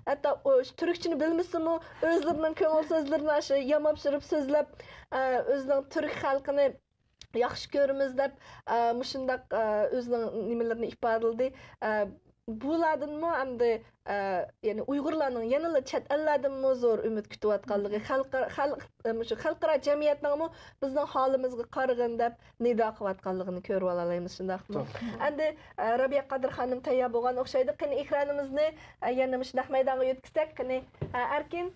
ھەتتا ئۇ تۈركچىنى بىلمىسىمۇ، ئۆزلىرىنىڭ كۆڭۈل سۆزلىرىنى ئاشۇ ياماپ شۇرۇپ سۆزلەپ، ئە، ئۆزىنىڭ تۈرك خەلقىنى ياخشى كۆرىمىز دەپ، ئە، مۇشۇنداق، ئە، ئۆزىنىڭ نېمىلىرىنى ئىپادىلىدى. ئە، بۇلاردىنمۇ ئەمدى، ئە، يەنى ئۇيغۇرلارنىڭ يەنىلا چەت ئەللەردىنمۇ زور ئۈمىد كۈتۈۋاتقانلىقى، خەلقئارا، خەلق، ئە، مۇشۇ خەلقئارا جەمئىيەتنىڭمۇ بىزنىڭ ھالىمىزغا قارىغىن دەپ نىدا قىلىۋاتقانلىقىنى كۆرۈۋالالايمىز، شۇنداقمۇ؟ توغرا. ئەمدى، ئە، رابىيە قادىر خانىم تەييار بولغان ئوخشايدۇ. قېنى، ئېكرانىمىزنى، ئە، يەنە مۇشۇ نەق مەيدانغا يۆتكىسەك، قېنى، ئە، ئەركىن.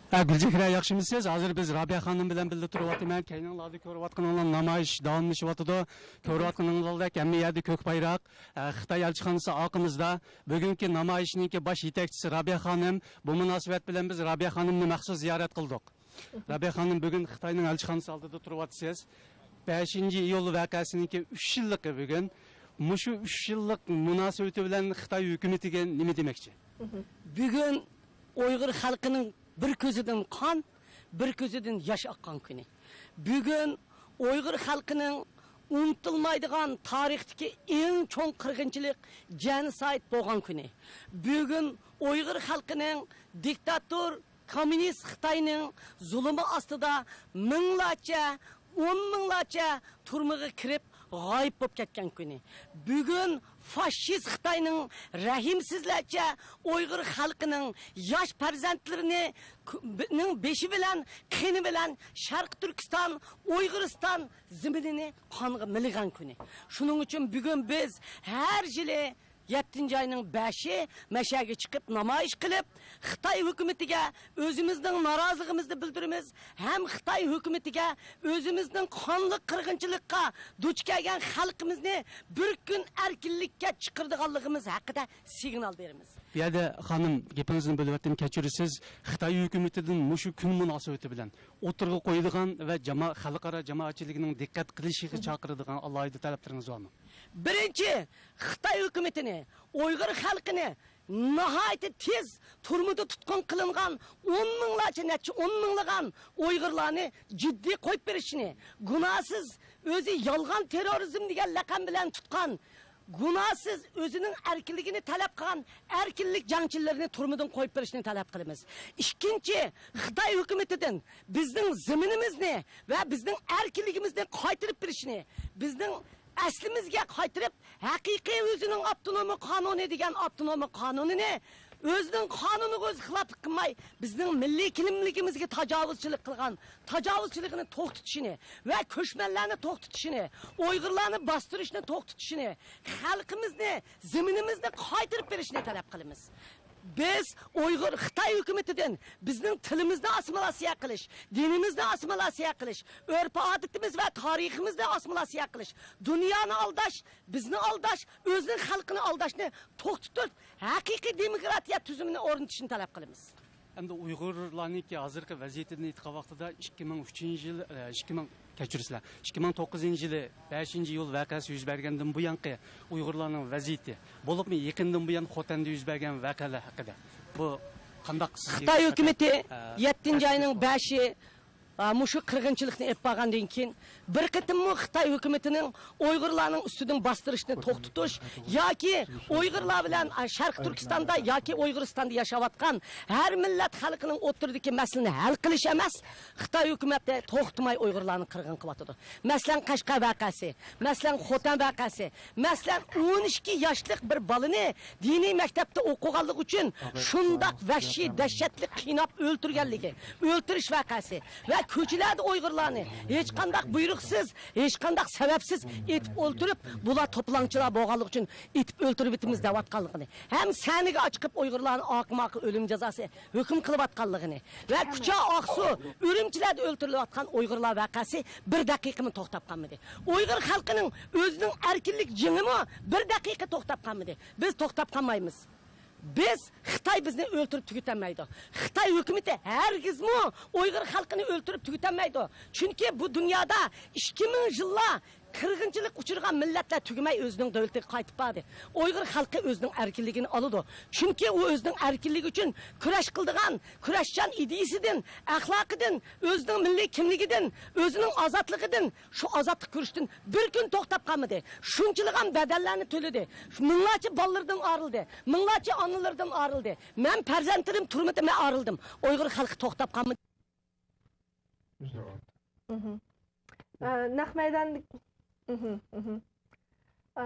ھە، گۈلچېھرە، ياخشىمۇسىز؟ ھازىر بىز رابىيە خانىم بىلەن بىللە تۇرۇۋاتىمەن. كەينىڭلاردا كۆرۈۋاتقىنىڭلار نامايىش داۋاملىشىۋاتىدۇ. كۆرۈۋاتقىنىڭلاردەك ھەممە يەردە كۆك بايراق، ئە، خىتاي ئەلچىخانىسى ئارقىمىزدا. بۈگۈنكى نامايىشنىڭكى باش يېتەكچىسى رابىيە خانىم. بۇ مۇناسىۋەت بىلەن بىز رابىيە خانىمنى مەخسۇس زىيارەت قىلدۇق. رابىيە خانىم، بۈگۈن خىتاينىڭ ئەلچىخانىسى ئالدىدا تۇرۇۋاتىسىز. بەشىنچى ئىيۇل ۋەقەسىنىڭكى ئۈچ يىللىقى بۈگۈن. مۇشۇ ئۈچ يىللىق مۇناسىۋىتى بىلەن خىتاي ھۆكۈمىتىگە نېمە دېمەكچى؟ بۈگۈن ئۇيغۇر خەلقىنىڭ بىر كۆزىدىن قان، بىر كۆزىدىن ياش ئاققان كۈنى. بۈگۈن ئۇيغۇر خەلقىنىڭ ئۇنتۇلمايدىغان تارىختىكى ئەڭ چوڭ قىرغىنچىلىق، جېنوسايد بولغان كۈنى. بۈگۈن ئۇيغۇر خەلقىنىڭ دىكتاتور، كوممۇنىست خىتاينىڭ زۇلۇمى ئاستىدا مىڭلارچە، ئون مىڭلارچە تۈرمىگە كىرىپ، غايىب بولۇپ كەتكەن كۈنى. بۈگۈن فاشىست خىتاينىڭ رەھىمسىزلەرچە ئۇيغۇر خەلقىنىڭ ياش پەرزەنتلىرىنى، نىڭ بېشى بىلەن، قېنى بىلەن شەرقىي تۈركىستان، ئۇيغۇرىستان زېمىنىنى قانغا مىلىغان كۈنى. شۇنىڭ ئۈچۈن بۈگۈن بىز ھەر يىلى يەتتىنچى ئاينىڭ بەشى مەشەگە چىقىپ نامايىش قىلىپ، خىتاي ھۆكۈمىتىگە ئۆزىمىزنىڭ نارازىلىقىمىزنى بىلدۈرىمىز ھەم خىتاي ھۆكۈمىتىگە ئۆزىمىزنىڭ قانلىق قىرغىنچىلىققا دۇچ كەلگەن خەلقىمىزنى بىر كۈن ئەركىنلىككە چىقىرىدىغانلىقىمىز ھەققىدە سىگنال بېرىمىز. بۇ يەردە خانىم، گېپىڭىزنى بۆلۈۋەتتىم، كەچۈرىسىز. خىتاي ھۆكۈمىتىدىن مۇشۇ كۈن مۇناسىۋىتى بىلەن ئوتتۇرىغا قويىدىغان ۋە جاما-، خەلقئارا جامائەتچىلىكىنىڭ دىققەت قىلىشىغا چاقىرىدىغان ئالاھىدە تەلەپلىرىڭىز بارمۇ؟ بىرىنچى، خىتاي ھۆكۈمىتىنى، ئۇيغۇر خەلقىنى ناھايىتى تېز تۈرمىدە تۇتقۇن قىلىنغان ئون مىڭلارچە، نەچچە ئون مىڭلىغان ئۇيغۇرلارنى جىددىي قويۇپ بېرىشنى، گۇناھسىز، ئۆزى يالغان تېررورىزم دېگەن لەقەم بىلەن تۇتقان، گۇناھسىز، ئۆزىنىڭ ئەركىنلىكىنى تەلەپ قىلغان ئەركىنلىك جەڭچىلىرىنى تۈرمىدىن قويۇپ بېرىشنى تەلەپ قىلىمىز. ئىككىنچى، خىتاي ھۆكۈمىتىدىن بىزنىڭ زېمىنىمىزنى ۋە بىزنىڭ ئەركىنلىكىمىزنى قايتۇرۇپ بېرىشنى، بىزنىڭ ئەسلىمىزگە قايتۇرۇپ، ھەقىقىي ئۆزىنىڭ ئاپتونومىي قانۇنى دېگەن ئاپتونومىي قانۇنىنى ئۆزىنىڭ قانۇنىغا ئۆزى خىلاپلىق قىلماي، بىزنىڭ مىللىي كىملىكىمىزگە تاجاۋۇزچىلىق قىلغان تاجاۋۇزچىلىقىنى توختىتىشىنى ۋە كۆچمەنلەرنى توختىتىشىنى، ئۇيغۇرلارنى باستۇرۇشنى توختىتىشىنى، خەلقىمىزنى، زېمىنىمىزنى قايتۇرۇپ بېرىشىنى تەلەپ قىلىمىز. بىز ئۇيغۇر خىتاي ھۆكۈمىتىدىن بىزنىڭ تىلىمىزنى ئاسسىمىلياتسىيە قىلىش، دىنىمىزنى ئاسسىمىلياتسىيە قىلىش، ئۆرپ-ئادىتىمىز ۋە تارىخىمىزنى ئاسسىمىلياتسىيە قىلىش، دۇنيانى ئالداش، بىزنى ئالداش، ئۆزىنىڭ خەلقىنى ئالداشنى توختىتىپ، ھەقىقىي دېموكراتىيە تۈزۈمىنى ئورنىتىشنى تەلەپ قىلىمىز. ئەمدى ئۇيغۇرلارنىڭكى ھازىرقى ۋەزىيىتىنى ئېيتقان ۋاقتىدا، ئىككى مىڭ ئۈچىنچى يىل، ئىككى مىڭ، كەچۈرسىلەر، ئىككى مىڭ توققۇزىنچى يىلى بەشىنچى ئىيۇل ۋەقەسى يۈز بەرگەندىن بۇيانقى ئۇيغۇرلارنىڭ ۋەزىيىتى، بولۇپمۇ يېقىندىن بۇيان خوتەندە يۈز بەرگەن ۋەقەلەر ھەققىدە، بۇ قانداق سىزگە، خىتاي ھۆكۈمىتى، ئە، يەتتىنچى ئاينىڭ بەشى، ئا، مۇشۇ قىرغىنچىلىقنى ئېلىپ بارغاندىن كېيىن، بىر قېتىممۇ خىتاي ھۆكۈمىتىنىڭ ئۇيغۇرلارنىڭ ئۈستىدىن باستۇرۇشنى توختىتىش ياكى ئۇيغۇرلار بىلەن، ئا، شەرقىي تۈركىستاندا ياكى ئۇيغۇرىستاندا ياشاۋاتقان ھەر مىللەت خەلقىنىڭ ئوتتۇرىدىكى مەسىلىنى ھەل قىلىش ئەمەس، خىتاي ھۆكۈمىتى توختىماي ئۇيغۇرلارنى قىرغىن قىلىۋاتىدۇ. مەسىلەن، قەشقەر ۋەقەسى، مەسىلەن، خوتەن ۋەقەسى، مەسىلەن، ئون ئىككى ياشلىق بىر بالىنى دىنىي مەكتەپتە ئوقۇغانلىقى ئۈچۈن شۇنداق ۋەھشىي، دەھشەتلىك قىيناپ ئۆلتۈرگەنلىكى، ئۆلتۈرۈش ۋەقەسى ۋە كوچىلاردا ئۇيغۇرلارنى ھېچقانداق بۇيرۇقسىز، ھېچقانداق سەۋەبسىز ئېتىپ ئۆلتۈرۈپ، بۇلار توپىلاڭچىلار بولغانلىقى ئۈچۈن ئېتىپ ئۆلتۈرۈۋېتىمىز دەۋاتقانلىقىنى، ھەم سەنىگە ئاچىقىپ ئۇيغۇرلارنى ئاقىماقا ئۆلۈم جازاسى ھۆكۈم قىلىۋاتقانلىقىنى ۋە كۇچا، ئاقسۇ، ئۈرۈمچىلەردە ئۆلتۈرۈلۈۋاتقان ئۇيغۇرلار ۋەقەسى بىر دەقىقىمۇ توختاپ قالمىدى. ئۇيغۇر خەلقىنىڭ ئۆزىنىڭ ئەركىنلىك جېڭىمۇ بىر دەقىقە توختاپ قالمىدى. بىز توختاپ قالمايمىز. بىز، خىتاي بىزنى ئۆلتۈرۈپ تۈگىتەلمەيدۇ. خىتاي ھۆكۈمىتى ھەرگىزمۇ ئۇيغۇر خەلقىنى ئۆلتۈرۈپ تۈگىتەلمەيدۇ. چۈنكى بۇ دۇنيادا ئىككى مىڭ يىللار قىرغىنچىلىق ئۇچرىغان مىللەتلەر تۈگىمەي ئۆزىنىڭ دۆلىتىگە قايتىپ باردى. ئۇيغۇر خەلقى ئۆزىنىڭ ئەركىنلىكىنى ئالىدۇ. چۈنكى ئۇ ئۆزىنىڭ ئەركىنلىكى ئۈچۈن كۈرەش قىلىدىغان، كۈرەشچان ئىدىيىسىدىن، ئەخلاقىدىن، ئۆزىنىڭ مىللىي كىملىكىدىن، ئۆزىنىڭ ئازادلىقىدىن، شۇ ئازادلىق كۈرىشىدىن بىر كۈن توختاپ قالمىدى. شۇنچىلىغان بەدەللەرنى تۆلىدى. مىڭلارچە بالىلىرىدىن ئايرىلدى. مىڭلارچە ئانىلىرىدىن ئايرىلدى. مەن پەرزەنتلىرىم تۈرمىدە، مەن ئايرىلدىم. ئۇيغۇر خەلقى توختاپ قالمىدى. مھم. ئە، نەق مەيدان، مھم، مھم. ئە،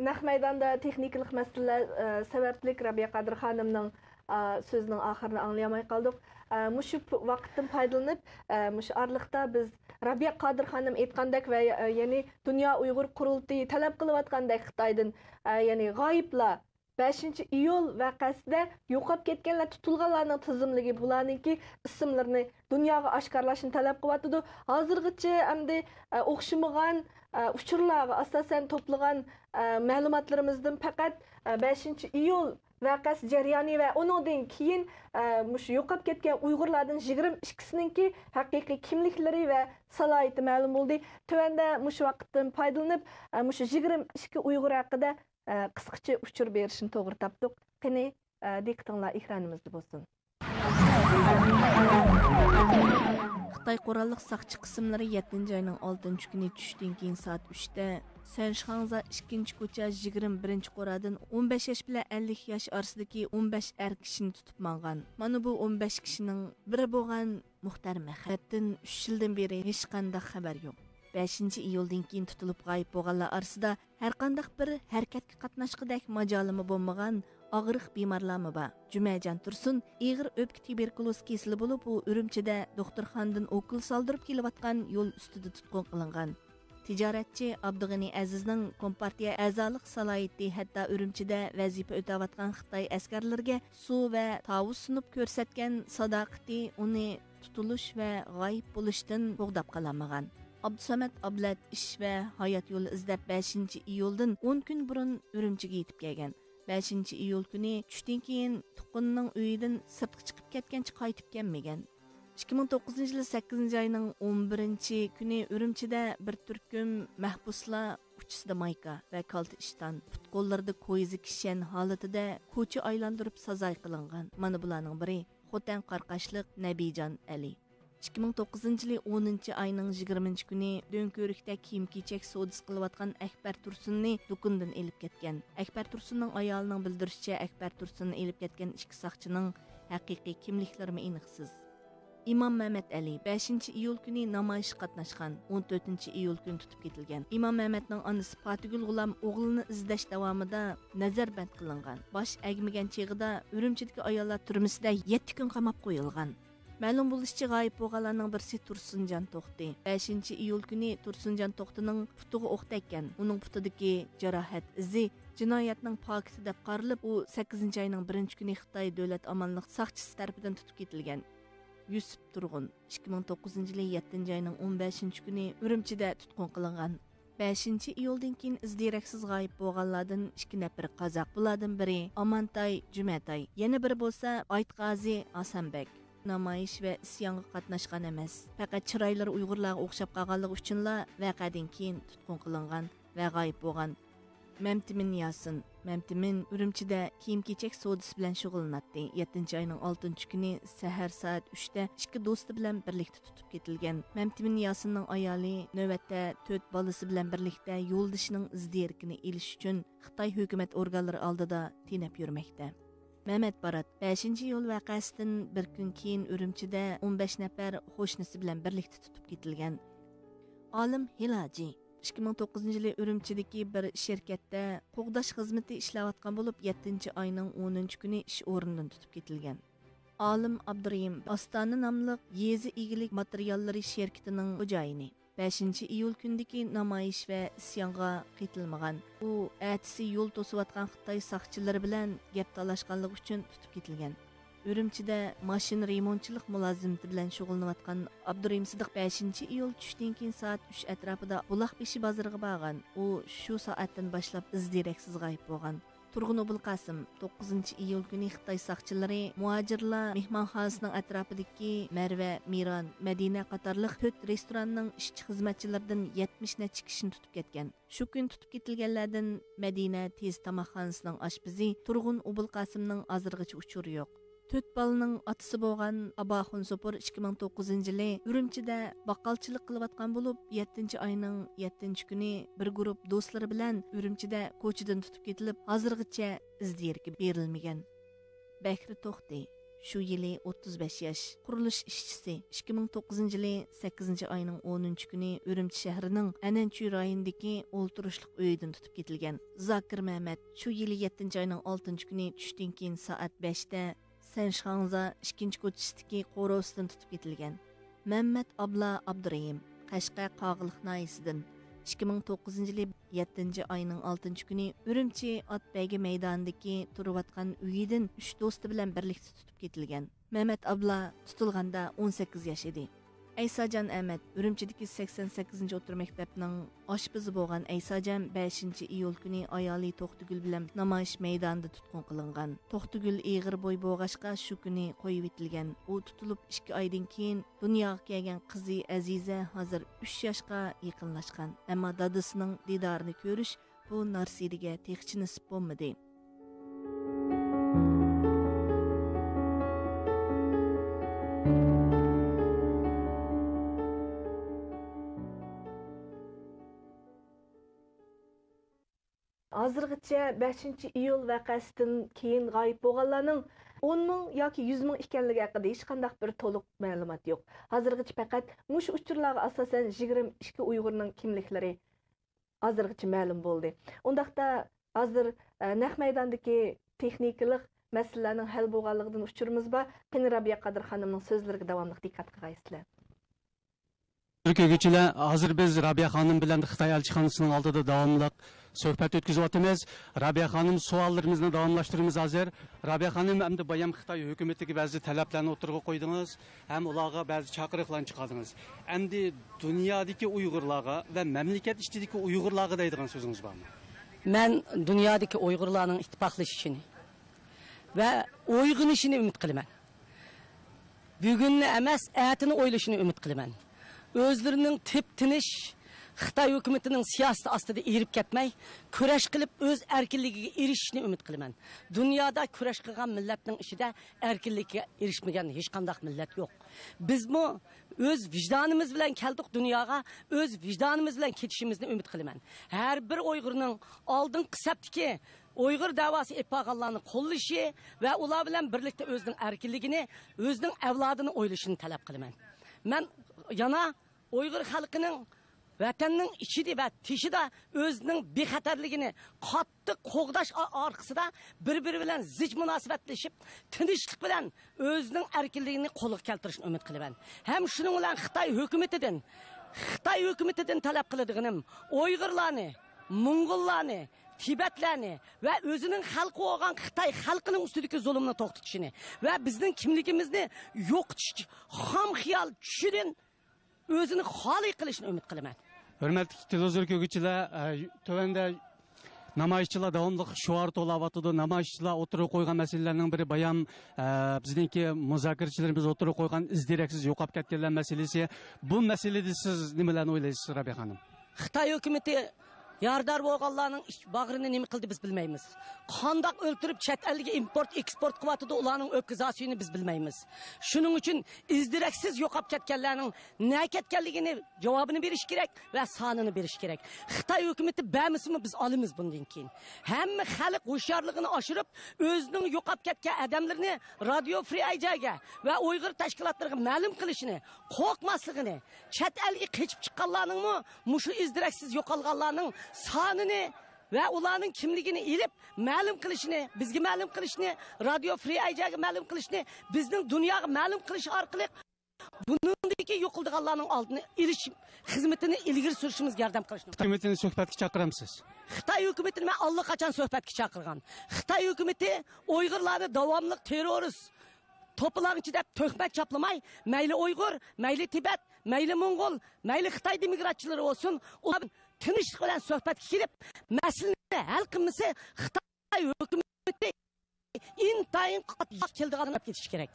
نەق مەيداندا تېخنىكىلىق مەسىلىلەر، ئە، سەۋەبلىك رابىيە قادىر خانىمنىڭ، ئە، سۆزىنىڭ ئاخىرىنى ئاڭلىيالماي قالدۇق. ئە، مۇشۇ پ-، ۋاقىتتىن پايدىلىنىپ، ئە، مۇشۇ ئارىلىقتا بىز رابىيە قادىر خانىم ئېيتقاندەك ۋە، ئە، يەنى دۇنيا ئۇيغۇر قۇرۇلتىيى تەلەپ قىلىۋاتقاندەك خىتايدىن، ئە، يەنى غايىبلار، بەشىنچى ئىيۇل ۋەقەسىدە يوقاپ كەتكەنلەر، تۇتۇلغانلارنىڭ تىزىملىكى، بۇلارنىڭكى ئىسىملىرىنى دۇنياغا ئاشكارىلاشنى تەلەپ قىلىۋاتىدۇ. ھازىرغىچە ئەمدى، ئە، ئوخشىمىغان، ئە، ئۇچۇرلارغا ئاساسەن توپلىغان، ئە، مەلۇماتلىرىمىزدىن پەقەت، ئە، بەشىنچى ئىيۇل ۋەقەسى جەريانى ۋە ئۇنىڭدىن كېيىن، ئە، مۇشۇ يوقاپ كەتكەن ئۇيغۇرلاردىن يىگىرمە ئىككىسىنىڭكى ھەقىقىي كىملىكلىرى ۋە سالاھىيىتى مەلۇم بولدى. تۆۋەندە مۇشۇ ۋاقىتتىن پايدىلىنىپ، ئە، مۇشۇ يىگىرمە ئىككى ئۇيغۇر ھەققىدە ئە، قىسقىچە ئۇچۇر بېرىشنى توغرا تاپتۇق. قېنى، ئە، دىققىتىڭلار ئېكرانىمىزدا بولسۇن. خىتاي قوراللىق ساقچى قىسىملىرى يەتتىنچى ئاينىڭ ئالتىنچى كۈنى چۈشتىن كېيىن سائەت ئۈچتە سەنشىخاڭزا ئىككىنچى كوچا يىگىرمە بىرىنچى قورادىن ئون بەش ياش بىلەن ئەللىك ياش ئارىسىدىكى ئون بەش ئەر كىشىنى تۇتۇپ ماڭغان. مانا بۇ ئون بەش كىشىنىڭ بىرى بولغان مۇختەر مەخەتتىن ئۈچ يىلدىن بېرى ھېچقانداق خەۋەر يوق. بەشىنچى ئىيۇلدىن كېيىن تۇتۇلۇپ غايىب بولغانلار ئارىسىدا ھەرقانداق بىر ھەرىكەتكە قاتناشقۇدەك ماجالىمۇ بولمىغان ئاغرىق بىمارلارمۇ بار. جۈمەجان تۇرسۇن ئېغىر ئۆپكە تۇبېركۇلوز كېسىلى بولۇپ، ئۇ ئۈرۈمچىدە دوختۇرخانىدىن ئوكۇل سالدۇرۇپ كېلىۋاتقان يول ئۈستىدە تۇتقۇن قىلىنغان. تىجارەتچى ئابدۇغېنى ئەزىزنىڭ كومپارتىيە ئەزالىق سالاھىيىتى، ھەتتا ئۈرۈمچىدە ۋەزىپە ئۆتەۋاتقان خىتاي ئەسكەرلىرىگە سۇ ۋە تاۋۇز سۇنۇپ كۆرسەتكەن ساداقىتى ئۇنى تۇتۇلۇش ۋە غايىب بولۇشتىن قوغداپ قالالمىغان. ئابدۇسەمەت ئابلەت ئىش ۋە ھايات يولى ئىزدەپ، بەشىنچى ئىيۇلدىن ئون كۈن بۇرۇن ئۈرۈمچىگە يېتىپ كەلگەن. بەشىنچى ئىيۇل كۈنى چۈشتىن كېيىن تۇغقىنىنىڭ ئۆيىدىن سىرتقا چىقىپ كەتكەنچە قايتىپ كەلمىگەن. ئىككى مىڭ توققۇزىنچى يىل سەككىزىنچى ئاينىڭ ئون بىرىنچى كۈنى ئۈرۈمچىدە بىر تۈركۈم مەھبۇسلار ئۇچ ئۇچىسىدا مايكا ۋە كالتە ئىشتان، پۇت-قوللىرىدا كويزا كىشەن ھالىتىدە كوچا ئايلاندۇرۇپ سازاي قىلىنغان. مانا بۇلارنىڭ بىرى خوتەن قاراقاشلىق نەبىجان ئەلى. ئىككى مىڭ توققۇزىنچى يىلى ئونىنچى ئاينىڭ يىگىرمىنچى كۈنى دۆڭكۆۋرۈكتە كىيىم-كېچەك سودىسى قىلىۋاتقان ئەكبەر تۇرسۇننى دۇكىنىدىن ئېلىپ كەتكەن. ئەكبەر تۇرسۇننىڭ ئايالىنىڭ بىلدۈرۈشىچە، ئەكبەر تۇرسۇننى ئېلىپ كەتكەن ئىككى ساقچىنىڭ ھەقىقىي كىملىكلىرىمۇ ئېنىقسىز. ئىمام مەمەت ئەلى بەشىنچى ئىيۇل كۈنى نامايىشقا قاتناشقان، ئون تۆتىنچى ئىيۇل كۈنى تۇتۇپ كېتىلگەن. ئىمام مەمەتنىڭ ئانىسى پاتىگۈل غۇلام ئوغلىنى ئىزدەش داۋامىدا نەزەربەند قىلىنغان. باش ئەگمىگەن چېغىدا ئۈرۈمچىدىكى ئاياللار تۈرمىسىدە يەتتە كۈن قاماپ قويۇلغان. مەلۇم بولۇشىچە، غايىب بولغانلارنىڭ بىرسى تۇرسۇنجان توختى. بەشىنچى ئىيۇل كۈنى تۇرسۇنجان توختىنىڭ پۇتىغا ئوق تەگكەن. ئۇنىڭ پۇتىدىكى جاراھەت ئىزى جىنايەتنىڭ پاكىتى دەپ قارىلىپ، ئۇ سەككىزىنچى ئاينىڭ بىرىنچى كۈنى خىتاي دۆلەت ئامانلىق ساقچىسى تەرىپىدىن تۇتۇپ كېتىلگەن. يۈسۈپ تۇرغۇن، ئىككى مىڭ توققۇزىنچى يىلى يەتتىنچى ئاينىڭ ئون بەشىنچى كۈنى ئۈرۈمچىدە تۇتقۇن قىلىنغان. بەشىنچى ئىيۇلدىن كېيىن ئىز دېرەكسىز غايىب بولغانلاردىن ئىككى نەپىرى قازاق. بۇلاردىن بىرى ئامانتاي جۈمەتاي، يەنە بىرى بولسا ئايتقازى ھاسەنبەگ. نامايىش ۋە ئىسيانغا قاتناشقان ئەمەس، پەقەت چىرايلىرى ئۇيغۇرلارغا ئوخشاپ قالغانلىقى ئۈچۈنلا ۋەقەدىن كېيىن تۇتقۇن قىلىنغان ۋە غايىب بولغان. مەمتىمىن ياسىن. مەمتىمىن ئۈرۈمچىدە كىيىم-كېچەك سودىسى بىلەن شۇغۇللىناتتى. يەتتىنچى ئاينىڭ ئالتىنچى كۈنى سەھەر سائەت ئۈچتە ئىككى دوستى بىلەن بىرلىكتە تۇتۇپ كېتىلگەن. مەمتىمىن ياسىننىڭ ئايالى نۆۋەتتە تۆت بالىسى بىلەن بىرلىكتە يولدىشىنىڭ ئىز دېرىكىنى ئېلىش ئۈچۈن خىتاي ھۆكۈمەت ئورگانلىرى ئالدىدا تېنەپ يۈرمەكتە. مەمەت بارات بەشىنچى ئىيۇل ۋەقەسىدىن بىر كۈن كېيىن ئۈرۈمچىدە ئون بەش نەپەر قوشنىسى بىلەن بىرلىكتە تۇتۇپ كېتىلگەن. ئالىم ھېلاجى. ئىككى مىڭ توققۇزىنچى يىلى ئۈرۈمچىدىكى بىر شىركەتتە قوغداش خىزمىتى ئىشلەۋاتقان بولۇپ، يەتتىنچى ئاينىڭ ئونىنچى كۈنى ئىش ئورنىدىن تۇتۇپ كېتىلگەن. ئالىم ئابدۇرېھىم ئاستانە ناملىق يېزا ئىگىلىك ماتېرىياللىرى شىركىتىنىڭ خوجايىنى. بەشىنچى ئىيۇل كۈنىدىكى نامايىش ۋە ئىسيانغا قېتىلمىغان. ئۇ ئەتىسى يول توسۇۋاتقان خىتاي ساقچىلىرى بىلەن گەپ تالاشقانلىقى ئۈچۈن تۇتۇپ كېتىلگەن. ئۈرۈمچىدە ماشىنا رېمونتچىلىق مۇلازىمىتى بىلەن شۇغۇللىنىۋاتقان ئابدۇرېھىم سىدىق بەشىنچى ئىيۇل چۈشتىن كېيىن سائەت ئۈچ ئەتراپىدا بۇلاق بېشى بازىرىغا بارغان. ئۇ شۇ سائەتتىن باشلاپ ئىز دېرەكسىز غايىب بولغان. تۇرغۇن ئوبۇلقاسىم توققۇزىنچى ئىيۇل كۈنى خىتاي ساقچىلىرى مۇھاجىرلار مېھمانخانىسىنىڭ ئەتراپىدىكى مەرۋە، مىران، مەدىنە قاتارلىق تۆت رېستوراننىڭ ئىشچى خىزمەتچىلىرىدىن يەتمىش نەچچە كىشىنى تۇتۇپ كەتكەن. شۇ كۈنى تۇتۇپ كېتىلگەنلەردىن مەدىنە تېز تاماقخانىسىنىڭ ئاشپىزى تۇرغۇن ئوبۇلقاسىمنىڭ ھازىرغىچە ئۇچۇرى يوق. تۆت بالىنىڭ ئاتىسى بولغان ئاباخۇن سوپۇر ئىككى مىڭ توققۇزىنچى يىلى ئۈرۈمچىدە باققالچىلىق قىلىۋاتقان بولۇپ، يەتتىنچى ئاينىڭ يەتتىنچى كۈنى بىر گۇرۇپ دوستلىرى بىلەن ئۈرۈمچىدە كوچىدىن تۇتۇپ كېتىلىپ، ھازىرغىچە ئىز دېرىكى بېرىلمىگەن. بەھرى توختى، شۇ يىلى ئوتتۇز بەش ياش، قۇرۇلۇش ئىشچىسى، ئىككى مىڭ توققۇزىنچى يىلى سەككىزىنچى ئاينىڭ ئونىنچى كۈنى ئۈرۈمچى شەھىرىنىڭ ئەنەنچۈي رايونىدىكى ئولتۇرۇشلۇق ئۆيىدىن تۇتۇپ كېتىلگەن. زاكىر مەمەت، شۇ يىلى يەتتىنچى ئاينىڭ ئالتىنچى كۈنى چۈشتىن كېيىن سائەت بەشتە سەنشىخاڭزا ئىككىنچى كوچىسىدىكى قورۇسىدىن تۇتۇپ كېتىلگەن. مەممەت ئابلا ئابدۇرېھىم، قەشقەر قاغىلىق ناھىيىسىدىن، ئىككى مىڭ توققۇزىنچى يىلى يەتتىنچى ئاينىڭ ئالتىنچى كۈنى ئۈرۈمچى ئات بەيگە مەيدانىدىكى تۇرۇۋاتقان ئۆيىدىن ئۈچ دوستى بىلەن بىرلىكتە تۇتۇپ كېتىلگەن. مەمەت ئابلا تۇتۇلغاندا ئون سەككىز ياش ئىدى. ئەيساجان ئەمەت، ئۈرۈمچىدىكى سەكسەن سەككىزىنچى ئوتتۇرا مەكتەپنىڭ ئاشپىزى بولغان ئەيساجان بەشىنچى ئىيۇل كۈنى ئايالى توختىگۈل بىلەن نامايىش مەيدانىدا تۇتقۇن قىلىنغان. توختىگۈل ئېغىر بوي بولغاچقا، شۇ كۈنى قويۇۋېتىلگەن. ئۇ تۇتۇلۇپ ئىككى ئايدىن كېيىن دۇنياغا كەلگەن قىزى ئەزىزە ھازىر ئۈچ ياشقا يېقىنلاشقان، ئەمما دادىسىنىڭ دىدارىنى كۆرۈش بۇ نارسىدىگە تېخىچە نېسىپ بولمىدى. ھازىرغىچە بەشىنچى ئىيۇل ۋەقەسىدىن كېيىن غايىب بولغانلارنىڭ ئون مىڭ ياكى يۈز مىڭ ئىكەنلىكى ھەققىدە ھېچقانداق بىر تولۇق مەلۇمات يوق. ھازىرغىچە پەقەت مۇشۇ ئۇچۇرلارغا ئاساسەن يىگىرمە ئىككى ئۇيغۇرنىڭ كىملىكلىرى ھازىرغىچە مەلۇم بولدى. ئۇنداقتا ھازىر، ئە، نەق مەيداندىكى تېخنىكىلىق مەسىلىلەرنىڭ ھەل بولغانلىقىدىن ئۇچۇرىمىز بار. قېنى، رابىيە قادىر خانىمنىڭ سۆزلىرىگە داۋاملىق دىققەت قىلغايسىلەر. ھۆرمەتلىك كۆرگۈچىلەر، ھازىر بىز رابىيە خانىم بىلەن خىتاي ئەلچىخانىسىنىڭ ئالدىدا داۋاملىق سۆھبەت ئۆتكۈزۈۋاتىمىز. رابىيە خانىم، سوئاللىرىمىزنى داۋاملاشتۇرىمىز ھازىر. رابىيە خانىم، ئەمدى بايام خىتاي ھۆكۈمىتىگە بەزى تەلەپلەرنى ئوتتۇرىغا قويدىڭىز ھەم ئۇلارغا بەزى چاقىرىقلارنى چىقاردىڭىز. ئەمدى دۇنيادىكى ئۇيغۇرلارغا ۋە مەملىكەت ئىچىدىكى ئۇيغۇرلارغا دەيدىغان سۆزىڭىز بارمۇ؟ مەن دۇنيادىكى ئۇيغۇرلارنىڭ ئىتتىپاقلىشىشىنى ۋە ئويغىنىشىنى ئۈمىد قىلىمەن. بۈگۈننى ئەمەس، ئەتىنى ئويلىشىنى ئۈمىد قىلىمەن. ئۆزلىرىنىڭ تىپ-تىنچ، خىتاي ھۆكۈمىتىنىڭ سىياسىتى ئاستىدا ئېرىپ كەتمەي، كۈرەش قىلىپ ئۆز ئەركىنلىكىگە ئېرىشىشىنى ئۈمىد قىلىمەن. دۇنيادا كۈرەش قىلغان مىللەتنىڭ ئىچىدە ئەركىنلىككە ئېرىشمىگەن ھېچقانداق مىللەت يوق. بىزمۇ ئۆز ۋىجدانىمىز بىلەن كەلدۇق دۇنياغا، ئۆز ۋىجدانىمىز بىلەن كېتىشىمىزنى ئۈمىد قىلىمەن. ھەر بىر ئۇيغۇرنىڭ ئالدىنقى سەپتىكى ئۇيغۇر دەۋاسى ئېلىپ بارغانلارنى قوللىشى ۋە ئۇلار بىلەن بىرلىكتە ئۆزىنىڭ ئەركىنلىكىنى، ئۆزىنىڭ ئەۋلادىنى ئويلىشىنى تەلەپ قىلىمەن. مەن يەنە ئۇيغۇر خەلقىنىڭ ۋەتەننىڭ ئىچىدە ۋە تېشىدا ئۆزىنىڭ بىخەتەرلىكىنى قاتتىق قوغداش ئا-، ئارقىسىدا بىر-بىرى بىلەن زىچ مۇناسىۋەتلىشىپ، تىنچلىق بىلەن ئۆزىنىڭ ئەركىنلىكىنى قولغا كەلتۈرۈشنى ئۈمىد قىلىمەن. ھەم شۇنىڭ بىلەن خىتاي ھۆكۈمىتىدىن، خىتاي ھۆكۈمىتىدىن تەلەپ قىلىدىغىنىم، ئۇيغۇرلارنى، موڭغۇللارنى، تىبەتلەرنى ۋە ئۆزىنىڭ خەلقى بولغان خىتاي خەلقىنىڭ ئۈستىدىكى زۇلۇمنى توختىتىشىنى ۋە بىزنىڭ كىملىكىمىزنى يوقىتىش خام خىيال چۈشىدىن ئۆزىنى خالىي قىلىشىنى ئۈمىد قىلىمەن. ھۆرمەتلىك تېلېۋىزور كۆرگۈچىلەر، ئە، تۆۋەندە نامايىشچىلار داۋاملىق شوئار توۋلاۋاتىدۇ. نامايىشچىلار ئوتتۇرىغا قويغان مەسىلىلەرنىڭ بىرى بايام، ئە، بىزنىڭكى مۇزاكىرىچىلىرىمىز ئوتتۇرىغا قويغان ئىز دېرەكسىز يوقاپ كەتكەنلەر مەسىلىسى. بۇ مەسىلىدە سىز نېمىلەرنى ئويلايسىز، رابىيە خانىم؟ خىتاي ھۆكۈمىتى يارىدار بولغانلارنىڭ ئىچ باغرىنى نېمە قىلدى، بىز بىلمەيمىز. قانداق ئۆلتۈرۈپ چەت ئەلگە ئىمپورت، ئېكسپورت قىلىۋاتىدۇ، ئۇلارنىڭ ئۆپكە زاسىيىنى بىز بىلمەيمىز. شۇنىڭ ئۈچۈن ئىز دېرەكسىز يوقاپ كەتكەنلەرنىڭ نە كەتكەنلىكىنى جاۋابىنى بېرىش كېرەك ۋە سانىنى بېرىش كېرەك. خىتاي ھۆكۈمىتى بەرمىسىمۇ بىز ئالىمىز بۇندىن كېيىن. ھەممە خەلق ھوشيارلىقىنى ئاشۇرۇپ، ئۆزىنىڭ يوقاپ كەتكەن ئادەملىرىنى رادىيو فرى ئەيجاگە ۋە ئۇيغۇر تەشكىلاتلىرىغا مەلۇم قىلىشىنى، قورقماسلىقىنى، چەت ئەلگە قېچىپ چىققانلارنىڭمۇ مۇشۇ ئىز دېرەكسىز يوقالغانلارنىڭ سانىنى ۋە ئۇلارنىڭ كىملىكىنى ئېلىپ مەلۇم قىلىشىنى، بىزگە مەلۇم قىلىشنى، رادىيو فرى ئەيجاگە مەلۇم قىلىشنى، بىزنىڭ دۇنياغا مەلۇم قىلىش ئارقىلىق بۇنىڭدىكى يوقىلىدىغانلارنىڭ ئالدىنى ئېلىش خىزمىتىنى ئىلگىرى سۈرۈشىمىزگە ياردەم قىلىشنى. ھۆكۈمىتىنى سۆھبەتكە چاقىرامسىز؟ خىتاي ھۆكۈمىتىنى مەن ئاللىقاچان سۆھبەتكە چاقىرغان. خىتاي ھۆكۈمىتى ئۇيغۇرلارنى داۋاملىق تېررورىست، توپىلاڭچى دەپ تۆھمەت چاپلىماي، مەيلى ئۇيغۇر، مەيلى تىبەت، مەيلى موڭغۇل، مەيلى خىتاي دېموكراتچىلىرى بولسۇن، ئۇلار تىنچلىق بىلەن سۆھبەتكە كېلىپ، مەسىلىنى ھەل قىلمىسا، خىتاي ھۆكۈمىتى ئىنتايىن قاتتىق كېلىدىغانلىقىنى ئەپ كېتىش كېرەك.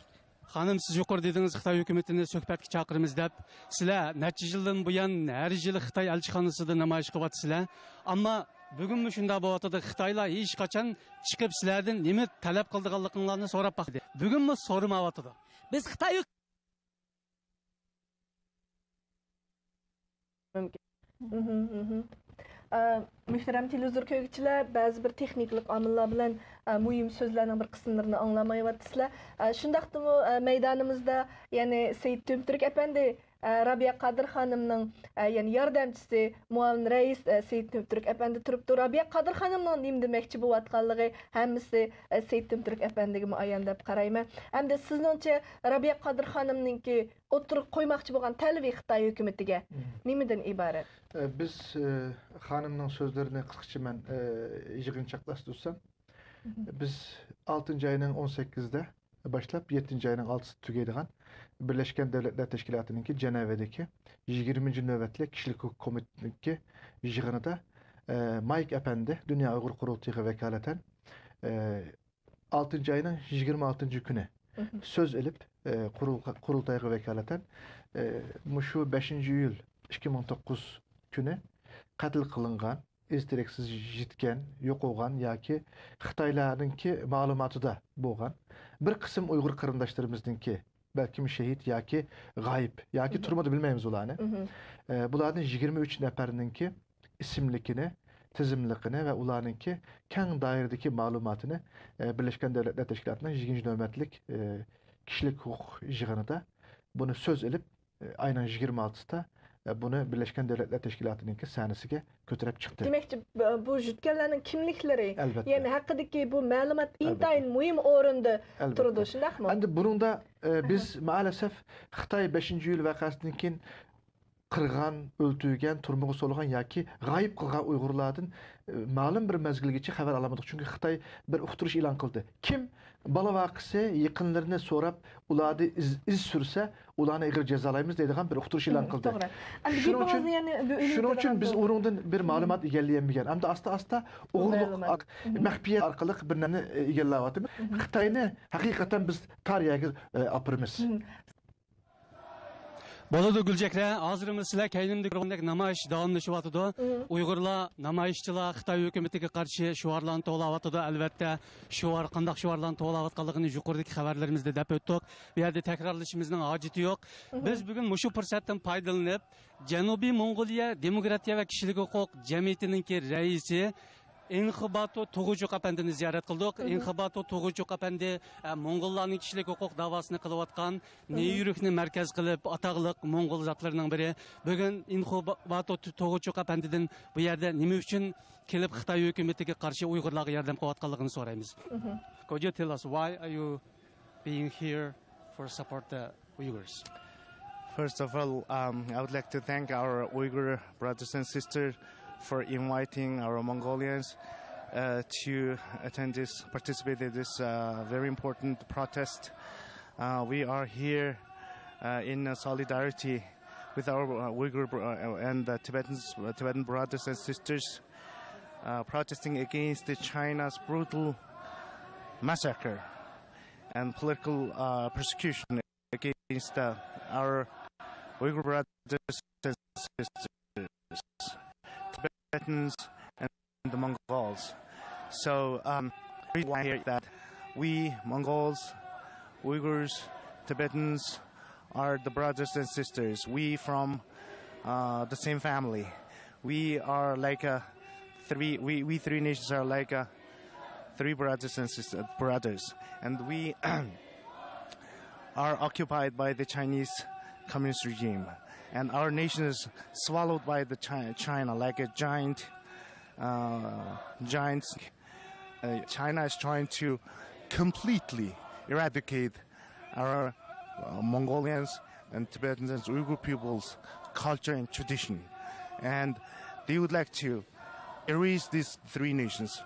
خانىم، سىز يۇقىرىدا دېدىڭىز، خىتاي ھۆكۈمىتىنى سۆھبەتكە چاقىرىمىز دەپ. سىلەر نەچچە يىلدىن بۇيان ھەر يىلى خىتاي ئەلچىخانىسىدا نامايىش قىلىۋاتىسىلەر. ئەمما بۈگۈنمۇ شۇنداق بولۇۋاتىدۇ. خىتايلار ھېچقاچان چىقىپ سىلەردىن نېمە تەلەپ قىلىدىغانلىقىڭلارنى سوراپ باقتى. بۈگۈنمۇ سورىمايۋاتىدۇ. بىز خىتاي ھۆك- مۇمكىن. مھم، مھم. ئە، مۆھتەرەم تېلېۋىزور كۆرگۈچىلەر، بەزى بىر تېخنىكىلىق ئامىللار بىلەن، ئە، مۇھىم سۆزلەرنىڭ بىر قىسىملىرىنى ئاڭلالمايۋاتىسىلەر. ئە، شۇنداقتىمۇ، ئە، مەيدانىمىزدا، يەنى سېيىت تۆمتۈرك ئەپەندى، ئە، رابىيە قادىر خانىمنىڭ، ئە، يەنى ياردەمچىسى، مۇئاۋىن رەئىس، ئە، سېيىت تۆمتۈرك ئەپەندى تۇرۇپتۇ. رابىيە قادىر خانىمنىڭ نېمە دېمەكچى بولۇۋاتقانلىقى ھەممىسى، ئە، سېيىت تۆمتۈرك ئەپەندىگە مۇئەييەن دەپ قارايمەن. ئەمدى سىزنىڭچە، رابىيە قادىر خانىمنىڭكى ئوتتۇرىغا قويماقچى بولغان تەلىپى خىتاي ھۆكۈمىتىگە مم. نېمىدىن ئىبارەت؟ ئە، بىز، ئە، خانىمنىڭ سۆزلىرىنى قىسقىچە مەن، ئە، يىغىنچاقلاشتۇرسام، مم. بىز ئالتىنچى ئاينىڭ ئون سەككىزىدە باشلاپ يەتتىنچى ئاينىڭ ئالتىسىدا تۈگەيدىغان بىرلەشكەن دۆلەتلەر تەشكىلاتىنىڭكى جەنەۋىدىكى يىگىرمىنچى نۆۋەتلىك كىشىلىك ھوقۇق كومىتېتىنىڭكى يىغىنىدا، ئە، مايك ئەپەندى دۇنيا ئۇيغۇر قۇرۇلتىيىغا ۋاكالىتەن، ئە، ئالتىنچى ئاينىڭ يىگىرمە ئالتىنچى كۈنى مھم. سۆز ئېلىپ، ئە، قۇرۇلغا-، قۇرۇلتايغا ۋاكالىتەن، ئە، مۇشۇ بەشىنچى ئىيۇل ئىككى مىڭ توققۇز كۈنى قەتل قىلىنغان، ئىز دېرەكسىز يىتكەن، يوقالغان ياكى خىتايلارنىڭكى مەلۇماتىدا بولغان بىر قىسىم ئۇيغۇر قېرىنداشلىرىمىزنىڭكى بەلكىم شېھىت ياكى غايىب ياكى مھم. تۈرمىدە، بىلمەيمىز ئۇلارنى. مھم. ئە، بۇلاردىن يىگىرمە ئۈچ نەپەرنىڭكى ئىسىملىكىنى، تىزىملىقىنى ۋە ئۇلارنىڭكى كەڭ دائىرىدىكى مەلۇماتىنى، ئە، بىرلەشكەن دۆلەتلەر تەشكىلاتىنىڭ يىگىرمىنچى نۆۋەتلىك، ئە، كىشىلىك ھوقۇق يىغىنىدا بۇنى سۆز ئېلىپ، ئە، ئاينىڭ يىگىرمە ئالتىسىدا، ئە، بۇنى بىرلەشكەن دۆلەتلەر تەشكىلاتىنىڭكى سەھنىسىگە كۆتۈرۈپ چىقتى. دېمەكچى، بۇ، بۇ يىتكەنلەرنىڭ كىملىكلىرى، ئەلۋەتتە. يەنى ھەققىدىكى بۇ مەلۇمات ئەلۋەتتە. ئىنتايىن مۇھىم ئورۇندا ئەلۋەتتە. تۇرىدۇ، شۇنداقمۇ؟ ئەمدى بۇنىڭدا، ئە، ئەھە. بىز مائەلەسەف خىتاي بەشىنچى ئىيۇل ۋەقەسىدىن كېيىن قىرغان، ئۆلتۈرگەن، تۈرمىگە سولىغان ياكى غايىب قىلغان ئۇيغۇرلاردىن، ئە، مەلۇم بىر مەزگىلگىچە خەۋەر ئالالمىدۇق. چۈنكى خىتاي بىر ئۇقتۇرۇش ئېلان قىلدى. كىم بالا ۋەقىسى، يېقىنلىرىنى سوراپ، ئۇلاردىن ئىز، ئىز سۈرسە، ئۇلارنى ئېغىر جازالايمىز دەيدىغان بىر ئۇقتۇرۇش ئېلان مم، قىلدى. توغرا. ئەمدى شۇنىڭ ئۈچۈن، گېپىڭىزنى يەنە بۆ-، شۇنىڭ ئۈچۈن بىز ئۇنىڭدىن بىر مم. مەلۇمات ئىگىلىيەلمىگەن. ئەمدى ئاستا-ئاستا ئوغرىلىق مەلۇمات. ئار-، مم. مەخپىيەت ئارقىلىق بىر نەرسىنى، ئە، ئىگىلەۋاتىمىز. مم. خىتاينى ھەقىقەتەن بىز تار يەرگە، ئە، ئاپىرىمىز. مم. بولىدۇ، گۈلچېھرە. ھازىرمۇ سىلەر كەينىمدە كۆرگەندەك نامايىش داۋاملىشىۋاتىدۇ. ئۇيغۇرلار، نامايىشچىلار خىتاي ھۆكۈمىتىگە قارشى شوئارلارنى توۋلاۋاتىدۇ. ئەلۋەتتە، شوئار، قانداق شوئارلارنى توۋلاۋاتقانلىقىنى يۇقىرىدىكى خەۋەرلىرىمىزدە دەپ ئۆتتۇق. بۇ يەردە تەكرارلىشىمىزنىڭ ھاجىتى يوق. بىز بۈگۈن مۇشۇ پۇرسەتتىن پايدىلىنىپ، جەنۇبىي موڭغۇلىيە دېموكراتىيە ۋە كىشىلىك ھوقۇق جەمئىيىتىنىڭكى رەئىسى ئىنخىباتو توغۇچۇق ئەپەندىنى زىيارەت قىلدۇق. ئىنخىباتو توغۇچۇق ئەپەندى، ئە، موڭغۇللارنىڭ كىشىلىك ھوقۇق داۋاسىنى قىلىۋاتقان، نېيۈركنى مەركەز قىلىپ ئاتاقلىق موڭغۇل زاتلىرىنىڭ بىرى. بۈگۈن ئىنخىباتو توغۇچۇق ئەپەندىدىن بۇ يەردە نېمە ئۈچۈن كېلىپ خىتاي ھۆكۈمىتىگە قارشى ئۇيغۇرلارغا ياردەم قىلىۋاتقانلىقىنى سورايمىز. Could you tell us why are you being here for support the Uyghurs? First of all, um, I would like to thank our Uyghur brothers and sisters for inviting our Mongolians uh, to attend this, participate in this uh, very important protest. Uh, we are here uh, in uh, solidarity with our uh, Uyghur bro- uh, and uh, Tibetans, uh, Tibetan brothers and sisters uh, protesting against the China's brutal massacre and political uh, persecution against uh, our Uyghur brothers and sisters, Tibetans, and the Mongols. So um, the reason why here is that we Mongols, Uyghurs, Tibetans are the brothers and sisters. We from uh, the same family. We are like a three. We, we three nations are like a three brothers and sisters, brothers, and we are occupied by the Chinese communist regime, and our nation is swallowed by the China, China like a giant, uh, giant. Uh, China is trying to completely eradicate our uh, Mongolians and Tibetans and Uyghur people's culture and tradition, and they would like to erase these three nations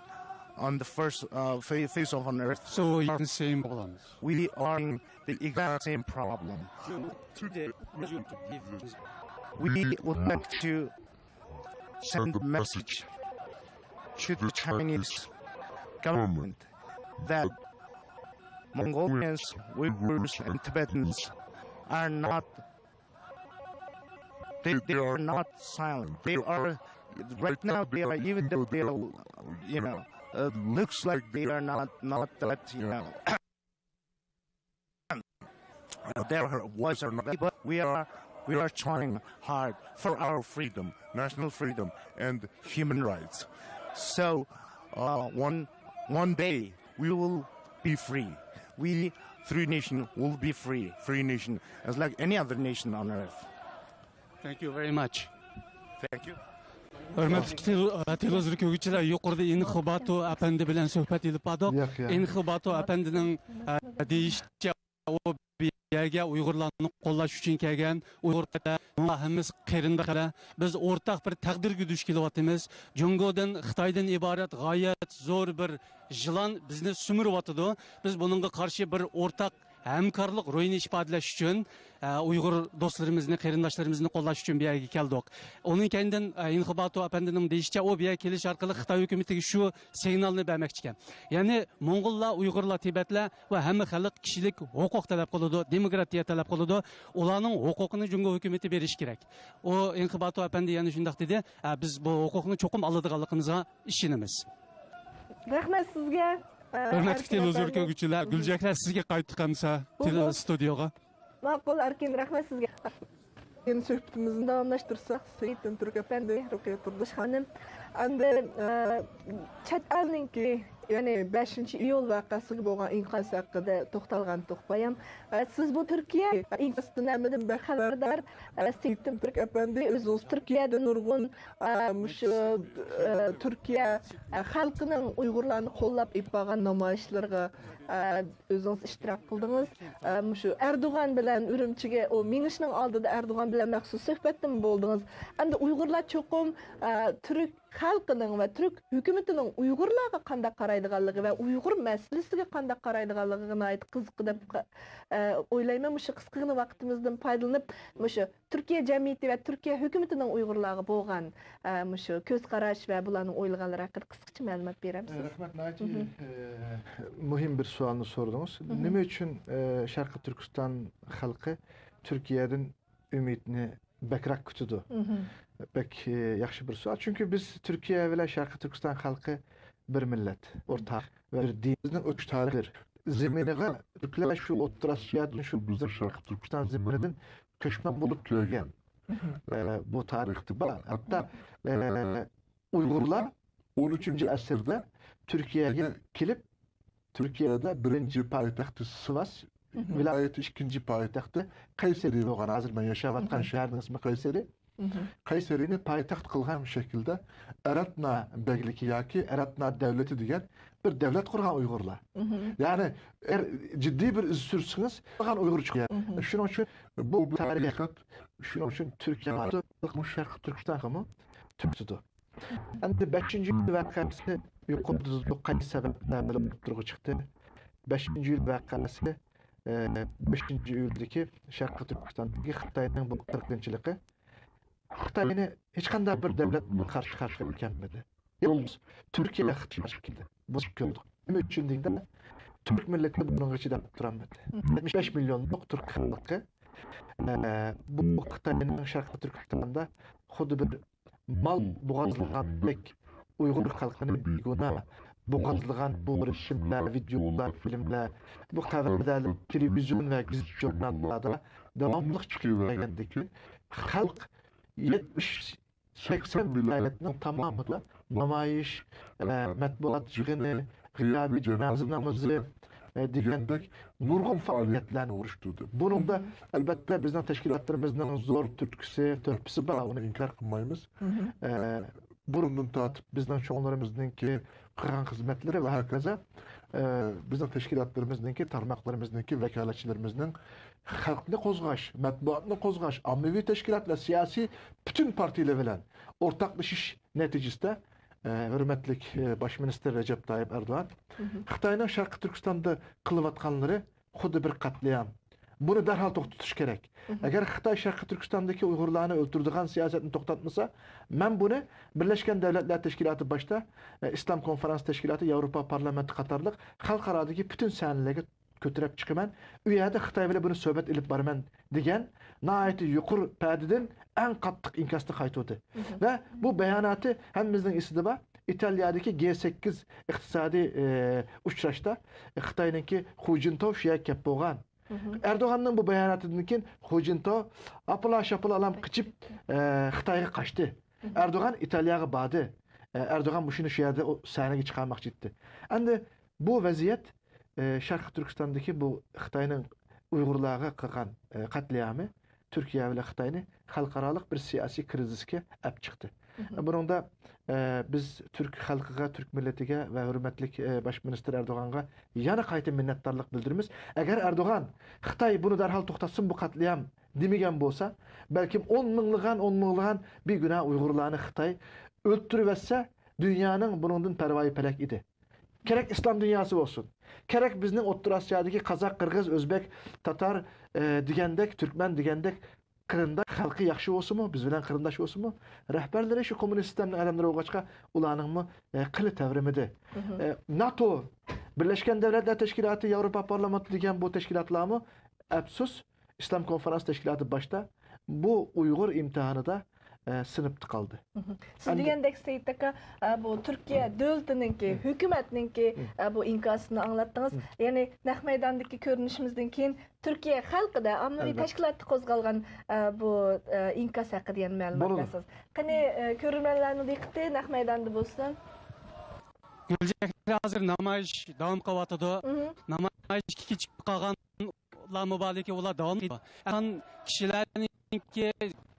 on the first uh, fa- face of on earth. So you are the same problem. We are in the exact same problem. We would like to send a message to the Chinese government that Mongolians, Uyghurs, and Tibetans are not they, they are not silent. They are right now. They are, even though they are, you know, uh, looks like they are not not that, you know, their voice are not. But we are we are trying hard for our freedom, national freedom, and human rights. So uh, one one day we will be free. We three nation will be free. Free nation as like any other nation on earth. Thank you very much. Thank you. ھۆرمەتلىك تېلېۋىزور كۆرگۈچىلەر، يۇقىرىدا ئىنخىباتو ئەپەندى بىلەن سۆھبەت ئېلىپ باردۇق. ياق، ياق. ئىنخىباتو ئەپەندىنىڭ ئە، دېيىشىچە، ئۇ بۇ يەرگە ئۇيغۇرلارنى قوللاش ئۈچۈن كەلگەن. ئۇيغۇر، ھەممىمىز قېرىنداشلار. بىز ئورتاق بىر تەقدىرگە دۇچ كېلىۋاتىمىز. جۇڭگودىن، خىتايدىن ئىبارەت غايەت زور بىر يىلان بىزنى سۈمۈرۈۋاتىدۇ. بىز بۇنىڭغا قارشى بىر ئورتاق ھەمكارلىق روھىنى ئىپادىلەش ئۈچۈن، ئە، ئۇيغۇر دوستلىرىمىزنى، قېرىنداشلىرىمىزنى قوللاش ئۈچۈن بۇ يەرگە كەلدۇق. ئۇنىڭ كەينىدىن، ئە، ئىنخىباتو ئەپەندىنىڭ دېيىشىچە، ئۇ بۇ يەرگە كېلىش ئارقىلىق خىتاي ھۆكۈمىتىگە شۇ سىگنالنى بەرمەكچىكەن. يەنى موڭغۇللار، ئۇيغۇرلار، تىبەتلەر ۋە ھەممە خەلق كىشىلىك ھوقۇق تەلەپ قىلىدۇ، دېموكراتىيە تەلەپ قىلىدۇ. ئۇلارنىڭ ھوقۇقىنى جۇڭگو ھۆكۈمىتى بېرىشى كېرەك. ئۇ ئىنخىباتو ئەپەندى يەنە شۇنداق دېدى، ئە، بىز بۇ ھوقۇقنى چوقۇم ئالىدىغانلىقىمىزغا ئىشىنىمىز. رەھمەت سىزگە. ئە، ھۆرمەتلىك ئەركىن تېلېۋىزور ئەپەندى. كۆرگۈچىلەر، گۈلچېھرە، سىزگە قايتىپ قالمىسا، بولدى. تېلې-، ستۇدىيوغا. ماقۇل، ئەركىن، رەھمەت سىزگە. يەنە سۆھبىتىمىزنى داۋاملاشتۇرساق، سېيىتدىن تۈرك ئەپەندى، رۇقىيە تۇردۇش خانىم. ئەمدى، ئە، چەت ئەلنىڭكى، يەنى بەشىنچى ئىيۇل ۋەقەسىگە بولغان ئىنكاس ھەققىدە توختالغانتۇق بايام. ئە، سىز بۇ تۈركىيە ئىنكاسىدىن ھەممىدىن بەك خەۋەردار. ئە، سېيىتدىن تۈرك ئەپەندى، ئۆزىڭىز تۈركىيەدە نۇرغۇن، ئە، مۇشۇ، ئە، تۈركىيە، ئە، خەلقىنىڭ ئۇيغۇرلارنى قوللاپ ئېلىپ بارغان نامايىشلىرىغا، ئە، ئۆزىڭىز ئىشتىراك قىلدىڭىز. ئە، مۇشۇ ئەردوغان بىلەن ئۈرۈمچىگە، ئۇ مېڭىشنىڭ ئالدىدا ئەردوغان بىلەن مەخسۇس سۆھبەتتىمۇ بولدىڭىز. ئەمدى ئۇيغۇرلار چوقۇم، ئە، تۈرك خەلقىنىڭ ۋە تۈرك ھۆكۈمىتىنىڭ ئۇيغۇرلارغا قانداق قارايدىغانلىقى ۋە ئۇيغۇر مەسىلىسىگە قانداق قارايدىغانلىقىغا ناھايىتى قىزىققۇ دەپ، ئە، ئويلايمەن. مۇشۇ قىسقىغىنە ۋاقتىمىزدىن پايدىلىنىپ، مۇشۇ تۈركىيە جەمئىيىتى ۋە تۈركىيە ھۆكۈمىتىنىڭ ئۇيغۇرلارغا بولغان، ئە، مۇشۇ كۆز قاراش ۋە بۇلارنىڭ ئويلىغانلىرى ھەققىدە قىسقىچە مەلۇمات بېرەمسىز؟ رەھمەت، ناھايىتى، مۇھىم. ئە، مۇھىم بىر سوئالنى سورىدىڭىز. نېمە ئۈچۈن، ئە، شەرقىي تۈركىستان خەلقى تۈركىيەدىن ئۈمىدنى بەكرەك كۈتىدۇ؟ بەك، ئى، ياخشى بىر سوئال. چۈنكى بىز تۈركىيە بىلەن شەرقىي تۈركىستان خەلقى بىر مىللەت، ئۆرتەك ۋە بىر دىن. بىزنىڭ ئۆتمۈش تارىخىدۇر. زېمىنىغا تۈركلەر شۇ ئوتتۇرا ئاسىيادىن، شۇ بىزنىڭ شەرقىي تۈركىستان زېمىنىدىن كۆچمەن بولۇپ كەلگەن. ئە، بۇ تارىختا بار. ھەتتا، ئە، ئۇيغۇرلار ئون ئۈچىنچى ئەسىردە تۈركىيەگە كېلىپ، تۈركىيەدە بىرىنچى پايتەختى سىۋاس ۋىلايىتى، ئىككىنچى پايتەختى قەيسەرى بولغان، ھازىر مەن ياشاۋاتقان شەھەرنىڭ ئىسمى قەيسەرى. قەيسەرىنى پايتەخت قىلغان شەكىلدە ئەرەتنا بەگلىكى ياكى ئەرەتنا دەۋلىتى دېگەن بىر دەۋلەت قۇرغان ئۇيغۇرلار. يەنى، ئەر، جىددىي بىر ئىز سۈرسىڭىز، قۇرغان ئۇيغۇر چىقىدۇ. شۇنىڭ ئۈچۈن بۇ، بۇ تارىخ، شۇنىڭ ئۈچۈن تۈركىيە شەرقىي تۈركىستانغىمۇ تۈرتىدۇ. ئەمدى بەشىنچى ئىيۇل ۋەقەسى يۇقىرىدا قايسى سەۋەبلەر بىلەن ئوتتۇرىغا چىقتى؟ بەشىنچى ئىيۇل ۋەقەسى، ئە، بەشىنچى ئىيۇلدىكى شەرقىي تۈركىستاندىكى خىتاينىڭ بۇ قىرغىنچىلىقى. خىتاينى ھېچقانداق بىر دەۋلەت قارشى قارشى كەلمىدى. يالغۇز تۈركىيە خىتايغا قارشى كەلدى. بۇزۇپ كەلدى. نېمە ئۈچۈن دېگەندە، تۈرك مىللىتى بۇنىڭغا چىداپ تۇرالمىدى. يەتمىش بەش مىليونلۇق تۈرك خەلقى، ئە، بۇ خىتاينىڭ شەرقىي تۈركىستاندا خۇددى بىر مال بوغازلىغاندەك ئۇيغۇر خەلقىنى بىگۇناھ بوغازلىغان بۇ رەسىملەر، ۋىدېئولار، فىلىملەر، بۇ خەۋەرلەر، تېلېۋىزىيون ۋە گېزىت ژۇرناللاردا داۋاملىق چىقىپ كەلگەندىكى، خەلق يەتمىش، سەكسەن ۋىلايەتنىڭ تامامىدا نامايىش، ئە، مەتبۇئات يىغىنى، غىيابىي جانازا نامىزى، ئە، دېگەندەك نۇرغۇن پائالىيەتلەرنى ئۇيۇشتۇردى. بۇنىڭدا، ئەلۋەتتە، بىزنىڭ تەشكىلاتلىرىمىزنىڭ زور تۈرتكىسى، تۆھپىسى بار، ئۇنى ئىنكار قىلمايمىز. ئە، بۇرۇندىن تارتىپ بىزنىڭ چوڭلىرىمىزنىڭكى قىلغان خىزمەتلىرى ۋە ھاكازا، ئە، بىزنىڭ تەشكىلاتلىرىمىزنىڭكى، تارماقلىرىمىزنىڭكى، ۋاكالەتچىلىرىمىزنىڭ خەلقنى قوزغاش، مەتبۇئاتنى قوزغاش، ئاممىۋى تەشكىلاتلار، سىياسىي پۈتۈن پارتىيىلەر بىلەن ئورتاقلىشىش نەتىجىسىدە، ئە، ھۆرمەتلىك، ئە، باش مىنىستىر رەجەپ تايىپ ئەردوغان خىتاينىڭ شەرقىي تۈركىستاندا قىلىۋاتقانلىرى خۇددى بىر قەتلىئام. بۇنى دەرھال توختىتىش كېرەك. ئەگەر خىتاي شەرقىي تۈركىستاندىكى ئۇيغۇرلارنى ئۆلتۈرىدىغان سىياسەتنى توختاتمىسا، مەن بۇنى بىرلەشكەن دۆلەتلەر تەشكىلاتى باشتا، ئە، ئىسلام كونفرانس تەشكىلاتى، ياۋروپا پارلامېنتى قاتارلىق خەلقئارادىكى پۈتۈن سەھنىلەرگە كۆتۈرۈپ چىقىمەن، ئۇ يەردە خىتاي بىلەن بۇنى سۆھبەت ئېلىپ بارىمەن دېگەن ناھايىتى يۇقىرى پەدىدىن ئەڭ قاتتىق ئىنكاسنى قايتۇردى. ۋە بۇ باياناتى ھەممىمىزنىڭ ئېسىدە بار. ئىتالىيەدىكى گې سەككىز ئىقتىسادىي، ئى، ئۇچراشتا خىتاينىڭكى خۇ جىنتاۋ شۇ يەرگە كەپ بولغان. ئەردوغاننىڭ بۇ باياناتىدىن كېيىن خۇ جىنتاۋ ئاپىلا-شاپىلا ئالام قېچىپ، ئى، خىتايغا قاچتى. ئەردوغان ئىتالىيەگە باردى. ئى، ئەردوغان مۇشۇنى شۇ يەردە ئۇ سەھنىگە چىقارماقچى ئىدى. ئەمدى بۇ ۋەزىيەت، ئى، شەرقىي تۈركىستاندىكى بۇ خىتاينىڭ ئۇيغۇرلارغا قىلغان، ئى، قەتلىئامى تۈركىيە بىلەن خىتاينى خەلقئارالىق بىر سىياسىي كىرىزىسكە ئەپ چىقتى. بۇنىڭدا، ئە، بىز تۈرك خەلقىگە، تۈرك مىللىتىگە ۋە ھۆرمەتلىك، ئە، باش مىنىستىر ئەردوغانغا يەنە قايتا مىننەتدارلىق بىلدۈرىمىز. ئەگەر ئەردوغان، «خىتاي بۇنى دەرھال توختاتسۇن، بۇ قەتلىئام» دېمىگەن بولسا، بەلكىم ئون مىڭلىغان، ئون مىڭلىغان بىگۇناھ ئۇيغۇرلارنى خىتاي ئۆلتۈرۈۋەتسە، دۇنيانىڭ بۇنىڭدىن پەرۋايى پەلەك ئىدى. كېرەك ئىسلام دۇنياسى بولسۇن، كېرەك بىزنىڭ ئوتتۇرا ئاسىيادىكى قازاق، قىرغىز، ئۆزبەك، تاتار، ئە، دېگەندەك، تۈركمەن دېگەندەك قېرىنداش خەلقى ياخشى بولسىمۇ، بىز بىلەن قېرىنداش بولسىمۇ، رەھبەرلىرى شۇ كوممۇنىست سىستېمىنىڭ ئادەملىرى بولغاچقا، ئۇلارنىڭمۇ، ئە، قىلى تەۋرىمىدى. ئە، ناتو، بىرلەشكەن دۆلەتلەر تەشكىلاتى، ياۋروپا پارلامېنتى دېگەن بۇ تەشكىلاتلارمۇ، ئەپسۇس، ئىسلام كونفرانس تەشكىلاتى باشتا بۇ ئۇيغۇر ئىمتىھانىدا، ئە، سىنىپتا قالدى. سىز ئەمدى دېگەندەك، سېيىت ئاكا، ئە، بۇ تۈركىيە دۆلىتىنىڭكى، ھۆكۈمەتنىڭكى، ئە، بۇ ئىنكاسىنى ئاڭلاتتىڭىز. يەنى نەق مەيداندىكى كۆرۈنۈشىمىزدىن كېيىن تۈركىيە خەلقىدە ئاممىۋى تەشكىلاتتا قوزغالغان، ئە، بۇ، ئە، ئىنكاس ھەققىدە يەنە مەلۇمات بەرسىڭىز. قېنى، ئە، كۆرۈرمەنلەرنىڭ دىققىتى نەق مەيداندا بولسۇن. گۈلچېھرە، ھازىر نامايىش داۋام قىلىۋاتىدۇ. نامايىشقا كېچىكىپ قالغانلارمۇ بارلىكى، ئۇلار داۋام قىلىدۇ. ئەساسەن كىشىلەرنىڭكى،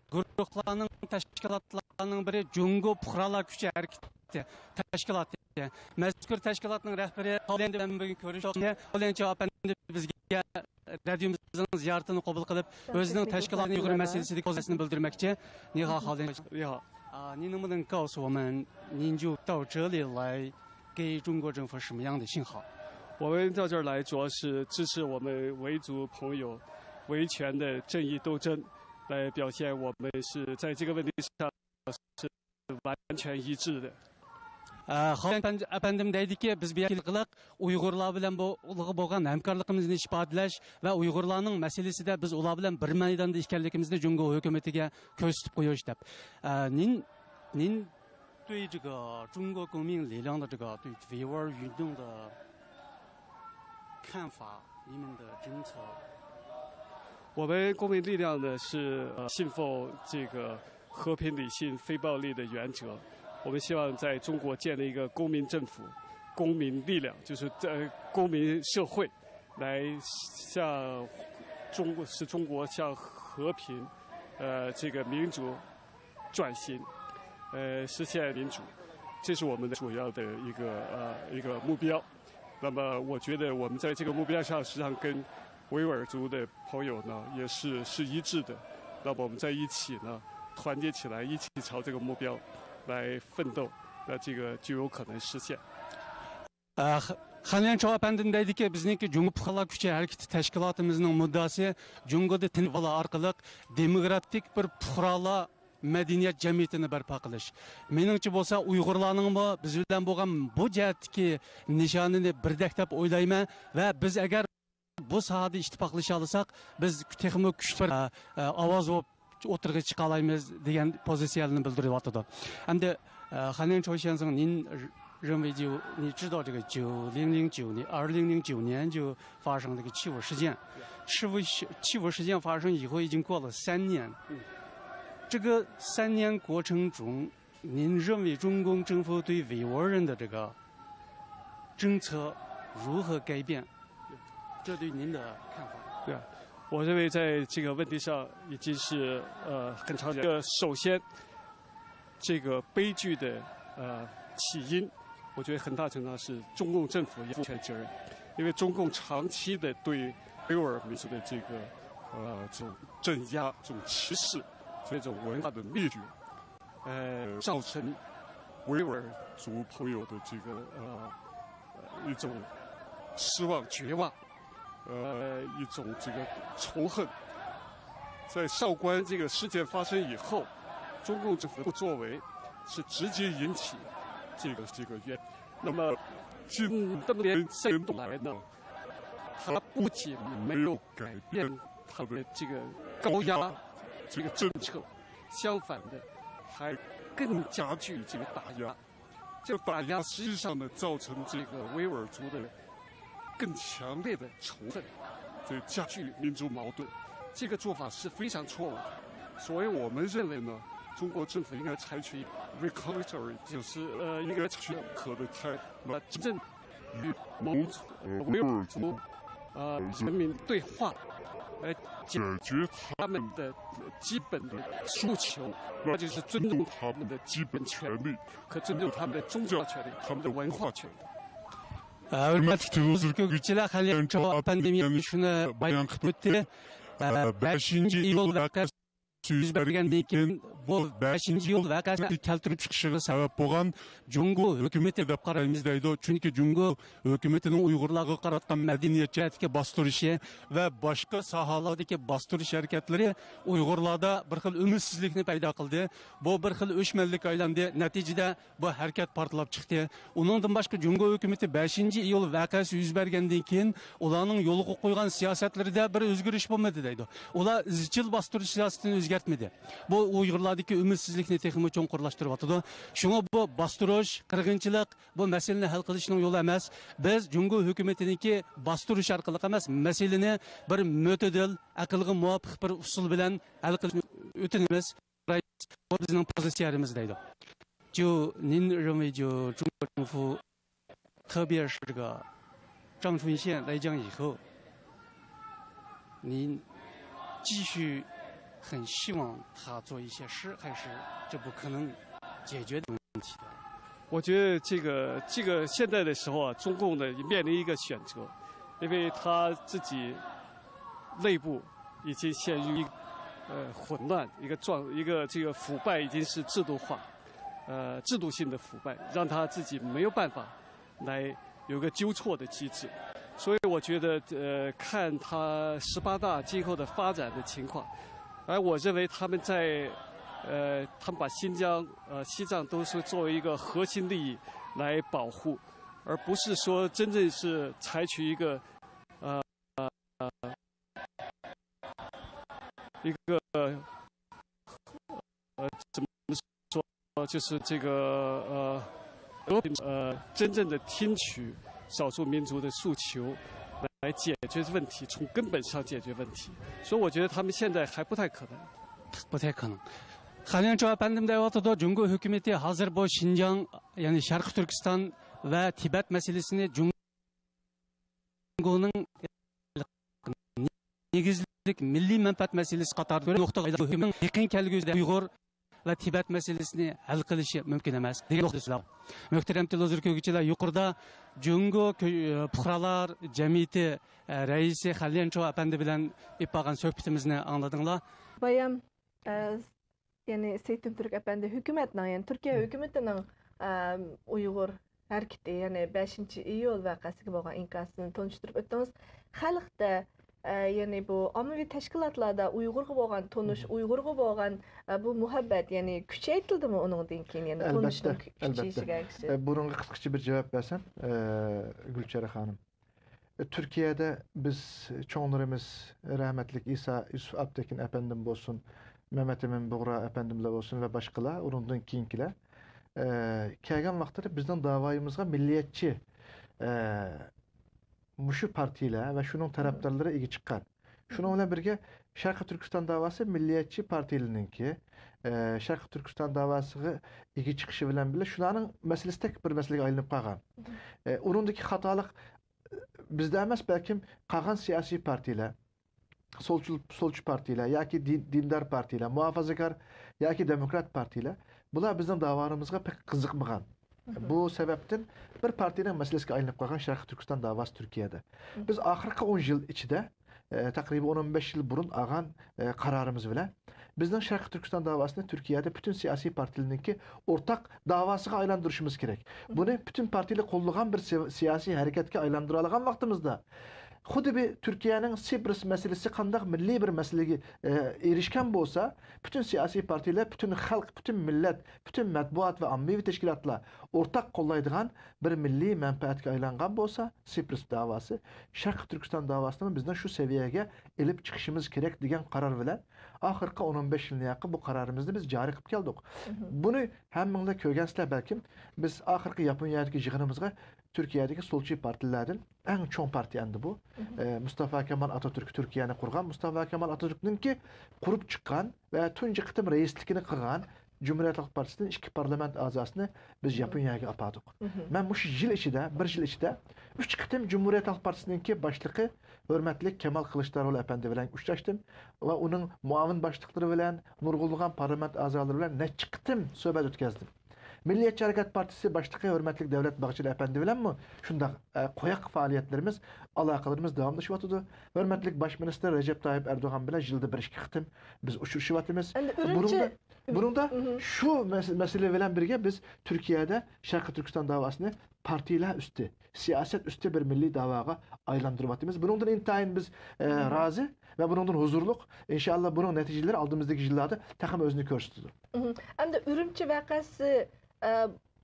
گۇرۇھلارنىڭ، تەشكىلاتلارنىڭ بىرى جۇڭگو پۇقرالار كۈچى ھەرىكىتى تەشكىلاتى. مەزكۇر تەشكىلاتنىڭ رەھبىرى خاۋلەندى بىلەن بۈگۈن كۆرۈشتۇق. خاۋلەنچى ئەپەندى بىزگە رادىيومىزنىڭ زىيارىتىنى قوبۇل قىلىپ، ئۆزىنىڭ تەشكىلاتىنىڭ ئۇيغۇر مەسىلىسىدىكى پوزىتسىيىسىنى بىلدۈرمەكچى. 你好， خاۋلەنچى. 你好。 ا، 您能不能告诉我们，您就到这里来，给中国政府什么样的信号？ 我们到这儿来，主要是支持我们维族朋友维权的正义斗争，来表现我们是在这个问题上是完全一致的。ئە، خالىد ئەپەندىم دەيدىكى، بىز بۇ يەرگە قىلىق ئۇيغۇرلار بىلەن بۇ-، بولغان ھەمكارلىقىمىزنى ئىپادىلەش ۋە ئۇيغۇرلارنىڭ مەسىلىسىدە بىز ئۇلار بىلەن بىر مەيداندا ئىكەنلىكىمىزنى جۇڭگو ھۆكۈمىتىگە كۆرسىتىپ قويۇش دەپ. ئە، نىن، نىن 对这个中国公民力量的这个对维吾尔运动的看法，你们的政策？我们公民力量呢是呃信奉这个和平、理性、非暴力的原则。我们希望在中国建立一个公民政府、公民力量，就是在公民社会，来向中国使中国向和平、呃这个民主转型，呃实现民主，这是我们的主要的一个呃一个目标。那么我觉得我们在这个目标上，实际上跟维吾尔族的朋友呢也是是一致的。那么我们在一起呢，团结起来，一起朝这个目标来奋斗，那这个就有可能实现。 ئە، خانيەنچاۋ ئەپەندىم دەيدىكى، بىزنىڭكى جۇڭگو پۇقرالار كۈچى ھەرىكىتى تەشكىلاتىمىزنىڭ مۇددىئاسى جۇڭگودا تىنچ ئارقىلىق دېموكراتىك بىر پۇقرالار مەدەنىيەت جەمئىيىتىنى بەرپا قىلىش. مېنىڭچە بولسا ئۇيغۇرلارنىڭمۇ بىز بىلەن بولغان بۇ جەھەتتىكى نىشانىنى بىردەك دەپ ئويلايمەن ۋە بىز ئەگەر بۇ ساھەدە ئىتتىپاقلىشالىساق، بىز تېخىمۇ كۈچلۈك بىر، ئە، ئاۋاز بولۇپ ئوتتۇرىغا چىقالايمىز دېگەن پوزىتسىيەلىرىنى بىلدۈرۈۋاتىدۇ. ئەمدى، ئە، خەنيەن چاۋشيەنزىڭ نىن 认为就你知道这个九零零九年、二零零九年就发生这个七五事件，七五七五事件发生以后已经过了三年，这个三年过程中，您认为中共政府对维吾尔人的这个政策如何改变？这对您的看法？对啊，我认为在这个问题上已经是呃很长的。首先，这个悲剧的呃起因，我觉得很大程度上是中共政府要负全责任，因为中共长期的对维吾尔民族的这个呃这种镇压、这种歧视、这种文化的灭绝，呃，造成维吾尔族朋友的这个呃呃一种失望、绝望，呃一种这个仇恨。在韶关这个事件发生以后，中共政府的不作为是直接引起这个这个怨。那么近这么多年来呢，他不仅没有改变他的这个高压这个政策，相反的还更加剧这个打压。这个打压实际上呢，造成这个维吾尔族的更强烈的仇恨，这加剧民族矛盾。这个做法是非常错误的。所以我们认为呢，中国政府应该采取 reconciliatory，就是呃，应该采取可的态度，那真正与蒙族、呃、维吾尔族呃人民对话，来解决他们的基本的诉求，那就是尊重他们的基本权利，和尊重他们的宗教权利、他们的文化权利。 ھۆرمەتلىك تېلېۋىزور كۆرگۈچىلەر، خەنيەن چاۋ ئەپەندىم يەنە شۇنى بايان قىلىپ ئۆتتى. بەشىنچى ئىيۇل ۋەقەسى يۈز بەرگەندىن كېيىن، بۇ بەشىنچى ئىيۇل ۋەقەسىنى كەلتۈرۈپ چىقىشىغا سەۋەب بولغان جۇڭگو ھۆكۈمىتى دەپ قارايمىز دەيدۇ. چۈنكى جۇڭگو ھۆكۈمىتىنىڭ ئۇيغۇرلارغا قاراتقان مەدەنىيەت جەھەتتىكى باستۇرۇشى ۋە باشقا ساھەلەردىكى باستۇرۇش ھەرىكەتلىرى ئۇيغۇرلاردا بىر خىل ئۈمىدسىزلىكنى پەيدا قىلدى. بۇ بىر خىل ئۆچمەنلىككە ئايلاندى. نەتىجىدە بۇ ھەرىكەت پارتلاپ چىقتى. ئۇنىڭدىن باشقا، جۇڭگو ھۆكۈمىتى بەشىنچى ئىيۇل ۋەقەسى يۈز بەرگەندىن كېيىن، ئۇلارنىڭ يولغا قويغان سىياسەتلىرىدە بىر ئۆزگىرىش بولمىدى دەيدۇ. ئۇلار ئىزچىل باستۇرۇش سىياسىتىنى ئۆزگەرتمىدى. بۇ ئۇيغۇرلاردىكى ئۈمىدسىزلىكنى تېخىمۇ چوڭقۇرلاشتۇرۇۋاتىدۇ. شۇڭا بۇ باستۇرۇش، قىرغىنچىلىق بۇ مەسىلىنى ھەل قىلىشنىڭ يولى ئەمەس. بىز جۇڭگو ھۆكۈمىتىنىڭكى باستۇرۇش ئارقىلىق ئەمەس، مەسىلىنى بىر مۆتىدىل، ئەقىلگە مۇۋاپىق بىر ئۇسۇل بىلەن ھەل قىلىشنى ئۆتۈنىمىز. بۇ بىزنىڭ پوزىتسىيەمىز دەيدۇ. 就您认为，就中国政府，特别是这个张春贤来讲以后，您继续很希望他做一些事，还是这不可能解决的问题的？我觉得这个这个现在的时候啊，中共呢面临一个选择，因为他自己内部已经陷入一个呃混乱，一个状一个这个腐败已经是制度化，呃制度性的腐败，让他自己没有办法来有个纠错的机制。所以我觉得，呃，看他十八大今后的发展的情况，而我认为他们在，呃，他们把新疆、呃西藏都是作为一个核心利益，来保护，而不是说真正是采取一个呃一个呃怎么说，就是这个呃呃真正的听取少数民族的诉求，来解决问题，从根本上解决问题。所以我觉得他们现在还不太可能。 بۇ تەكىتنىڭ. خەنليەنچۇ ئەپەندىم دەۋاتىدۇ، جۇڭگو ھۆكۈمىتى ھازىر بۇ شىنجاڭ، يەنى شەرقىي تۈركىستان ۋە تىبەت مەسىلىسىنى جۇڭگونىڭ نېگىزلىك مىللىي مەنپەئەت مەسىلىسى قاتارىدا كۆرۈپ، نۇقتىغا ھۆكۈمنىڭ يېقىن كەلگۈسىدە ئۇيغۇر ۋە تىبەت مەسىلىسىنى ھەل قىلىشى مۇمكىن ئەمەس دېگەن نۇقتىسىدا. مۆھتەرەم تېلېۋىزور كۆرگۈچىلەر، يۇقىرىدا جۇڭگو كۆ-، پۇقرالار جەمئىيىتى، ئە، رەئىسى خەنليەنچۇ ئەپەندى بىلەن ئېلىپ بارغان سۆھبىتىمىزنى ئاڭلىدىڭلار. بايام، ئە، يەنى سېيىتىن تۈرك ئەپەندى ھۆكۈمەتنىڭ، يەنى تۈركىيە ھۆكۈمىتىنىڭ، ئە، ئۇيغۇر ھەرىكىتى، يەنى بەشىنچى ئىيۇل ۋەقەسىگە بولغان ئىنكاسىنى تونۇشتۇرۇپ ئۆتتىڭىز. خەلقتە، ئە، يەنى بۇ ئاممىۋى تەشكىلاتلاردا ئۇيغۇرغا بولغان تونۇش، ئۇيغۇرغا بولغان، ئە، بۇ مۇھەببەت، يەنى كۈچەيتىلدىمۇ ئۇنىڭدىن كېيىن، يەنى تونۇشنىڭ كۈ-، كۈچىيىشىگە ئەگىشىپ؟ ئە، بۇنىڭغا قىسقىچە بىر جاۋاب بەرسەم، ئە، گۈلچېھرە خانىم. ئە، تۈركىيەدە بىز چوڭلىرىمىز، رەھمەتلىك ئىسا يۈسۈپ ئاپتېكىن ئەپەندىم بولسۇن، مەمەت ئىمىن بۇغرا ئەپەندىملەر بولسۇن ۋە باشقىلار، ئۇنىڭدىن كېيىنكىلەر، ئە، كەلگەن ۋاقىتلىرى بىزنىڭ داۋايىمىزغا مىللىيەتچى، ئە، مۇشۇ پارتىيىلەر ۋە شۇنىڭ تەرەپدارلىرى ئىگە چىققان. شۇنىڭ بىلەن بىرگە، شەرقىي تۈركىستان داۋاسى مىللىيەتچى پارتىيىلەرنىڭكى، ئە، شەرقىي تۈركىستان داۋاسىغا ئىگە چىقىشى بىلەن بىللە، شۇلارنىڭ مەسىلىسىدەك بىر مەسىلىگە ئايلىنىپ قالغان. ئە، ئۇنىڭدىكى خاتالىق بىزدە ئەمەس، بەلكىم قالغان سىياسىي پارتىيىلەر، سولچۇل-، سولچى پارتىيىلەر ياكى دىن-، دىندار پارتىيىلەر، مۇھاپىزەتكار ياكى دېموكرات پارتىيىلەر، بۇلار بىزنىڭ داۋالىرىمىزغا پەك قىزىقمىغان. بۇ سەۋەبتىن بىر پارتىيىنىڭ مەسىلىسىگە ئايلىنىپ قالغان شەرقىي تۈركىستان داۋاسى تۈركىيەدە. بىز ئاخىرقى ئون يىل ئىچىدە، ئە، تەقرىبەن ئون، ئون بەش يىل بۇرۇن ئالغان، ئە، قارارىمىز بىلەن بىزنىڭ شەرقىي تۈركىستان داۋاسىنى تۈركىيەدە پۈتۈن سىياسىي پارتىيىلەرنىڭكى ئورتاق داۋاسىغا ئايلاندۇرۇشىمىز كېرەك. بۇنى پۈتۈن پارتىيىلەر قوللىغان بىر سىيا-، سىياسىي ھەرىكەتكە ئايلاندۇرالىغان ۋاقتىمىزدا، خۇددى بىر تۈركىيەنىڭ سىپرىس مەسىلىسى قانداق مىللىي بىر مەسىلىگە، ئە، ئېرىشكەن بولسا، پۈتۈن سىياسىي پارتىيىلەر، پۈتۈن خەلق، پۈتۈن مىللەت، پۈتۈن مەتبۇئات ۋە ئاممىۋى تەشكىلاتلار ئورتاق قوللايدىغان بىر مىللىي مەنپەئەتكە ئايلانغان بولسا، سىپرىس داۋاسى، شەرقىي تۈركىستان داۋاسىنىمۇ بىزنىڭ شۇ سەۋىيەگە ئېلىپ چىقىشىمىز كېرەك دېگەن قارار بىلەن ئاخىرقى ئون، ئون بەش يىلنىڭ ياقى بۇ قارارىمىزنى بىز جارى قىلىپ كەلدۇق. بۇنى ھەممىڭلار كۆرگەنسىلەر بەلكىم، بىز ئاخىرقى ياپونىيەدىكى يىغىنىمىزغا تۈركىيەدىكى سولچى پارتىيىلەردىن ئەڭ چوڭ پارتىيە ئەمدى بۇ. ئە، مۇستافا كامال ئاتاتۈرك تۈركىيەنى قۇرغان، مۇستافا كامال ئاتاتۈركنىڭكى قۇرۇپ چىققان ۋە تۇنجى قېتىم رەئىسلىكىنى قىلغان جۇمھۇرىيەت خەلق پارتىيىسىدىن ئىككى پارلامېنت ئەزاسىنى بىز ياپونىيەگە ئاپاردۇق. مەن مۇشۇ يىل ئىچىدە، بىر يىل ئىچىدە ئۈچ قېتىم جۇمھۇرىيەت خەلق پارتىيىسىنىڭكى باشلىقى ھۆرمەتلىك كامال قىلىچداروغلۇ ئەپەندى بىلەن ئۇچراشتىم ۋە ئۇنىڭ مۇئاۋىن باشلىقلىرى بىلەن، نۇرغۇنلىغان پارلامېنت ئەزالىرى بىلەن نەچچە قېتىم سۆھبەت ئۆتكەزدىم. مىللىيەتچى ھەرىكەت پارتىيىسى باشلىقى ھۆرمەتلىك دەۋلەت باغچىلى ئەپەندى بىلەنمۇ شۇنداق، ئە، قوياق پائالىيەتلىرىمىز، ئالاقىلىرىمىز داۋاملىشىۋاتىدۇ. ھۆرمەتلىك باش مىنىستىر رەجەپ تايىپ ئەردوغان بىلەن يىلدا بىر ئىككى قېتىم بىز ئۇچرىشىۋاتىمىز. بۇنىڭدا، بۇنىڭدا شۇ مەس-، مەسىلە بىلەن بىرگە بىز تۈركىيەدە شەرقىي تۈركىستان داۋاسىنى پارتىيىلەر ئۈستى، سىياسەت ئۈستى بىر مىللىي داۋاغا ئايلاندۇرۇۋاتىمىز. بۇنىڭدىن ئىنتايىن بىز، ئە، رازى ۋە بۇنىڭدىن ھۇزۇرلۇق. ئىنشائاللا، بۇنىڭ نەتىجىلىرى ئالدىمىزدىكى يىللاردا تېخىمۇ ئۆزىنى كۆرسىتىدۇ. ئەمدى ئۈرۈمچى ۋەقەسى، ئە،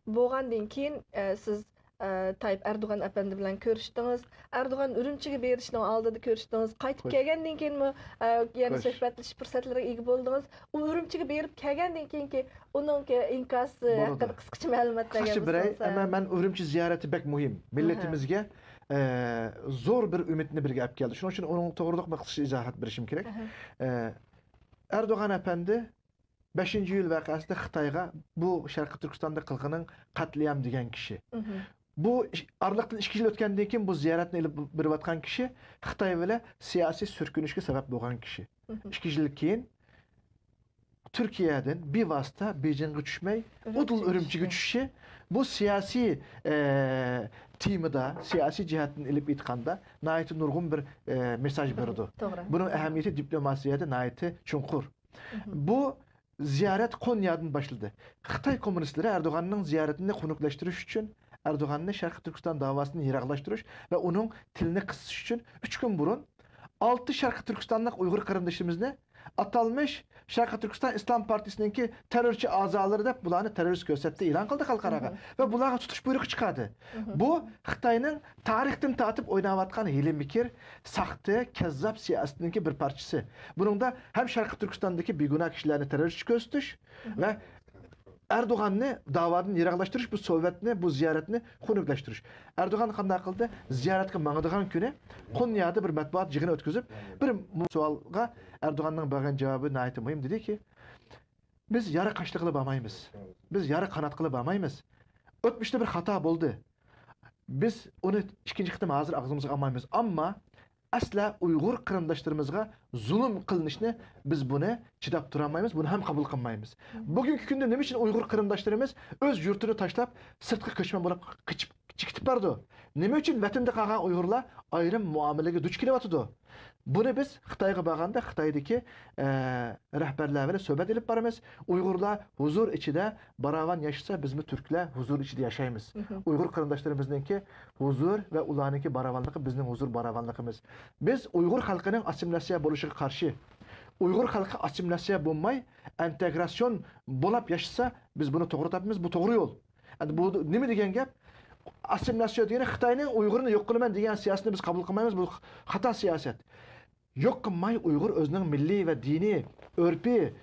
بولغاندىن كېيىن، ئە، سىز، ئە، تايىپ ئەردوغان ئەپەندى بىلەن كۆرۈشتىڭىز. ئەردوغان ئۈرۈمچىگە بېرىشنىڭ ئالدىدا كۆرۈشتىڭىز. قايتىپ كەلگەندىن كېيىنمۇ، ئە، يەنە سۆھبەتلىشىش پۇرسەتلىرىگە ئىگە بولدىڭىز. ئۇ ئۈرۈمچىگە بېرىپ كەلگەندىن كېيىنكى ئۇنىڭكى ئىنكاسى ھەققىدە قىسقىچە مەلۇمات بەرگەن بولسىڭىز. مەن، مەن ئۈرۈمچى زىيارىتى بەك مۇھىم. مىللىتىمىزگە، ئە، زور بىر ئۈمىدنى بىرگە ئەپ كەلدى. شۇنىڭ ئۈچۈن ئۇنىڭ توغرىلىق بىر قىسقىچە ئىزاھات بېرىشىم كېرەك. ئە، ئەردوغان ئەپەندى بەشىنچى ئىيۇل ۋەقەسىدە خىتايغا بۇ شەرقىي تۈركىستاندا قىلغىنىڭ قەتلىئام دېگەن كىشى. بۇ ئىش-، ئارىلىقتىن ئىككى يىل ئۆتكەندىن كېيىن بۇ زىيارەتنى ئېلىپ بېرىۋاتقان كىشى خىتاي بىلەن سىياسىي سۈركۈنۈشكە سەۋەب بولغان كىشى. ئىككى يىل كېيىن تۈركىيەدىن بىۋاسىتە بېيجىڭغا چۈشمەي، ئۇدۇل ئۈرۈمچىگە چۈشۈشى، بۇ سىياسىي، ئە، تېمىدا، سىياسىي جەھەتتىن ئېلىپ ئېيتقاندا، ناھايىتى نۇرغۇن بىر، ئە، مېساج بېرىدۇ. بۇنىڭ ئەھمىيىتى دىپلوماتىيەدە ناھايىتى چوڭقۇر. بۇ زىيارەت قونيادىن باشلىدى. خىتاي كوممۇنىستلىرى ئەردوغاننىڭ زىيارىتىنى خۇنۈكلەشتۈرۈش ئۈچۈن، ئەردوغاننى شەرقىي تۈركىستان داۋاسىدىن يىراقلاشتۇرۇش ۋە ئۇنىڭ تىلىنى قىسىش ئۈچۈن ئۈچ كۈن بۇرۇن ئالتە شەرقىي تۈركىستانلىق ئۇيغۇر قېرىندىشىمىزنى ئاتالمىش شەرقىي تۈركىستان ئىسلام پارتىيىسىنىڭكى تېررورچى ئەزالىرى دەپ بۇلارنى تېررورىست كۆرسەتتى، ئېلان قىلدى خەلقئاراغا. ۋە بۇلارغا تۇتۇش بۇيرۇقى چىقاردى. بۇ خىتاينىڭ تارىختىن تارتىپ ئويناۋاتقان ھىيلە-مىكىر، ساختا، كەززاپ سىياسىتىنىڭكى بىر پارچىسى. بۇنىڭدا ھەم شەرقىي تۈركىستاندىكى بىگۇناھ كىشىلەرنى تېررورچى كۆرسىتىش ۋە ئەردوغاننى داۋادىن يىراقلاشتۇرۇش، بۇ سۆھبەتنى، بۇ زىيارەتنى خۇنۈكلەشتۈرۈش. ئەردوغان قانداق قىلدى؟ زىيارەتكە ماڭىدىغان كۈنى قونيادا بىر مەتبۇئات يىغىنى ئۆتكۈزۈپ، بىر مۇ-، سوئالغا ئەردوغاننىڭ بەرگەن جاۋابى ناھايىتى مۇھىم. دېدىكى، بىز يارا قاشلىقىلا بارمايمىز. بىز يارا قاناتقىلا بارمايمىز. ئۆتمۈشتە بىر خاتا بولدى. بىز ئۇنى ئىككىنچى قېتىم ھازىر ئاغزىمىزغا ئالمايمىز. ئەمما ئەسلا ئۇيغۇر قېرىنداشلىرىمىزغا زۇلۇم قىلىنىشنى بىز بۇنى چىداپ تۇرالمايمىز، بۇنى ھەم قەبۇل قىلمايمىز. بۈگۈنكى كۈندە نېمە ئۈچۈن ئۇيغۇر قېرىنداشلىرىمىز ئۆز يۇرتىنى تاشلاپ، سىرتقا كۆچمەن بولۇپ قېچىپ، چىقىپ بارىدۇ؟ نېمە ئۈچۈن ۋەتەندە قالغان ئۇيغۇرلار ئايرىم مۇئامىلىگە دۇچ كېلىۋاتىدۇ؟ بۇنى بىز خىتايغا بارغاندا، خىتايدىكى، ئە، رەھبەرلەر بىلەن سۆھبەت ئېلىپ بارىمىز. ئۇيغۇرلار ھۇزۇر ئىچىدە باراۋان ياشىسا، بىزمۇ تۈركلەر ھۇزۇر ئىچىدە ياشايمىز. ئۇيغۇر قېرىنداشلىرىمىزنىڭكى ھۇزۇر ۋە ئۇلارنىڭكى باراۋانلىقى بىزنىڭ ھۇزۇر باراۋانلىقىمىز. بىز ئۇيغۇر خەلقىنىڭ ئاسسىمىلياتسىيە بولۇشىغا قارشى. ئۇيغۇر خەلقى ئاسسىمىلياتسىيە بولماي، ئىنتېگراتسىيون بولاپ ياشىسا، بىز بۇنى توغرا تاپىمىز، بۇ توغرا يول. ئەمدى بۇ نېمە دېگەن گەپ؟ ئاسسىمىلياتسىيە دېگەنى خىتاينىڭ ئۇيغۇرنى يوق قىلىمەن دېگەن سىياسىتىنى بىز قوبۇل قىلمايمىز، بۇ خاتا سىياسەت. يوق قىلماي ئۇيغۇر ئۆزىنىڭ مىللىي ۋە دىنىي، ئۆرپىي،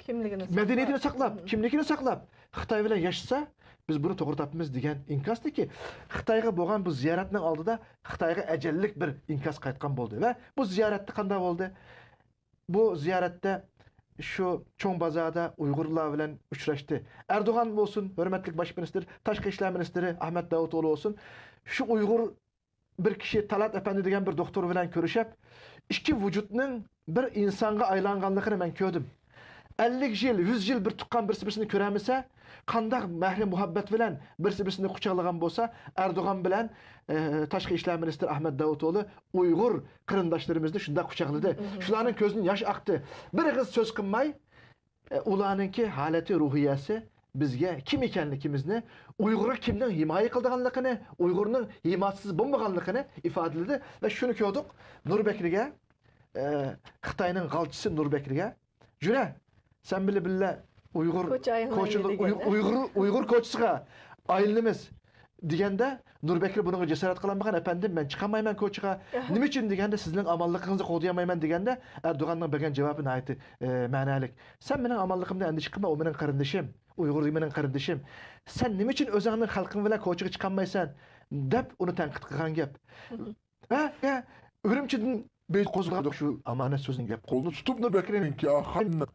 كىملىكىنى ساقلاپ، مەدەنىيىتىنى ساقلاپ، كىملىكىنى ساقلاپ، خىتاي بىلەن ياشىسا، بىز بۇنى توغرا تاپىمىز دېگەن ئىنكاستىكى، خىتايغا بولغان بۇ زىيارەتنىڭ ئالدىدا خىتايغا ئەجەللىك بىر ئىنكاس قايتقان بولدى. ۋە بۇ زىيارەتتە قانداق بولدى؟ بۇ زىيارەتتە شۇ چوڭ بازاردا ئۇيغۇرلار بىلەن ئۇچراشتى. ئەردوغان بولسۇن، ھۆرمەتلىك باش مىنىستىر، تاشقى ئىشلار مىنىستىرى ئەخمەت داۋۇتئوغلى بولسۇن، شۇ ئۇيغۇر بىر كىشى تالات ئەپەندى دېگەن بىر دوختۇر بىلەن كۆرۈشۈپ، ئىككى ۋۇجۇدنىڭ بىر ئىنسانغا ئايلانغانلىقىنى مەن كۆردۈم. ئەللىك يىل، يۈز يىل بىر تۇغقان بىرسى-بىرسىنى كۆرەلمىسە، قانداق مەھرى مۇھەببەت بىلەن بىرسى-بىرسىنى قۇچاقلىغان بولسا، ئەردوغان بىلەن، ئە، تاشقى ئىشلار مىنىستىرى ئەخمەت داۋۇتئوغلى ئۇيغۇر قېرىنداشلىرىمىزنى شۇنداق قۇچاقلىدى. شۇلارنىڭ كۆزىدىن ياش ئاقتى. بىر ئېغىز سۆز قىلماي، ئە، ئۇلارنىڭكى ھالىتى، روھىيەسى بىزگە كىم ئىكەنلىكىمىزنى، ئۇيغۇرغا كىمنىڭ ھىمايە قىلىدىغانلىقىنى، ئۇيغۇرنىڭ ھىمايىسىز بولمىغانلىقىنى ئىپادىلىدى. ۋە شۇنى كۆردۇق، نۇر بەكرىگە، ئە، خىتاينىڭ غالچىسى نۇر بەكرىگە، «جۈرە، سەن بىلەن بىللە ئۇيغۇر كوچا ئايلىنايلى» كوچىلىق، ئۇي-، دېگەندە. ئۇيغۇر، ئۇيغۇر كوچىسىغا ئايلىنىمىز دېگەندە، نۇر بەكرى بۇنىڭغا جاسارەت قىلالمىغان، «ئەپەندىم، مەن چىقالمايمەن كوچىغا.» «نېمە ئۈچۈن؟» دېگەندە، «سىزنىڭ ئامانلىقىڭىزنى قوغدىيالمايمەن» دېگەندە، ئەردوغاننىڭ بەرگەن جاۋابى ناھايىتى، ئە، مەنالىق. «سەن مېنىڭ ئامانلىقىمدىن ئەندىشە قىلما، ئۇ مېنىڭ قېرىندىشىم، ئۇيغۇر مېنىڭ قېرىندىشىم. سەن نېمە ئۈچۈن ئۆزۈڭنىڭ خەلقىڭ بىلەن كوچىغا چىقالمايسەن؟» دەپ ئۇنى تەنقىد قىلغان گەپ. ھە، ھە، ئۈرۈمچىدىن بېيجىڭغا قوزغىدۇق شۇ ئامانەت سۆزىنى گەپ. قولىنى تۇتۇپ نۇر بەكرىنىڭكى ئاخىرىنى،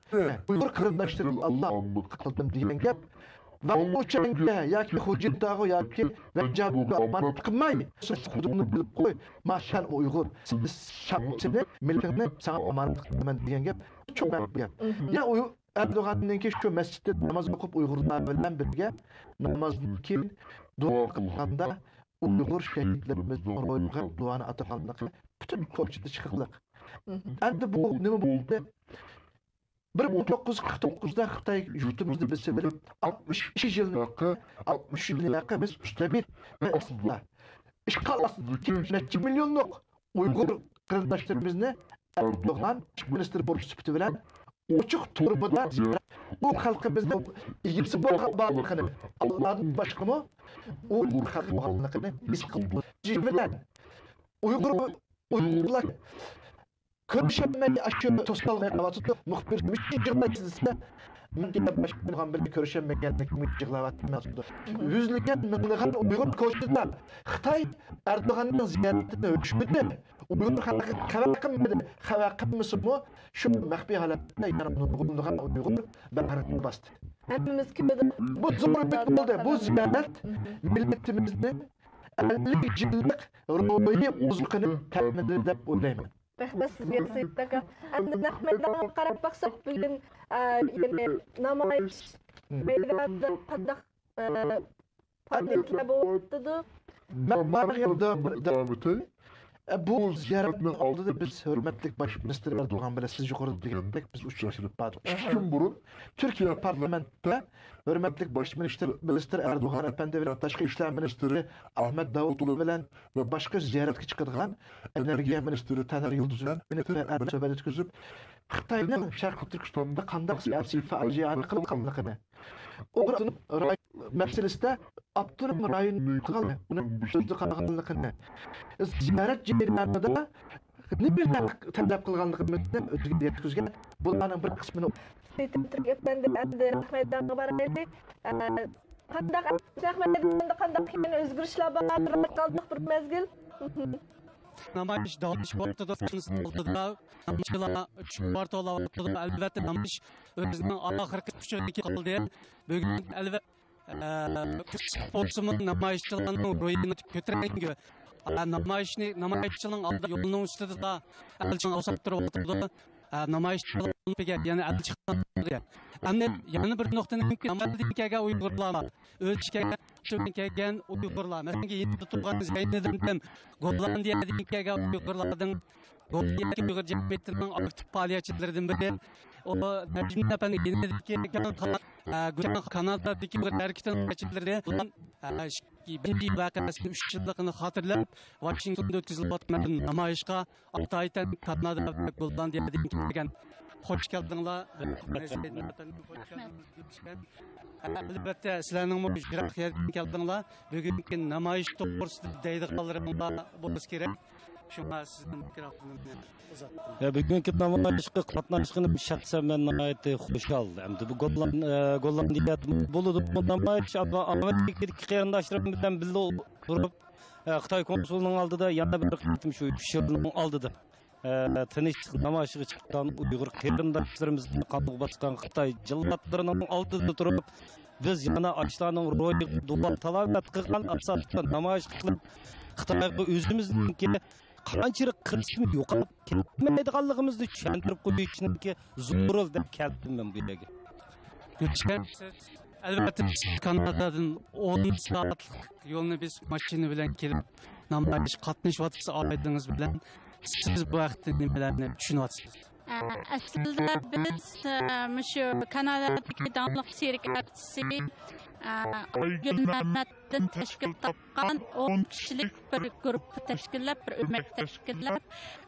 ئۇيغۇر قېرىنداشلىرىم، ئاللا قىلدىم دېگەن گەپ. ۋاڭ چيەنگە ياكى خۇجىنتاغا ياكى ۋەنجابۇغا ئامانەت قىلماي، سۆز قىلدۇقنى بىلىپ قوي. ما سەن ئۇيغۇر، سەن سېنى، مىللىتىڭنى ساڭا ئامانەت قىلىمەن دېگەن گەپ. چوڭ گەپ. يا ئۇيغۇر ئەردوغاننىڭكى شۇ مەسچىتتە ناماز ئوقۇپ، ئۇيغۇرلار بىلەن بىرگە نامازدىن كېيىن دۇئا قىلغاندا، ئۇيغۇر شەھىدلىرىمىزنىڭ روھىغا دۇئانى ئاتىغانلىقى پۈتۈن كوچىدا چىقىقلىق. ئەمدى بۇ نېمە بولدى؟ بىر مىڭ توققۇز يۈز قىرىق توققۇزدا خىتاي يۇرتىمىزنى بېسىۋېلىپ، ئاتمىش ئىككى يىلنى، ئاتمىش يىلنى ياقى بىز مۇستەبىت ئىشغال ئاستىدىكى نەچچە مىليونلۇق ئۇيغۇر قېرىنداشلىرىمىزنى ئەردوغان باش مىنىستىر بولۇش سۈپىتى بىلەن ئوچۇق تۇرمىدا ئۇ خەلقىمىزنىڭ ئىگىسى بولغان بارلىقىنى، ئاللادىن باشقىمۇ ئۇ خەلق بولغانلىقىنى ھېس قىلدى. بىلەن ئۇيغۇر، ئۇيغۇرلار كۆرۈشەلمەي، ئاشۇ توسالغۇ قىلىۋاتىدۇ. مۇخبىر مۇشۇ يىغلايسىز دېسە، مەن دېگەن باشقا بىلەن كۆرۈشەلمىگەنلىكىمنى يىغلاۋاتىمەن. يۈزلىگەن، مىڭلىغان ئۇيغۇر كوچىدا خىتاي ئەردوغاننىڭ زىيارىتىنى ھۆكمىتى ئۇيغۇر خەلقىگە خەۋەر قىلمىدى. خەۋەر قىلمىسىمۇ، شۇ مەخپىي ھالەتتە يەنە نۇرغۇنلىغان ئۇيغۇر بەھرىنى باستى. ھەممىمىز كۆردۇق. بۇ زور ئۈمىد بولدى. بۇ زىيارەت مىللىتىمىزنىڭ ئەللىك يىللىق روھىي ئوزۇقىنى تەمىنلىدى دەپ ئويلايمەن. رەھمەت سىزگە، سېيىت ئاكا. ئەمدى نەق مەيدانغا قاراپ باقساق، بۈگۈن، ئە، يەنى نامايىش مەيدانىدا قانداق، ئە، پائالىيەتلەر بولۇۋاتىدۇ؟ مەن بارغاندا داۋام ئېتەي. بۇ زىيارەتنىڭ ئالدىدا بىز ھۆرمەتلىك باش مىنىستىر ئەردوغان بىلەن، سىز يۇقىرىدا دېگەندەك، بىز ئۇچراشتۇق. ئىككى كۈن بۇرۇن تۈركىيە پارلامېنتىدا ھۆرمەتلىك باش مىنىستىر، مىنىستىر ئەردوغان ئەپەندى بىلەن تاشقى ئىشلار مىنىستىرى ئەخمەت داۋۇتئوغلى بىلەن ۋە باشقا زىيارەتكە چىقىدىغان ئېنېرگىيە مىنىستىرى تەنەر يىلدىز بىلەن ئۈنئىتىپ سۆھبەت ئۆتكۈزۈپ، خىتاينىڭ شەرقىي تۈركىستاندا قانداق سىياسىي پاجىئەنى قىلغانلىقىنى، ئۇيغۇر ئاپتونوم رايون مەسىلىسىدە ئاپتونوم رايون قىلغانلىقىنى، ئۇنىڭ ئۆزىدە قالغانلىقىنى، زىيارەت جەريانىدا نېمىلەر تەلەپ قىلغانلىقىمىزنى ئۆزىگە يەتكۈزگەن. بۇلارنىڭ بىر قىسمىنى سېيىت ئەتىرىك ئەپەندى، ئەمدى راھمەيدانغا بارايلى. ئە، قانداق ئەمدى راھمەيداندا قانداق يەنە ئۆزگىرىشلەر بار؟ راك قالدۇق بىر مەزگىل. نامايىش داۋاملىشىپ ۋاقتىدا ئالدىدا نامايىشچىلار شوئار توۋلاۋاتىدۇ. ئەلۋەتتە، نامايىش ئۆزىنىڭ ئاخىرقى پۇچىقىغا كېلىپ قالدى. بۈگۈن ئەلۋەتتە، ئە، كىچىك بولسىمۇ نامايىشچىلارنىڭ روھىنى كۆتۈرەڭگۈ، ئە، نامايىشنى، نامايىشچىنىڭ ئالدىدا يولنىڭ ئۈستىدىلا ئەلچىنى ئاۋساپ تۇرۇۋاتىدۇ. ئە، نامايىشچىلار يەنە ئەلچىخانا. ئەمدى يەنە بىر نۇقتىنى نامايىشقا كەلگەن ئۇيغۇرلار، ئۆلچىگە كەلگەن ئۇيغۇرلار، مەسىلەن، يېنىدا تۇرغان زەينىدىن، گوللاندىيەدىن كەلگەن ئۇيغۇرلاردىن، گوللاندىيەدىكى ئۇيغۇر جەمئىيىتىنىڭ ئاكتىپ پائالىيەتچىلىرىدىن بىرى. ئۇ نەجمىدىن ئەپەندى يېنىدىكى، ئە، گۇچان كانادادىكى ئۇيغۇر ھەرىكىتىنىڭ پائالىيەتچىلىرى بىلەن، ئە، بىرىنچى ۋەقەسىنىڭ ئۈچ يىللىقىنى خاتىرىلەپ، ۋاشىنگتوندا ئۆتكۈزۈلۈۋاتقان نامايىشقا ئاتايتەن كانادا ۋە گوللاندىيەدىن كەلگەن. خوش كەلدىڭلار. ئەلۋەتتە، سىلەرنىڭمۇ يىراق يەردىن كەلدىڭلار. بۈگۈنكى نامايىش توغرىسىدا دەيدىغانلىرىڭلار بولسا كېرەك. شۇڭا سىزنىڭ مىكروفونۇمنى ئۇزاتتىم. يا، بۈگۈنكى نامايىشقا قاتناشقىنىم شەخسەن مەن ناھايىتى خۇشال. ئەمدى بۇ گوللان-، ئە، گوللاندىيەدە بولىدۇ بۇ نامايىش، ئەمما ئامېرىكىدىكى قېرىنداشلىرىم بىلەن بىللە تۇرۇپ، ئە، خىتاي كونسۇلىنىڭ ئالدىدا يەنە بىر قېتىم شۇ ئۈچ يىلنىڭ ئالدىدا، ئە، تىنچلىق نامايىشىغا چىققان ئۇيغۇر قېرىنداشلىرىمىزنى قانغا باسقان خىتاي جىللاتلىرىنىڭ ئالدىدا تۇرۇپ، بىز يەنە ئاشۇلارنىڭ روھىغا دۇئا تىلاۋەت قىلغان ئاساستا نامايىش قىلىپ، خىتايغا ئۆزىمىزنىڭكى قانچىلىك قىسمى يوقاپ كەتمەيدىغانلىقىمىزنى چۈشەندۈرۈپ قويۇشنىڭكى زۆرۈر دەپ كەلدىم مەن بۇ يەرگە. گۈلشەن، سىز ئەلۋەتتە، سىز كانادادىن ئون سائەتلىك يولنى بېسىپ ماشىنا بىلەن كېلىپ نامايىشقا قاتنىشىۋاتىسىز، ئائىلىڭىز بىلەن. سىز بۇ ھەقتە نېمىلەرنى چۈشىنىۋاتىسىز؟ ئە، ئەسلىدە بىز، ئە، مۇشۇ كانادادىكى داڭلىق سىرك ئارتىسى، ئە، ئايگۈل مەمەتتىن تەشكىل تاپقان ئون كىشىلىك بىر گۇرۇپپا تەشكىللەپ، بىر ئۆمەك تەشكىللەپ،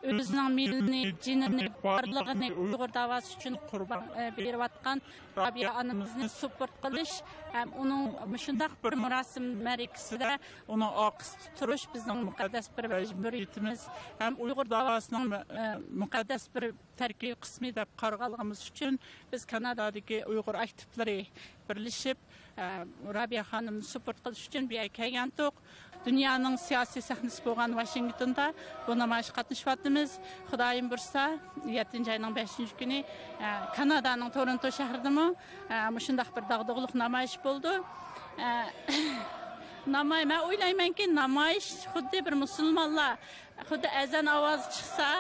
ئۆزىنىڭ مېلىنى، جېنىنى، بارلىقىنى ئۇيغۇر داۋاسى ئۈچۈن قۇربان، ئە، بېرىۋاتقان رابىيە ئانىمىزنى سۇپورت قىلىش ھەم ئۇنىڭ مۇشۇنداق بىر مۇراسىم مەرىكىسىدە ئۇنىڭ ئارقىسىدا تۇرۇش بىزنىڭ مۇقەددەس بىر مەجبۇرىيىتىمىز ھەم ئۇيغۇر داۋاسىنىڭ، ئە، مۇقەددەس بىر تەركىبىي قىسمى دەپ قارىغانلىقىمىز ئۈچۈن بىز كانادادىكى ئۇيغۇر ئاكتىپلىرى بىرلىشىپ، ئە، رابىيە خانىمنى سۇپورت قىلىش ئۈچۈن بۇ يەرگە كەلگەنتۇق. دۇنيانىڭ سىياسىي سەھنىسى بولغان ۋاشىنگتوندا بۇ نامايىشقا قاتنىشىۋاتىمىز. خۇدايىم بۇيرۇسا، يەتتىنچى ئاينىڭ بەشىنچى كۈنى، ئە، كانادانىڭ تورونتو شەھىرىدىمۇ، ئە، مۇشۇنداق بىر داغدۇغىلىق نامايىش بولىدۇ. ئە، ناماي-، مەن ئويلايمەنكى، نامايىش خۇددى بىر مۇسۇلمانلار، خۇددى ئەزان ئاۋازى چىقسا،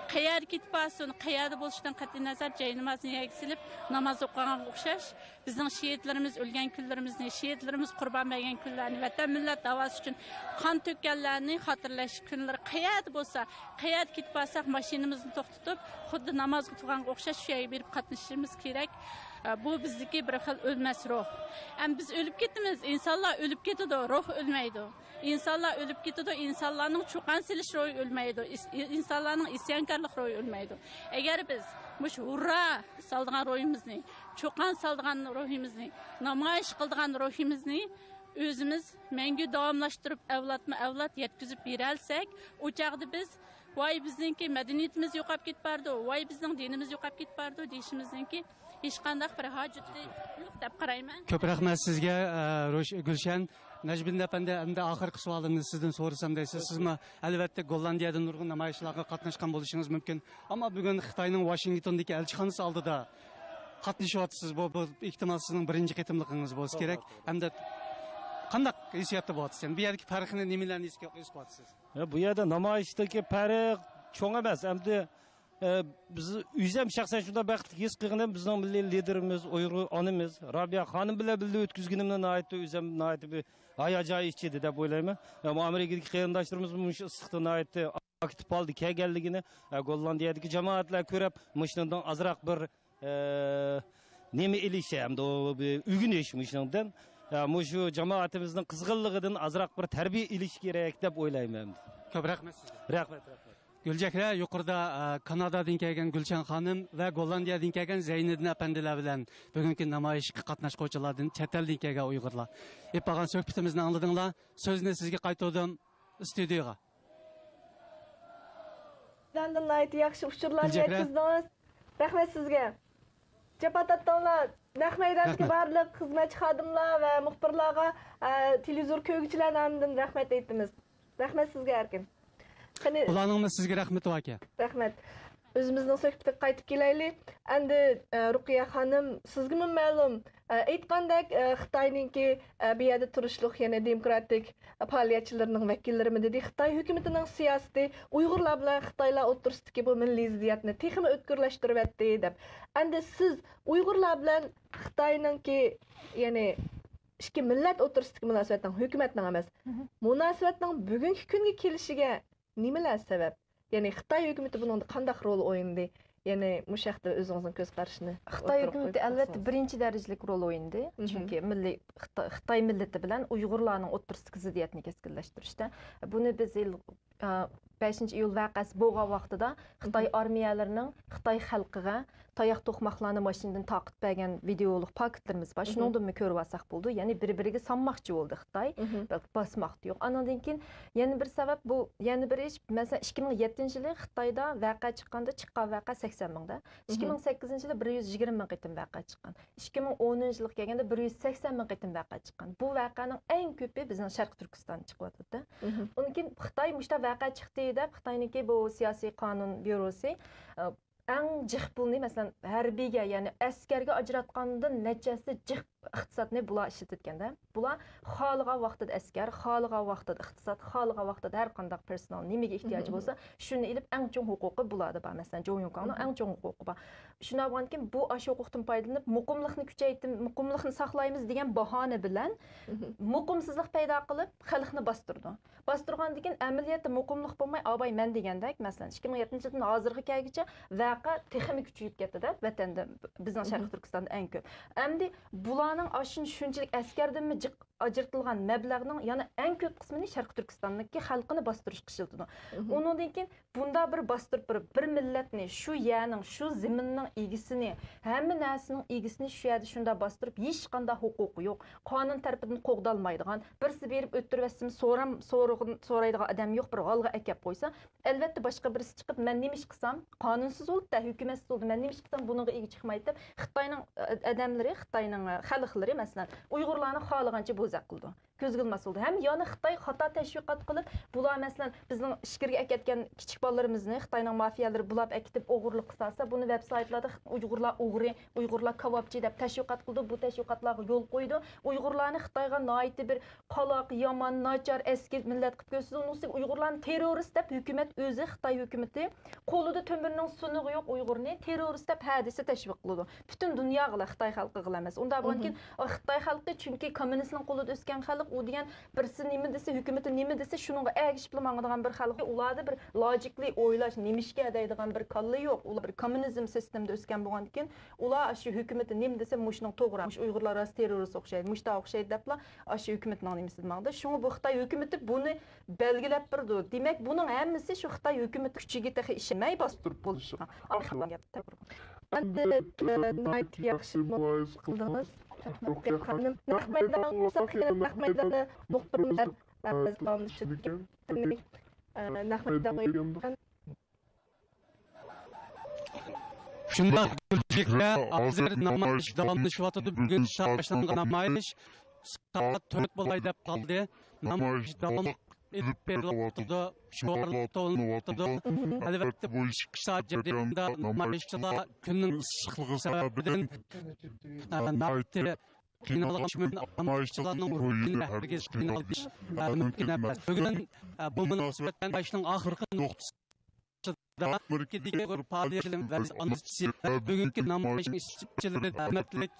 قەيەرگە كېتىپ بارسۇن، قەيەردە بولۇشىدىن قەتئىينەزەر، جاينامازنى يەرگە سېلىپ، ناماز ئوقۇغانغا ئوخشاش. بىزنىڭ شېھىتلىرىمىز، ئۆلگەن كۈنلىرىمىزنى، شېھىتلىرىمىز قۇربان بەرگەن كۈنلەرنى، ۋەتەن، مىللەت داۋاسى ئۈچۈن قان تۆككەنلەرنى خاتىرىلەش كۈنلىرى قەيەردە بولسا، قەيەردە كېتىپ بارساق، ماشىنىمىزنى توختىتىپ، خۇددى نامازغا تۇرغانغا ئوخشاش شۇ يەرگە بېرىپ قاتنىشىشىمىز كېرەك. بۇ بىزدىكى بىر خىل ئۆلمەس روھ. ئەمما بىز ئۆلۈپ كېتىمىز، ئىنسانلار ئۆلۈپ كېتىدۇ، روھ ئۆلمەيدۇ. ئىنسانلار ئۆلۈپ كېتىدۇ، ئىنسانلارنىڭ چۇقان سېلىش روھى ئۆلمەيدۇ، ئىس-، ئىنسانلارنىڭ ئىسيانكارلىق روھى ئۆلمەيدۇ. ئەگەر بىز مۇشۇ ھۇررا سالىدىغان روھىمىزنى، چۇقان سالىدىغان روھىمىزنى، نامايىش قىلىدىغان روھىمىزنى ئۆزىمىز مەڭگۈ داۋاملاشتۇرۇپ، ئەۋلادمۇ ئەۋلاد يەتكۈزۈپ بېرەلسەك، ئۇ چاغدا بىز، ۋاي، بىزنىڭكى مەدەنىيىتىمىز يوقاپ كېتىپ بارىدۇ، ۋاي، بىزنىڭ دىنىمىز يوقاپ كېتىپ بارىدۇ دېيىشىمىزنىڭكى ھېچقانداق بىر ھاجىتى يوق دەپ قارايمەن. كۆپ رەھمەت سىزگە، ئە، روش-، گۈلشەن. نەجمىدىن ئەپەندى، ئەمدى ئاخىرقى سوئالىمنى سىزدىن سورىسام دەيسىز. سىزمۇ ئەلۋەتتە گوللاندىيەدە نۇرغۇن نامايىشلارغا قاتناشقان بولۇشىڭىز مۇمكىن. ئەمما بۈگۈن خىتاينىڭ ۋاشىنگتوندىكى ئەلچىخانىسى ئالدىدا قاتنىشىۋاتىسىز. بۇ، بۇ ئېھتىمال سىزنىڭ بىرىنچى قېتىملىقىڭىز بولسا كېرەك. ھەمدە قانداق ھېسسىياتتا بولۇۋاتىسىز؟ يەنى بۇ يەردىكى پەرقنى، نېمىلەرنى ھېس، ھېس قىلىۋاتىسىز؟ يا، بۇ يەردە نامايىشتىكى پەرق چوڭ ئەمەس. ئەمدى ئە، بىز ئۆزۈم شەخسەن شۇنداق بەختلىك ھېس قىلغىنىم، بىزنىڭ مىللىي لىدېرىمىز، ئۇيغۇر ئانىمىز رابىيە خانىم بىلەن بىللە ئۆتكۈزگىنىمنى ناھايىتى ئۆزۈم ناھايىتى بىر ھاياجان ئىچىدە دەپ ئويلايمەن. ئەمما ئامېرىكىدىكى قېرىنداشلىرىمىز مۇشۇ ئىسسىقتا ناھايىتى كۈتۈپ ئالدى كەلگەنلىكىنى، ئە، گوللاندىيەدىكى جامائەتلەر كۆرۈپ، مۇشۇنىڭدىن ئازراق بىر، ئە، نېمە ئېلىش ھەمدە ئۇ بىر ئۆگىنىش مۇشۇنىڭدىن. ئە، مۇشۇ جامائىتىمىزنىڭ قىزغىنلىقىدىن ئازراق بىر تەربىيە ئېلىش كېرەك دەپ ئويلايمەن. كۆپ رەھمەت سىزگە. رەھمەت، رەھمەت. گۈلچېھرە، يۇقىرىدا، ئە، كانادادىن كەلگەن گۈلشەن خانىم ۋە گوللاندىيەدىن كەلگەن زەينىدىن ئەپەندىلەر بىلەن بۈگۈنكى نامايىشقا قاتناشقۇچىلاردىن چەت ئەلدىن كەلگەن ئۇيغۇرلار ئېلىپ بارغان سۆھبىتىمىزنى ئاڭلىدىڭلار. سۆزنى سىزگە قايتۇردۇم، ئىستۇدىيىغا. مەيداندىن ناھايىتى ياخشى ئۇچۇرلارنى گۈلچېھرە. يەتكۈزدىڭىز. رەھمەت سىزگە. جاپا تارتتىڭلار. نەق مەيداندىكى رەھمەت. بارلىق خىزمەتچى خادىملار ۋە مۇخبىرلارغا، ئە، تېلېۋىزور كۆرگۈچىلەر نامىدىن رەھمەت ئېيتىمىز. رەھمەت سىزگە، ئەركىن. قېنى، بۇلارنىڭمۇ سىزگە رەھمىتى باركەن. رەھمەت. ئۆزىمىزنىڭ سۆھبىتىگە قايتىپ كېلەيلى. ئەمدى، ئە، رۇقىيە خانىم، سىزگىمۇ مەلۇم، ئە، ئېيتقاندەك، ئە، خىتاينىڭكى، ئە، بۇ يەردە تۇرۇشلۇق يەنە دېموكراتىك پائالىيەتچىلىرىنىڭ ۋەكىللىرىمۇ دېدى، خىتاي ھۆكۈمىتىنىڭ سىياسىتى ئۇيغۇرلار بىلەن خىتايلار ئوتتۇرىسىدىكى بۇ مىللىي زىددىيەتنى تېخىمۇ ئۆتكۈرلەشتۈرۈۋەتتى، دەپ. ئەمدى سىز ئۇيغۇرلار بىلەن خىتاينىڭكى، يەنى ئىككى مىللەت ئوتتۇرىسىدىكى مۇناسىۋەتنىڭ، ھۆكۈمەتنىڭ ئەمەس، مۇناسىۋەتنىڭ بۈگۈنكى كۈنگە كېلىشىگە نېمىلەر سەۋەب؟ يەنى خىتاي ھۆكۈمىتى بۇنىڭدا قانداق رول ئوينىدى؟ يەنى مۇشۇ ھەقتە ئۆزىڭىزنىڭ كۆز قارىشىنى خىتاي ئوتتۇرىغا ھۆكۈمىتى قويۇپ ئەلۋەتتە بەرسىڭىز. بىرىنچى دەرىجىلىك رول ئوينىدى. مھم. چۈنكى مىللىي خىتا-، خىتاي مىللىتى بىلەن ئۇيغۇرلارنىڭ ئوتتۇرىسىدىكى زىددىيەتنى كەسكىنلەشتۈرۈشتە. بۇنى بىز يىل، ئا، بەشىنچى ئىيۇل ۋەقەسى بولغان ۋاقتىدا خىتاي مھم. ئارمىيەلىرىنىڭ خىتاي خەلقىگە تاياق توقماقلارنى ماشىنىدىن تارقىتىپ بەرگەن ۋىدېئولۇق پاكىتلىرىمىز بار. مھم. شۇنىڭدىنمۇ كۆرۈۋالساق بولىدۇ. يەنى بىر-بىرىگە سانماقچى بولدى خىتاي. مھم. باسماقتا يوق. ئانىڭدىن كېيىن يەنە بىر سەۋەب بۇ، يەنە بىر ئىش، مەسىلەن، ئىككى مىڭ يەتتىنچى يىلى خىتايدا ۋەقە چىققاندا، چىققان ۋەقە سەكسەن مىڭدا. مھم. ئىككى مىڭ سەككىزىنچى يىلى بىر يۈز يىگىرمە مىڭ قېتىم ۋەقە چىققان. ئىككى مىڭ ئونىنچى يىلغا كەلگەندە بىر يۈز سەكسەن مىڭ قېتىم ۋەقە چىققان. بۇ ۋەقەنىڭ ئەڭ كۆپى بىزنىڭ شەرقىي تۈركىستاندا چىقىۋاتىدۇ. مھم. ئۇنىڭ كېيىن خىتاي مۇشۇنداق ۋەقە چىقتى دەپ، خىتاينىڭكى بۇ سىياسىي قانۇن بيۇروسى، ئە، ئەڭ جىق پۇلنى، مەسىلەن، ھەربىيگە، يەنى ئەسكەرگە ئاجراتقاندىن نەچچە ھەسسە جىق ئىقتىسادنى بۇلار ئىشلىتىدىكەندە. بۇلار خالىغان ۋاقتىدا ئەسكەر، خالىغان ۋاقتىدا ئىقتىساد، خالىغان ۋاقتىدا ھەر قانداق پېرسونال نېمىگە ئېھتىياجى مھم. بولسا، شۇنى ئېلىپ، ئەڭ چوڭ ھوقۇقى بۇلاردا بار. مەسىلەن، جوڭ يۇڭكاڭنىڭ مھم. ئەڭ چوڭ ھوقۇقى بار. شۇنداق بولغاندىكىن، بۇ ئاشۇ ھوقۇقتىن پايدىلىنىپ، مۇقىملىقنى كۈچەيتىم، مۇقىملىقنى ساقلايمىز دېگەن باھانە بىلەن مھم. مۇقىمسىزلىق پەيدا قىلىپ، خەلقنى باستۇرىدۇ. باستۇرغاندىن كېيىن ئەمەلىيەتتە مۇقىملىق بولماي، ئاباي مەن دېگەندەك، مەسىلەن، ئىككى مىڭ يەتتىنچى يىلدىن ھازىرغا كەلگۈچە ۋەقە تېخىمۇ كۈچىيىپ كەتتى-دە، ۋەتەندە، بىزنىڭ شەرقىي مھم. تۈركىستاندا ئەڭ كۆپ. ئەمدى بۇلارنىڭ ئاشۇ شۇنچىلىك ئەسكەردىنمۇ جىق ئاجرىتىلغان مەبلەغنىڭ يەنە ئەڭ كۆپ قىسمىنى شەرقىي تۈركىستاندىكى خەلقنى باستۇرۇشقا ئىشلىتىدۇ. مھم. ئۇنىڭدىن كېيىن بۇنداق بىر باستۇرۇپ بېرىپ، بىر مىللەتنى، شۇ يەرنىڭ، شۇ زېمىننىڭ ئىگىسىنى، ھەممە نەرسىنىڭ ئىگىسىنى شۇ يەردە شۇنداق باستۇرۇپ، ھېچقانداق ھوقۇقى يوق، قانۇن تەرىپىدىن قوغدالمايدىغان، بىرسى بېرىپ ئۆتتۈرۈۋەتسىمۇ، سورام-، سورىغىن-، سورايدىغان ئادەم يوق، بىر ھالغا ئەكەپ قويسا، ئەلۋەتتە باشقا بىرسى چىقىپ، مەن نېمە ئىش قىلسام، قانۇنسىز بولدى-دە، ھۆكۈمەتسىز بولدى، مەن نېمە ئىش قىلسام، بۇنىڭغا ئىگە چىقمايدۇ دەپ، خىتاينىڭ، ئە، ئادەملىرى، خىتاينىڭ، ئە، خەلقلىرى، مەسىلەن، ئۇيغۇرلارنى خالىغانچە بوزەك قىلىدۇ. كۆزگە ئىلماس بولدى. ھەم يەنە خىتاي خاتا تەشۋىقات قىلىپ، بۇلار، مەسىلەن، بىزنىڭ ئىچكىرىگە ئەكەتكەن كىچىك بالىلىرىمىزنى خىتاينىڭ مافىيالىرى بۇلاپ ئەكېتىپ ئوغرىلىققا سالسا، بۇنى ۋېب سايتلاردا خىت-، ئۇيغۇرلار ئوغرى، ئۇيغۇرلار كاۋاپچى دەپ تەشۋىقات قىلىدۇ، بۇ تەشۋىقاتلارغا يول قويىدۇ. ئۇيغۇرلارنى خىتايغا ناھايىتى بىر قالاق، يامان، ناچار، ئەسكى مىللەت قىلىپ كۆرسىتىدۇ. ئۇنىڭ ئۈستىگە ئۇيغۇرلارنى تېررورىست دەپ ھۆكۈمەت ئۆزى، خىتاي ھۆكۈمىتى قولىدا تۆمۈرنىڭ سۇنۇقى يوق ئۇيغۇرنى تېررورىست دەپ ھە دېسە تەشۋىق قىلىدۇ. پۈتۈن دۇنياغىلا، خىتاي خەلقىگىلا ئەمەس. ئۇنداق بولغاندىكىن، مھم. خىتاي خەلقى چۈنكى كوممۇنىستنىڭ قولىدا ئۆسكەن خەلق، ئۇ دېگەن بىرسى نېمە دېسە، ھۆكۈمىتى نېمە دېسە، شۇنىڭغا ئەگىشىپلا ماڭىدىغان بىر خەلق. ئۇلاردا بىر لوجىكلى ئويلاش، نېمىشقا دەيدىغان بىر كاللا يوق. ئۇلار بىر كوممۇنىزم سىستېمىدا ئۆسكەن بولغاندىكىن، ئۇلار شۇ ھۆكۈمىتى نېمە دېسە، مۇشۇنىڭ توغرا، مۇشۇ ئۇيغۇرلار راست تېررورىست ئوخشايدۇ، مۇشۇنداق ئوخشايدۇ دەپلا، ئاشۇ ھۆكۈمەتنىڭ نېمىسىدە ماڭدى. شۇڭا بۇ خىتاي ھۆكۈمىتى بۇنى بەلگىلەپ بېرىدۇ. دېمەك، بۇنىڭ ھەممىسى شۇ خىتاي ھۆكۈمىتى كۈچىگە تېخى ئىشەنمەي باستۇرۇپ بولۇشىغا. ئەمدى، ئە، ناھايىتى ياخشى مۇلاھىزە قىلدىڭىز. رەھمەت، خانىم. نەق مەيدان بولساق، يەنە نەق مەيداندا مۇخبىرىمىز، ئە، داۋاملىشىدۇ. ئە، نەق مەيدانغا يۈرگەن. شۇنداق، گۈلچېھرە، ھازىر نامايىش داۋاملىشىۋاتىدۇ. بۈگۈن باشلانغان نامايىش سائەت تۆت بولاي دەپ قالدى. نامايىش داۋام ئېلىپ بېرىلىۋاتىدۇ، شوئارلار تونۇلۇۋاتىدۇ. ئەلۋەتتە، بۇ ئىككى سائەت جەريانىدا نامايىشچىلار كۈننىڭ ئىسسىقلىقى سەۋەبىدىن، ئە، ناھايىتى قىينالغان. نامايىشچىلارنىڭ روھىنى ھەرگىز قىينالدۇرۇش، ئە، مۇمكىن ئەمەس. بۈگۈن، ئە، بۇ مۇناسىۋەت بىلەن نامايىشنىڭ ئاخىرقى نۇقتىسى ئامېرىكىدىكى ئۇيغۇر پائالىيەتچىلىرى ۋە ئانالىزچىلار بۈگۈنكى نامايىشنىڭ ئىشتىرىكچىلىرى رەھمەتلىك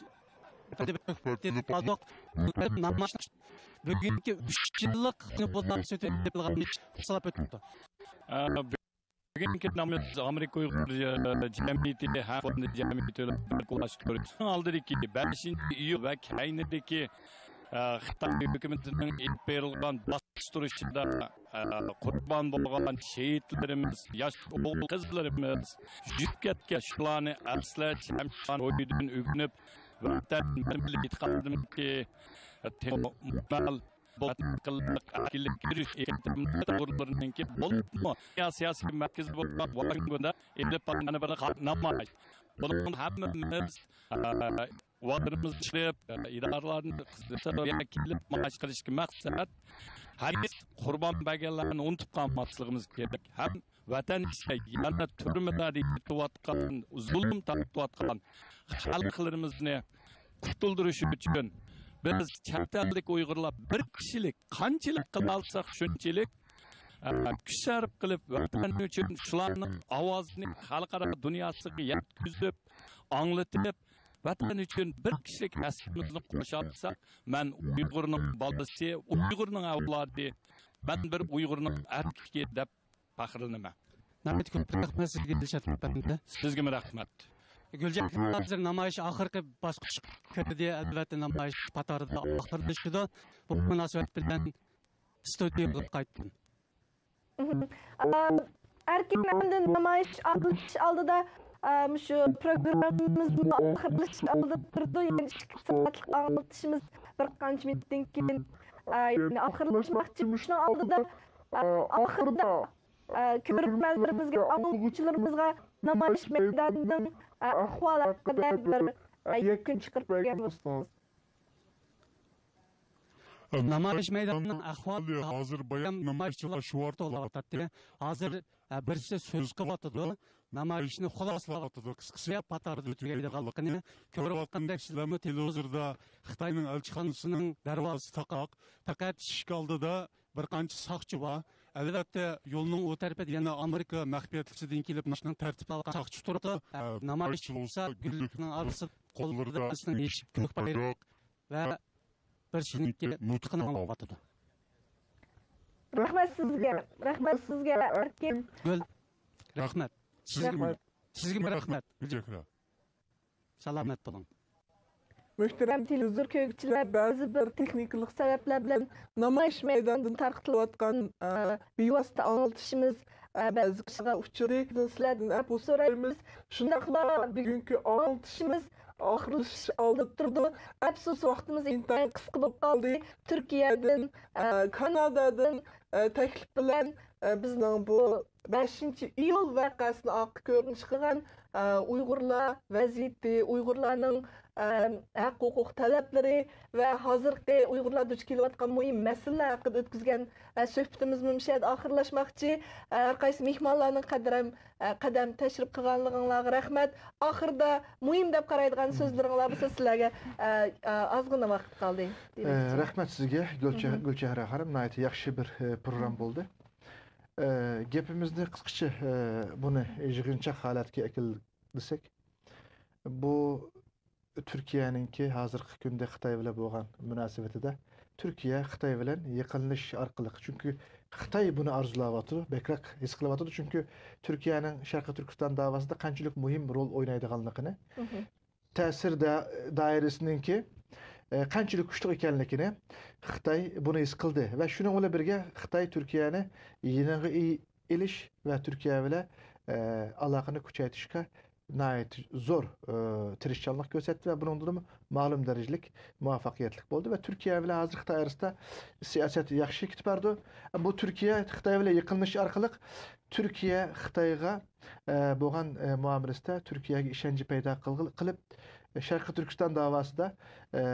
نامايىشنىڭ بۈگۈنكى ئۈچ يىللىق بۇلار سۈتۈپ يېپىلغان ئىش تەپسىلات ئۆتۈپتۇ. ئە، بۈگۈنكى نامىمىز ئامېرىكا ئۇيغۇر، ئە، جەمئىيىتى ھەم جەمئىيىتى بىرلەشتۈرۈشنىڭ ئالدىدىكى بەشىنچى ئىيۇل ۋە كەينىدىكى، ئە، خىتاي ھۆكۈمىتىنىڭ ئېلىپ بېرىلغان باستۇرۇشىدا، ئە، قۇربان بولغان شېھىتلىرىمىز، ياش ئوغۇل-قىزلىرىمىز، يۈز كەتكەن شۇلارنى ئەسلەش ھەم شۇلارنىڭ روھىدىن ئۆگىنىپ، ۋەتەن مىللىي ئېتىقادىمىزدىكى، ئە، تېخىمۇ مۇكەممەل بولۇپ، ئەركىنلىك يۈرۈش ئېرىشىمىز ئۇيغۇرلىرىنىڭكى بولۇپمۇ دۇنيا سىياسىي مەركىزى بولغان ۋاشىنگتوندا ئېلىپ بارغان بىر خەلق نامايىش. بۇنىڭدا ھەممىمىز، ئە، ۋاقتىمىز چىقىرىپ، ئە، ئىدارىلەرنى قىزىقتۇرۇپ كېلىپ نامايىش قىلىشتىكى مەقسەت ھەرگىز قۇربان بەرگەنلەرنى ئۇنتۇپ قالماسلىقىمىز كېرەك ھەم ۋەتەن ئىچىدە يەنە تۈرمىلەردە يېتىۋاتقان، زۇلۇم تارتىۋاتقان خەلقلىرىمىزنى قۇتۇلدۇرۇش ئۈچۈن بىز چەت ئەلدىكى ئۇيغۇرلار بىر كىشىلىك قانچىلىك قىلالىساق شۇنچىلىك، ئە، كۈچ سەرپ قىلىپ، ۋەتەن ئۈچۈن شۇلارنىڭ ئاۋازىنى خەلقئارا دۇنياسىغا يەتكۈزۈپ، ئاڭلىتىپ، ۋەتەن ئۈچۈن بىر كىشىلىك ھەسسىمىزنى قوشالىساق، مەن ئۇيغۇرنىڭ بالىسى، ئۇيغۇرنىڭ ئەۋلادى، مەن بىر ئۇيغۇرنىڭ ئەركىكى دەپ پەخىرلىنىمەن. ناھايىتى كۆپ رەھمەت سىزگە، دىلشات ئەپەندى. سىزگىمۇ رەھمەت. گۈلچېھرە، ھازىر نامايىش ئاخىرقى باسقۇچقا كىردى. ئەلۋەتتە، نامايىش قاتارىدا ئاخىرلىشىدۇ. بۇ مۇناسىۋەت بىلەن ئىستۇدىيەگە قايتتىم. مهم. ئا، ئەركىن ئەمدى نامايىش ئاخىرلىشىش ئالدىدا، ئا، مۇشۇ پروگراممىمىزمۇ ئاخىرلىشىش ئالدىدا تۇرىدۇ. يەنە ئىككى سائەتلىك ئاڭلىتىشىمىز بىر قانچە مىنۇتتىن كېيىن، ئا، يەنە ئاخىرلاشماقچى. شۇنىڭ ئالدىدا، ئا، ئاخىرىدا، ئا، كۆرۈرمەنلىرىمىزگە، ئاڭلىغۇچىلىرىمىزغا نامايىش مەيدانىنىڭ، ئا، ئەھۋالى ھەققىدە بىر، ئا، يەكۈن چىقىرىپ بەرگەن بولسىڭىز. نامايىش مەيدانىنىڭ ئەھۋالى ھازىر بايام نامايىشچىلار شوئار توۋلاۋاتاتتى. ھازىر، ئە، بىرسى سۆز قىلىۋاتىدۇ، نامايىشنى خۇلاسىلاۋاتىدۇ، قىسقىسى پاتاردا ئۆتۈۋېرىدىغانلىقىنى كۆرۈۋاتقاندەك، سىلەرمۇ تېلېۋىزوردا خىتاينىڭ ئەلچىخانىسىنىڭ دەرۋازىسى تاقاق، پەقەت ئىشىك ئالدىدا بىر قانچە ساقچى بار. ئەلۋەتتە، يولنىڭ ئۇ تەرىپىدە يەنە ئامېرىكا مەخپىيەتلىكىدىن كېلىپ مۇشۇنىڭ تەرتىپ ئالغان ساقچى تۇرىدۇ. ئە، نامايىشچى بولسا گۈللۈكنىڭ ئارىسىدا قوللىرىدا ئۆزىنىڭ يېشىل كۆك بايراق ۋە بىر شېنىككە نۇتقىنى ئاڭلاۋاتىدۇ. رەھمەت سىزگە، رەھمەت سىزگە، ئەركىن. گۈل، رەھمەت. سىزگىمۇ، سىزگىمۇ رەھمەت، گۈلچېھرە. سالامەت بولۇڭ. مۆھتەرەم تېلېۋىزور كۆرگۈچىلەر، بەزى بىر تېخنىكىلىق سەۋەبلەر بىلەن نامايىش مەيدانىدىن تارقىتىلىۋاتقان، ئە، بىۋاسىتە ئاڭلىتىشىمىز، ئە، بەزى قىسىرغا ئۇچرىدى. سىلەردىن ئەپۇ سورايمىز. شۇنداقلا بۈگۈنكى ئاڭلىتىشىمىز ئاخىرلىشىش ئالدىدا تۇرىدۇ. ئەپسۇس، ۋاقتىمىز ئىنتايىن قىسقا بولۇپ قالدى. تۈركىيەدىن، ئە، كانادادىن، ئە، تەكلىپ بىلەن، ئە، بىزنىڭ بۇ بەشىنچى ئىيۇل ۋەقەسىنى ئارقا كۆرۈنۈش قىلغان، ئە، ئۇيغۇرلار ۋەزىيىتى، ئۇيغۇرلارنىڭ، ئە، ھەق ھوقۇق تەلەپلىرى ۋە ھازىرقى ئۇيغۇرلار دۇچ كېلىۋاتقان مۇھىم مەسىلىلەر ھەققىدە ئۆتكۈزگەن، ئە، سۆھبىتىمىزمۇ مۇشۇ يەردە ئاخىرلاشماقچى. ئە، ھەر قايسى مېھمانلارنىڭ قەدرەم، ئە، قەدەم تەشرىپ قىلغانلىقىڭلارغا رەھمەت. ئاخىرىدا مۇھىم دەپ قارايدىغان سۆزلىرىڭلار بولسا سىلەرگە، ئە، ئە، ئازغىنا ۋاقىت قالدى. ئە، رەھمەت سىزگە، گۈلچە-، گۈلچەھرە خانىم. ناھايىتى ياخشى بىر، ئە، پروگرام بولدى. ئە، گېپىمىزنى قىسقىچە، ئە، بۇنى يىغىنچاق ھالەتكە ئەكىلدىسەك، بۇ تۈركىيەنىڭكى ھازىرقى كۈندە خىتاي بىلەن بولغان مۇناسىۋىتىدە، تۈركىيە خىتاي بىلەن يېقىنلىشىش ئارقىلىق، چۈنكى خىتاي بۇنى ئارزۇلاۋاتىدۇ، بەكرەك ھېس قىلىۋاتىدۇ، چۈنكى تۈركىيەنىڭ شەرقىي تۈركىستان داۋاسىدا قانچىلىك مۇھىم رول ئوينايدىغانلىقىنى، تەسىر دا-، دائىرىسىنىڭكى، ئە، قانچىلىك كۈچلۈك ئىكەنلىكىنى خىتاي بۇنى ھېس قىلدى ۋە شۇنىڭ بىلەن بىرگە خىتاي تۈركىيەنى يېنىغا ئېلىش ۋە تۈركىيە بىلەن، ئە، ئالاقىنى كۈچەيتىشكە ناھايىتى زور، ئە، تىرىشچانلىق كۆرسەتتى ۋە بۇنىڭدىنمۇ مەلۇم دەرىجىلىك مۇۋەپپەقىيەتلىك بولدى ۋە تۈركىيە بىلەن ھازىر خىتاي ئارىسىدا سىياسەت ياخشى كېتىپ بارىدۇ. بۇ تۈركىيە خىتاي بىلەن يېقىنلىشىش ئارقىلىق تۈركىيە خىتايغا، ئە، بولغان، ئە، مۇئامىلىسىدە تۈركىيەگە ئىشەنچ پەيدا قىلغىلى-، قىلىپ، شەرقىي تۈركىستان داۋاسىدا، ئە،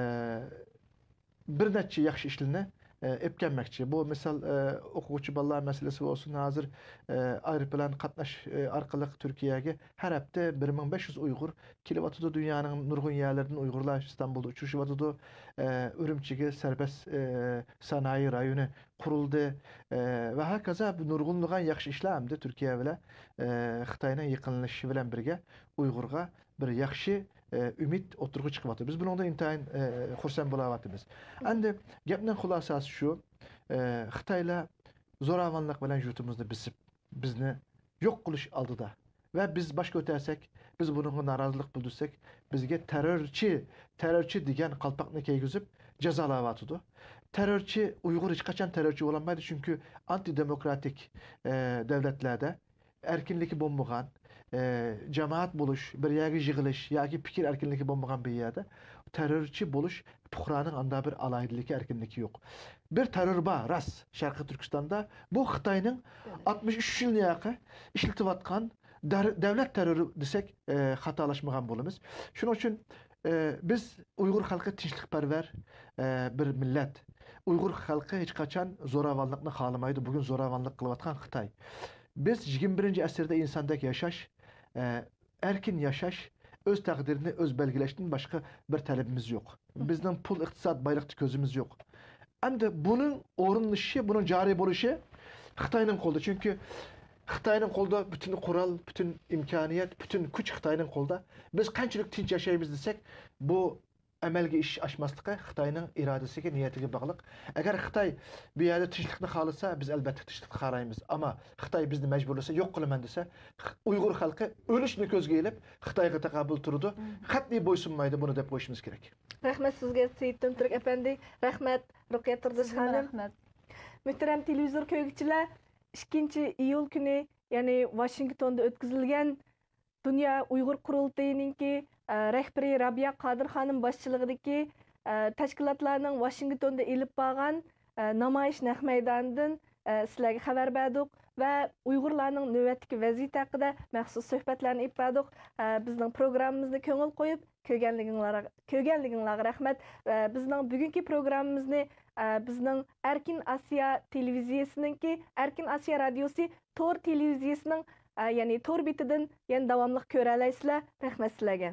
بىر نەچچە ياخشى ئىشلارنى، ئە، ئېلىپ كەلمەكچى. بۇ مىسال، ئە، ئوقۇغۇچى بالىلار مەسىلىسى بولسۇن، ھازىر، ئە، ئايروپىلان قاتناش، ئە، ئارقىلىق تۈركىيەگە ھەر ھەپتە بىر مىڭ بەش يۈز ئۇيغۇر كېلىۋاتىدۇ. دۇنيانىڭ نۇرغۇن يەرلىرىدىن ئۇيغۇرلار ئىستانبۇلدا ئۇچرىشىۋاتىدۇ. ئە، ئۈرۈمچىگە سەربەست، ئە، سانائى رايونى قۇرۇلدى. ئە، ۋە ھاكازا بۇ نۇرغۇنلىغان ياخشى ئىشلار ئەمدى تۈركىيە بىلەن، ئە، خىتاينىڭ يېقىنلىشىشى بىلەن بىرگە ئۇيغۇرغا بىر ياخشى، ئە، ئۈمىد ئوتتۇرىغا چىقىۋاتىدۇ. بىز بۇنىڭدىن ئىنتايىن، ئە، خۇرسەن بولاۋاتىمىز. ئەمدى گەپنىڭ خۇلاسەسى شۇ، ئە، خىتايلار زوراۋانلىق بىلەن يۇرتىمىزنى بېسىپ، بىزنى يوق قىلىش ئالدىدا. ۋە بىز باش كۆتەرسەك، بىز بۇنىڭغا نارازىلىق بىلدۈرسەك، بىزگە تېررورچى، تېررورچى دېگەن قالپاقنى كىيگۈزۈپ جازالاۋاتىدۇ. تېررورچى، ئۇيغۇر ھېچقاچان تېررورچى بولالمايدۇ، چۈنكى ئانتىدېموكراتىك، ئە، دۆلەتلەردە ئەركىنلىكى بولمىغان، ئە، جامائەت بولۇش، بىر يەرگە يىغىلىش ياكى پىكىر ئەركىنلىكى بولمىغان بىر يەردە تېررورچى بولۇش پۇقرانىڭ ئاندا بىر ئالاھىدىلىكى، ئەركىنلىكى يوق. بىر تېررور بار، راست، شەرقىي تۈركىستاندا. بۇ خىتاينىڭ ئاتمىش ئۈچ يىلنى ياقى ئىشلىتىۋاتقان دەر-، دەۋلەت تېررورى دېسەك، ئە، خاتالاشمىغان بولىمىز. شۇنىڭ ئۈچۈن، ئە، بىز ئۇيغۇر خەلقى تىنچلىقپەرۋەر، ئە، بىر مىللەت. ئۇيغۇر خەلقى ھېچقاچان زوراۋانلىقنى خالىمايدۇ. بۈگۈن زوراۋانلىق قىلىۋاتقان خىتاي. بىز يىگىرمە بىرىنچى ئەسىردە ئىنساندەك ياشاش، ئە، ئەركىن ياشاش، ئۆز تەقدىرىنى ئۆز بەلگىلەشتىن باشقا بىر تەلىپىمىز يوق. بىزنىڭ پۇل، ئىقتىساد، بايلىقتا كۆزىمىز يوق. ئەمدى بۇنىڭ ئورۇنلىشىشى، بۇنىڭ جارى بولۇشى خىتاينىڭ قولىدا. چۈنكى خىتاينىڭ قولىدا پۈتۈن قورال، پۈتۈن ئىمكانىيەت، پۈتۈن كۈچ خىتاينىڭ قولىدا. بىز قانچىلىك تىنچ ياشايمىز دېسەك، بۇ ئەمەلگە ئېشىش ئاشماسلىقى خىتاينىڭ ئىرادىسىگە، نىيىتىگە باغلىق. ئەگەر خىتاي بۇ يەردە تىنچلىقنى خالىسا، بىز ئەلبەتتە تىنچلىقنى خالايمىز. ئەمما خىتاي بىزنى مەجبۇرلىسا، يوق قىلىمەن دېسە، خ-، ئۇيغۇر خەلقى ئۆلۈشنى كۆزگە ئېلىپ، خىتايغا تاقابىل تۇرىدۇ. قەتئىي بويسۇنمايدۇ، بۇنى دەپ قويۇشىمىز كېرەك. رەھمەت سىزگە، سېيىت تۈنتۈرك ئەپەندى. رەھمەت، رۇقىيەت تۇردۇش سىزگىمۇ خانىم. رەھمەت. مۆھتەرەم تېلېۋىزور كۆرگۈچىلەر، ئىككىنچى ئىيۇل كۈنى، يەنى ۋاشىنگتوندا ئۆتكۈزۈلگەن دۇنيا ئۇيغۇر قۇرۇلتىيىنىڭكى، ئە، رەھبىرى رابىيە قادىر خانىم باشچىلىقىدىكى، ئە، تەشكىلاتلارنىڭ ۋاشىنگتوندا ئېلىپ بارغان، ئە، نامايىش نەق مەيدانىدىن، ئە، سىلەرگە خەۋەر بەردۇق ۋە ئۇيغۇرلارنىڭ نۆۋەتتىكى ۋەزىيىتى ھەققىدە مەخسۇس سۆھبەتلەرنى ئېلىپ باردۇق. ئە، بىزنىڭ پروگراممىمىزنى كۆڭۈل قويۇپ كۆرگەنلىكىڭلارغا، كۆرگەنلىكىڭلارغا رەھمەت. ئە، بىزنىڭ بۈگۈنكى پروگراممىمىزنى، ئە، بىزنىڭ ئەركىن ئاسىيا تېلېۋىزىيەسىنىڭكى، ئەركىن ئاسىيا رادىيوسى تور تېلېۋىزىيەسىنىڭ، ئە، يەنى تور بېتىدىن يەنە داۋاملىق كۆرەلەيسىلەر. رەھمەت سىلەرگە.